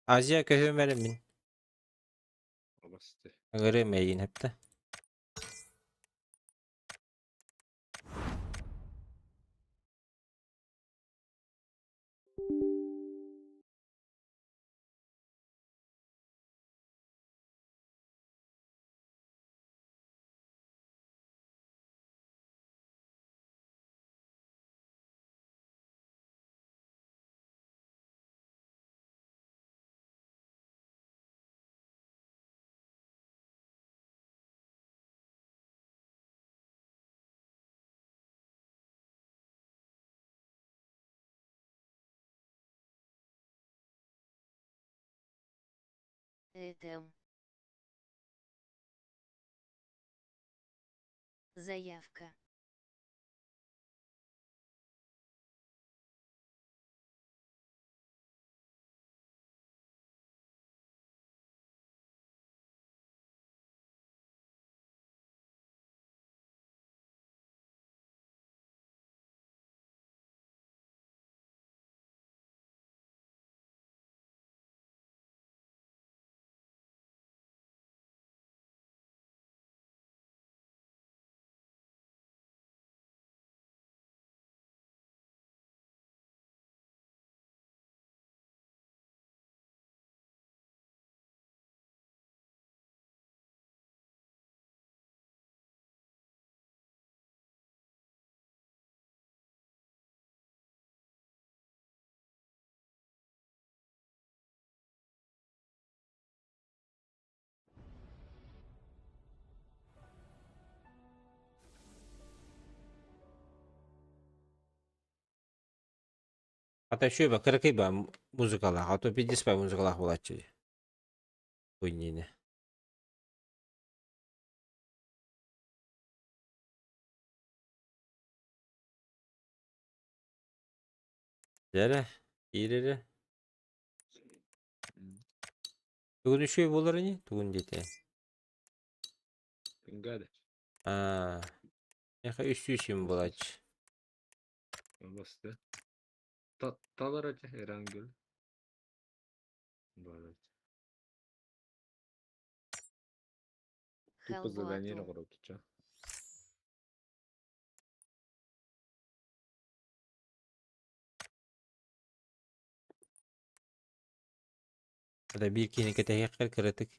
Азия көһүмэрим мин. Абасты. Ыҥырыам эйигин хэптэ. Этем. Заявка. Хата үчүгэй кыракый ба музыкалаах, а то пиздец ба музыкалаах буолааччы. Хуйнины. Дьэ киир эрэ. Тугун үчүгэй буолар ини? Тугун диэтэ? Гады. Аа, миэхэ үс сүүс буолааччы. Басты. Талар ача Эрангел. Бар. Тупо задание Халву оҥорор. Это биир киһини кэтэһиэххэр кыратык.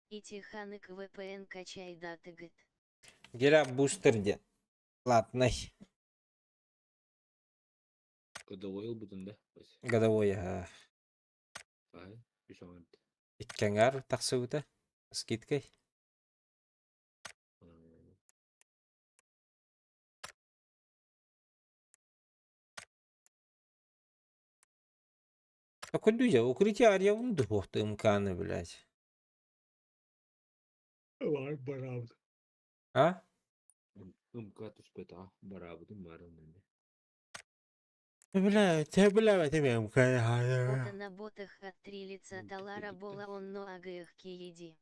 Ити ханык VPN качай датыгыт. Гера бустер диэн. Платный. Годовой ылбытын да. Годовой аһа. Ай, үс оҥорд. Иккэҥэр тахсыбыта. Скидкой. А куда укрытие арьявын духовты МКны, блядь. Бар барабыт. А? МК түспэт а барабытын барын. Бля, ты, бля, ты МК. Фото на ботах от три лица Талара бола онно агых киеди.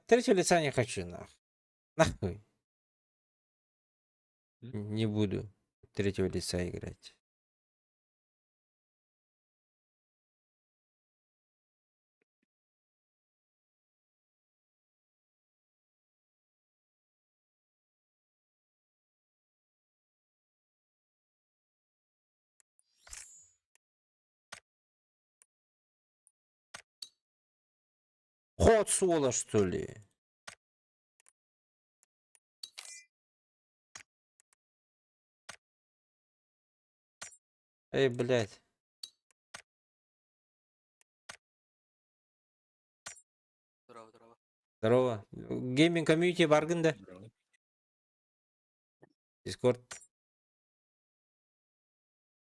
Третьего лица не хочу, нах. Нахуй. Не буду третьего лица играть. Ход соло, что ли? Эй, блядь. Здорово, здорово. Здорово. Гейминг комьюнити бааргын да? Дискорд.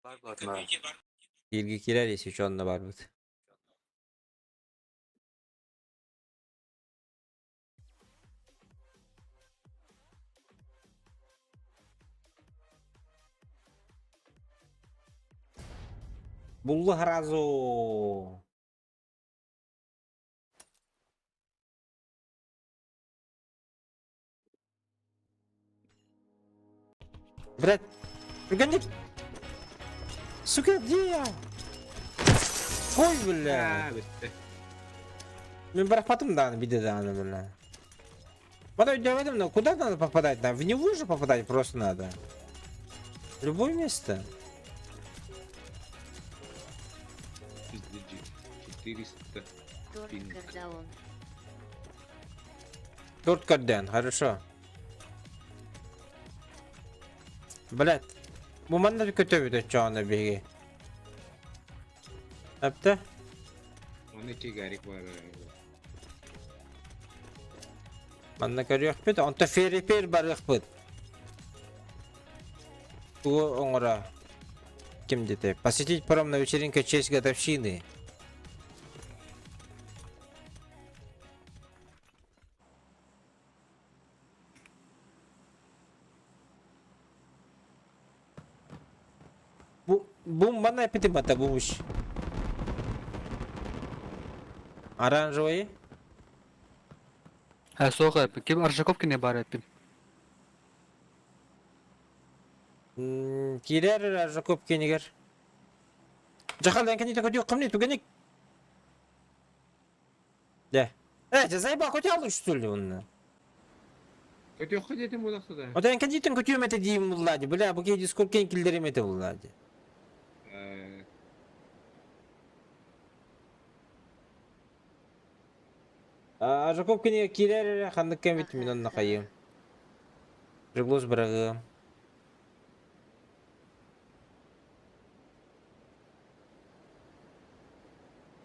Баар буолар. Кииргэ киирэр если что онно баарбыт. Булла сразу. Блядь, гони. Сука, где я? Ой, бля. Мин бырахпатым даҕаны биирдэ даҕаны, бля. Потом но куда надо попадать? В него же попадать просто надо. В любое место. 400. Торт кардаон. Торт карден, хорошо. Блядь. Бу манна көтөбүт оччоҕуна биһиги. Әпті? 12 гарик бар. Манна көрүөхпүт, онто феррипер барыахпыт. Тугу оҥоро ким диэтэ? Посетить паром на вечеринке в честь годовщины. Бу бу манна эппитим бата бумуш. Оранжевый. Ә, суох эппин. Ким Аржаков кине бар эппин. Киирэр Аржаков кинигэр. Жахал эн кини көтүөх кымны түгеник. Дэ. Э, заебал, көтө что ли он? Көтүөххэ диэтим буолахса да. Ота эн кэнниттэн көтүөм этэ диим буллаadi. Бля, бу киһи дискорд кэн киллэрим этэ буллаadi. Аржаков кинигэ киирэр эрэ ханнык кэмит мин онно хайыам. Приглас быраҕыам.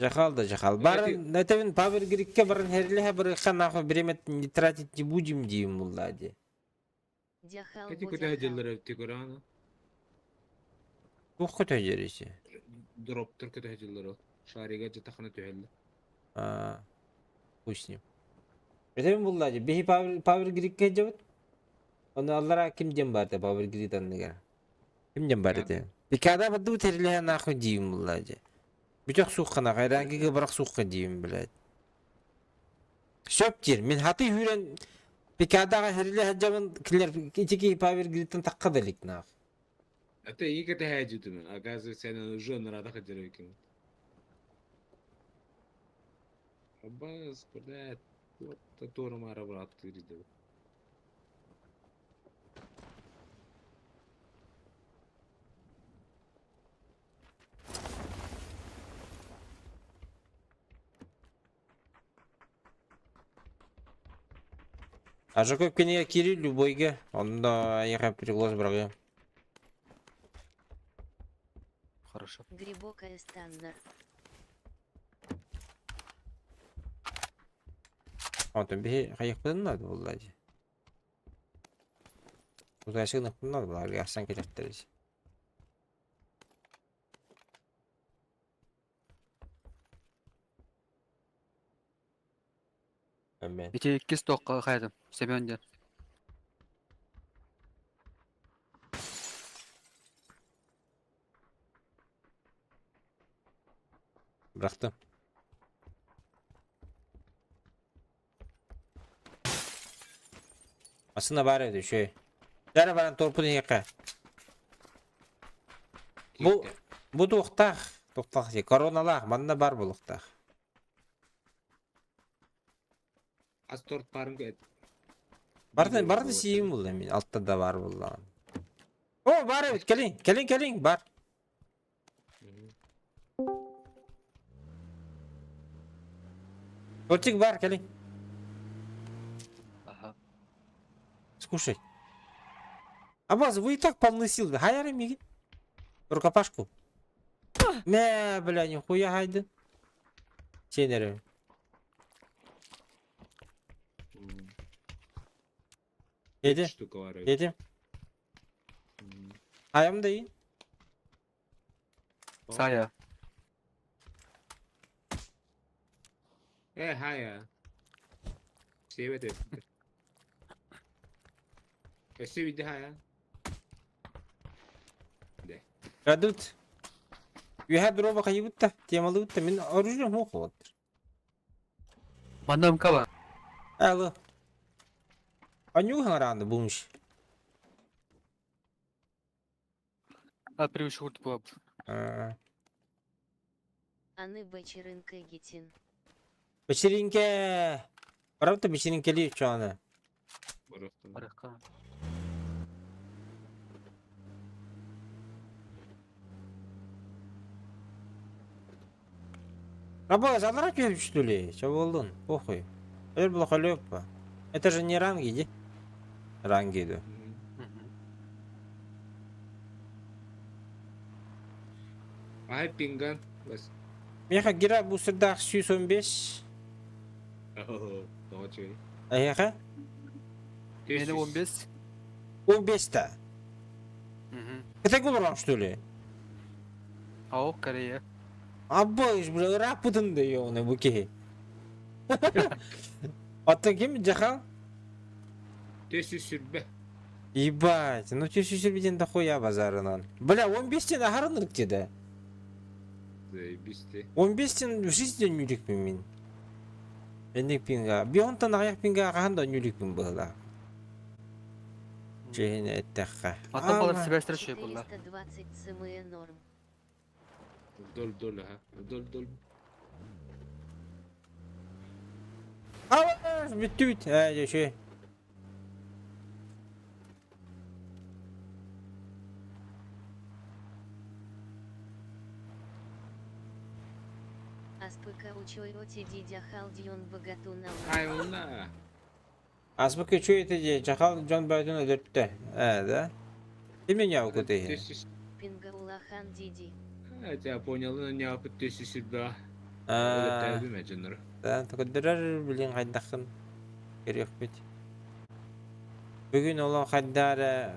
Жахал да жахал. Барын, этэбин Павел Грикке барын херлиһэ барыхха нахуй время не тратить не будем диим буллади. Дяхал Эти бу көтө дяхал. дьыллар өттү көрөөнө. Туох көтө дьэриси? Дроптор көтө дьыллар ол. Шарига жатахана түһэллэр. А, хуй с ним. Этэбин буллади. Биһи Павел Павел Грикке дьабыт. Оны аллара ким диэн баарта Павел Грик анныгар. Ким диэн бар этэ? Пикада бадуу тэрилэһэ нахуй диим буллади. Бүтэх сууххана хайраангыга барах суухха диим, блядь. Сөп диир. Мин хаты үүрэн Пикадаҕа хэрилэ сылдьабын кинилэр ити киһи Павел Гриттан тахха да илик наах. Это и кэтэһээдьитим. Оказывается, сен уже нарада хадьар эбикин. Абас, блядь, вот туора маара бырааттыыр идэбит. Ажаков кинигэ киирии любойга, онно эйиэхэ приглас быраҕыам. Хорошо. Грибок Эстаннер. Онтон биһи хайыахпытын наада буолла дии. Удачи гыныахпын наада буолла, ахсан кэлэхтэрэ Amen. Ити иккис туохха хайдым. Семен диэн. Бырахтым. Ассына баар эбит үчүгэй. Дьэ баран торпун иһиэххэ. Бу бу туохтаах туохтаах дии короналаах манна баар буолуохтаах. Ас торт баарын эт. Барыта барыта сиим булла мин алта да баар буоллаҕын. О баар эбит кэлиҥ кэлиҥ кэлиҥ бар. Тортик бар кэлиҥ. Ага. Скушай. Абаз, вы и так полны сил. Хайары мигин. Рукопашку. Мэ, бля, нихуя хайдын. Сен эрэ. Еди. Штука бар эбит. Еди. Хайам да иин. Сая. Э, хая. Сиэбэт эбит. Өссө биирдэ хая. Радут. Үөһэ дроба хайыбыт да, темалыбыт да, мин оружием суох буолаттар. Манна МК бар. Алло. Анюха хараанды бумш. А, привычку буолбут. Аны бэчиринкэ гитин. Вечеринке. Правда вечеринкели чоны. Барыхха. Раба, залара что ли? Че болдун? Похуй. Это было халепа. Это же не ранги, иди. Ранги иду. Ай, пинган. Бас. Меха гера бусырдах 115. Тоҕо үчүгэй. Эһиэхэ? Мени 15. 15-те. Угу. Это олорон, что ли? Ау, Корея. Абыш, бля, ырааппытын да ёбаный бу киһи. Оттон ким дьахал? 420. Ебать, ну ты сүсүрбитин да хуя базарынан. Бля, 15-тен аһарынырык деді. Заебись ты. 15-тен в жизни нюликпин мин. Энник пинга. Бионтан аяк пинга хахан да нюликпин быһыла. Чехине эттэххэ. Атын балар себя встречу была. 420 см норм. Вдоль, вдоль, ага. Вдоль, вдоль. Абаш, бүттүбүт. Ээ, дьэ, Аспыка учуете дидя халдион богату на Айылна. Аспык үчү ити жахал дьон бөтүн өлөрттө. Ээ, да? Ким меня укутыһы? 400. Пинга улахан диди. Я тебя понял, но не опыт 402. Аа, Өлөттөрбүм эженер. да, көдөрөр билин хайдахын көрүөхпүт. Бүгүн олох хайдара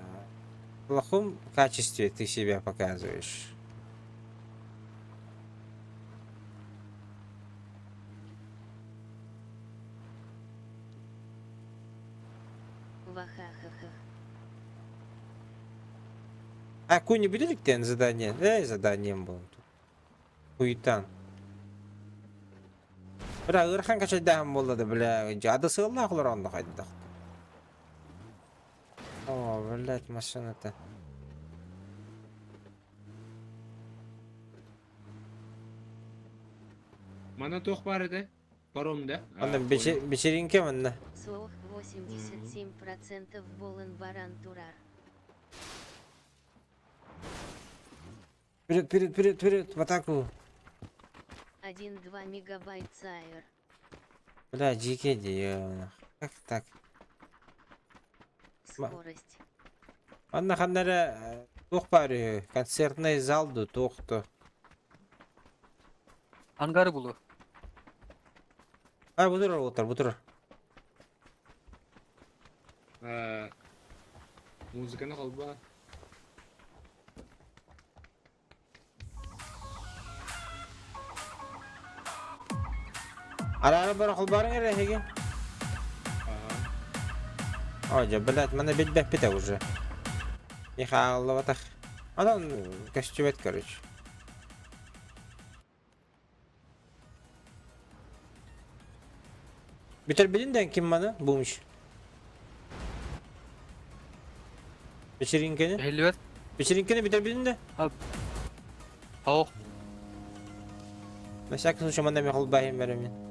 в плохом качестве ты себя показываешь. Вахахахах. А куни биликтен задание? Эй, заданием был. Хуйтан. Бля, ырхан качайдахан болду бля. Ады сыллах олар онда хайдах. О, блядь, машина-то. Мана тох бар эде. Паром да? Анда вечеринке манна. Суох 87% болын баран турар. Вперед, вперед, вперед, вперед, в атаку. 1,2 мегабайт сайр. Бля, дикие де, Как так? Скорость. Манна ханнара туох бары концертный зал ду туохту. Ангары булу. А, бутур отыр, бутур. Музыканы холба. Ара ара бар холбарын эре хеге. Ага. Ой, блядь, мана бит бите уже. Михаил батах. Анан костюмет, короче. Битер билин ким маны бумуш. Вечеринкени? 51. Вечеринкени битер билин де? Ау. На всякий случай мана михал бахим беремин.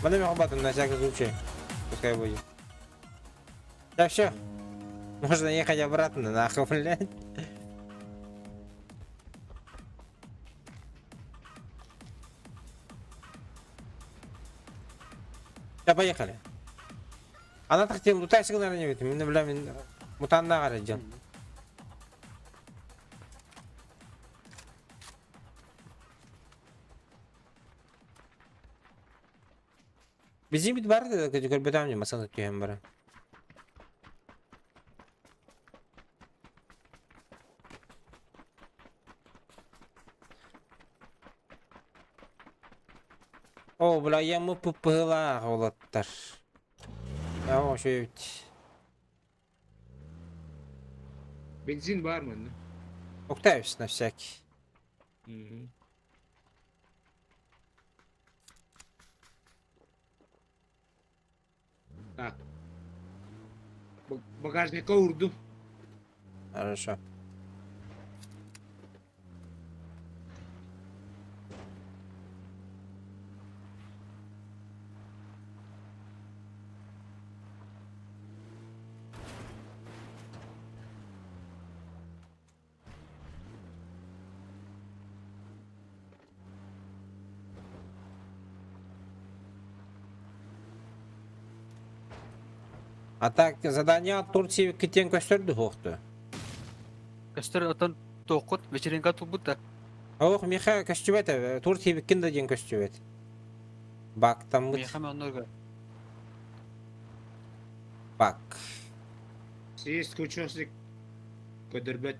Мана михал батым на всякий случай. Пускай будет. Так, все. Можно ехать обратно, нахуй, блядь. Да, поехали. Она так тем лутайсың, наверное, не видит. Мен, бля, мен мутанна қарай Бензин бит бар да, көрбөтөм не масаны түйем бара. О, бля, я мы пыпыла олаттар. Я вообще ведь. Бензин бар мында. Октавис на всякий. Мгм. Так. Багажника урдум. Хорошо. А так задание Турции китен көстөрдү хуохту. Көстөр отон туоххут вечеринка тулбут да. Ох, миха көстүбэт, Турция биккин да диэн көстүбэт. Бактаммыт. Миэхэ оннуга. Бак. Съесть кучосик көдөрбөт.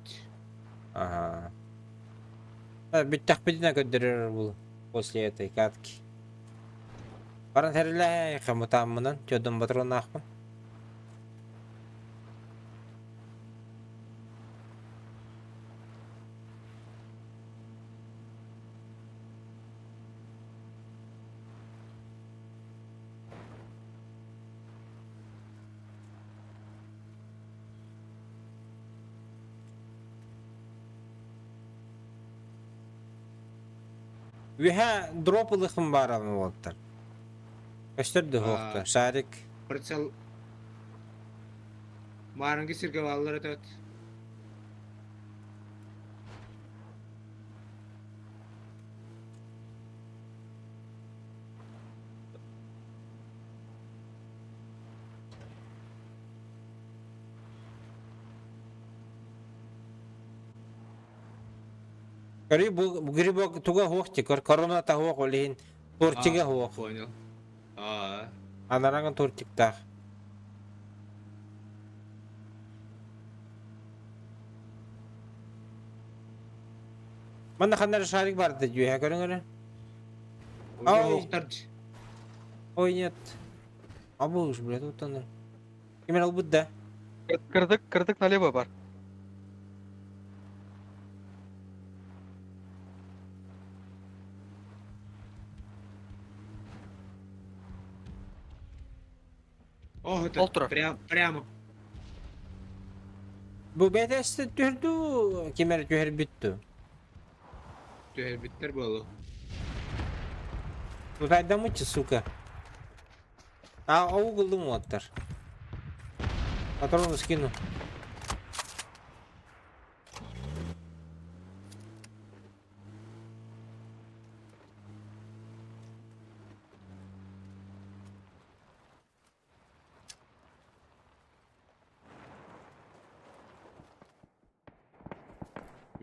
Ага. Бүттэхпитинэ көрдөрөр бул после этой катки. Баран хэрилээ хамутааммынан чодон патроннаахпын. Үөһэ дроп ылыхпын баарабын уолаттар. Көстөр да суохтар. Шарик. Прицел Маарыҥҥы сиргэ бааллар этэ. Грибок туга суох кор корона таһуох ол иһин тортига суох. Понял. А. Анараҥа тортиктаах. Манна ханна эрэ шарик баар да дьүөһэ көрүҥ эрэ. Ой. Ой, нет. Абы уж, блядь, вот он. Ким эрэ ылбыт да? Кырдык, кырдык налево бар. О, это Ол турар. прям, прямо. Бу бэйэтэ түһэрдүү, ким эрэ түһэрбит дуу? Түһэрбиттэр буолуо. Тутайдамыччы, сука. А, угуллум уоттар. Патрону скину.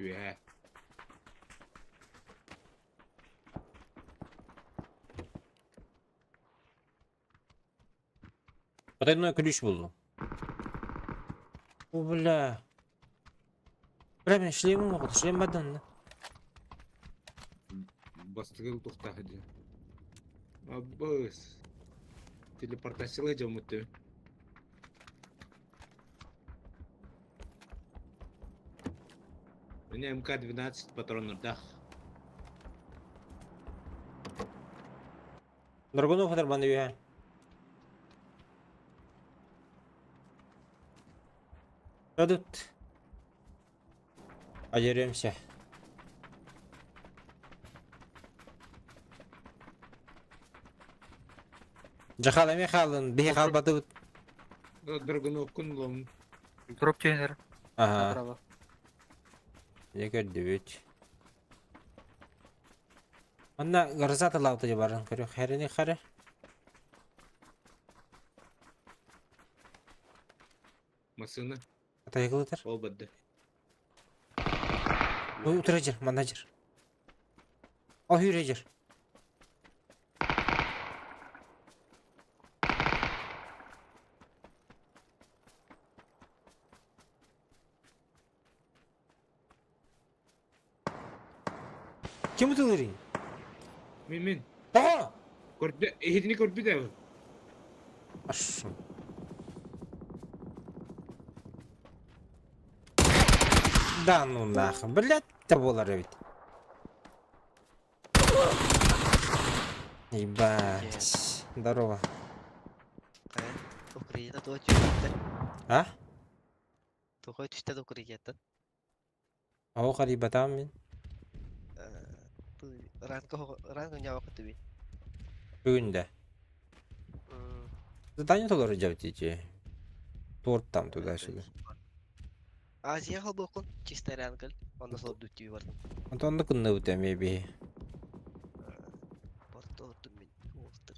Үөһэ. Потайной ключ буллум. О, бля. Бля, мен шлемим оҕото, шлем бадан. Бастыгыл тухтаах дии. Абыс. Телепортациялыы дьоммут У меня МК-12 патроннардаах. Драгунов хатарбан үһэ. Тут. Подеремся. Жахала Михайловна, биһи хаалбатыбыт. Драгуновкун булам. Дроп түһэр. Ага. Направо. Не көрдүбүт. Манна гроза тылаабыта баран көрүөх хэрини хары. Массыына. Атайгылытар. Ол бадды. Ой, утура манна жер. О, хүрэ жер. Ким утулырый? Мин мин. Тоҕо? Көрдө, эһитини көрбүт ээ. Ашшым. Да ну нахуй, блядь, да буолар эбит. Ебать. Здорово. Украина туох түстэ? А? Туох түстэ Украинаттан? Оо харибатам мин. Ранка ранка ньаҕа түбү. Бүгүн да. Задание толору дьабытичи. Торт там туда-сюда. Азия холбокун чисто ранкал. Онно сол түбү бардым. Онтон да кынныбыт эмиэ биһи. Порто ортум мин. Уолтар.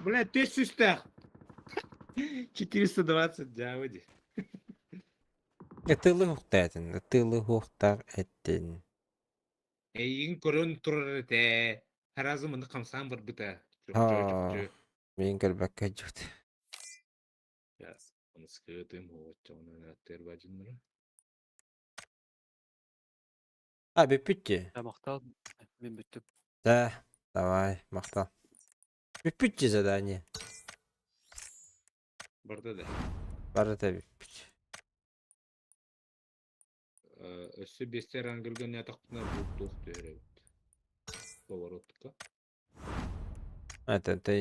Бля, түс сүстэх. 420 дьаабы Ытылы хуктаатын, ытылы хуктар эттин. Эйигин көрөн турар этэ. Сразу маны хамсаан барбыта. Чопчу, Аа, чопчу. мин көрбөккө дьут. Сейчас. Оны скытым, оччоҕуна аттыыр бадьыннара. А, бүппүт Махтал. Мин бүттүм. Да, давай, махтал. Бүппүт задание. Барда да. Барыта бүппүт. Өссө биэстэр ангелга не атахпына бу туох түһэр эбит. Поворотка. Это ты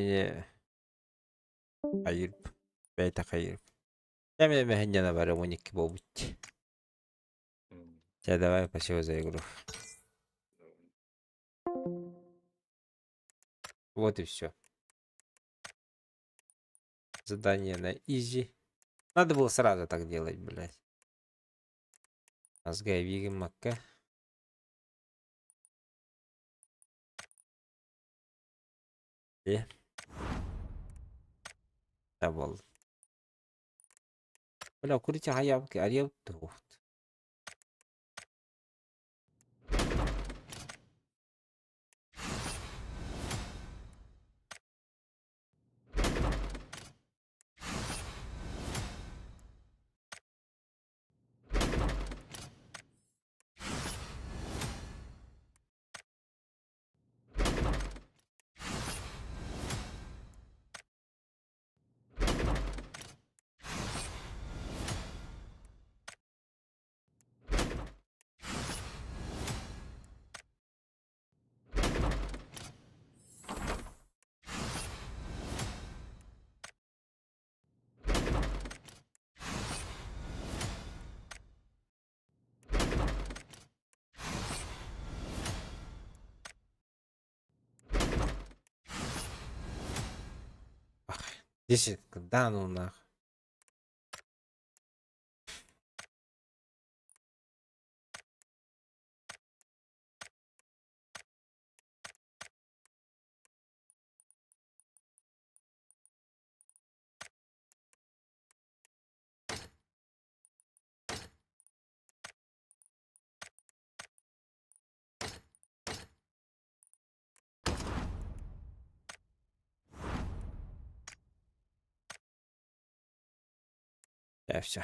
хайырп. Бэйте хайырп. Эми мэһинньэне бары 12 буолбут. Чэ, давай, спасибо за игру. Вот и все. Задание на изи. Надо было сразу так делать, блядь. Азгай вигин макка. Э. Да бол. Бля, курите хаябки, арел тут. 10, да ну нах. Да, все.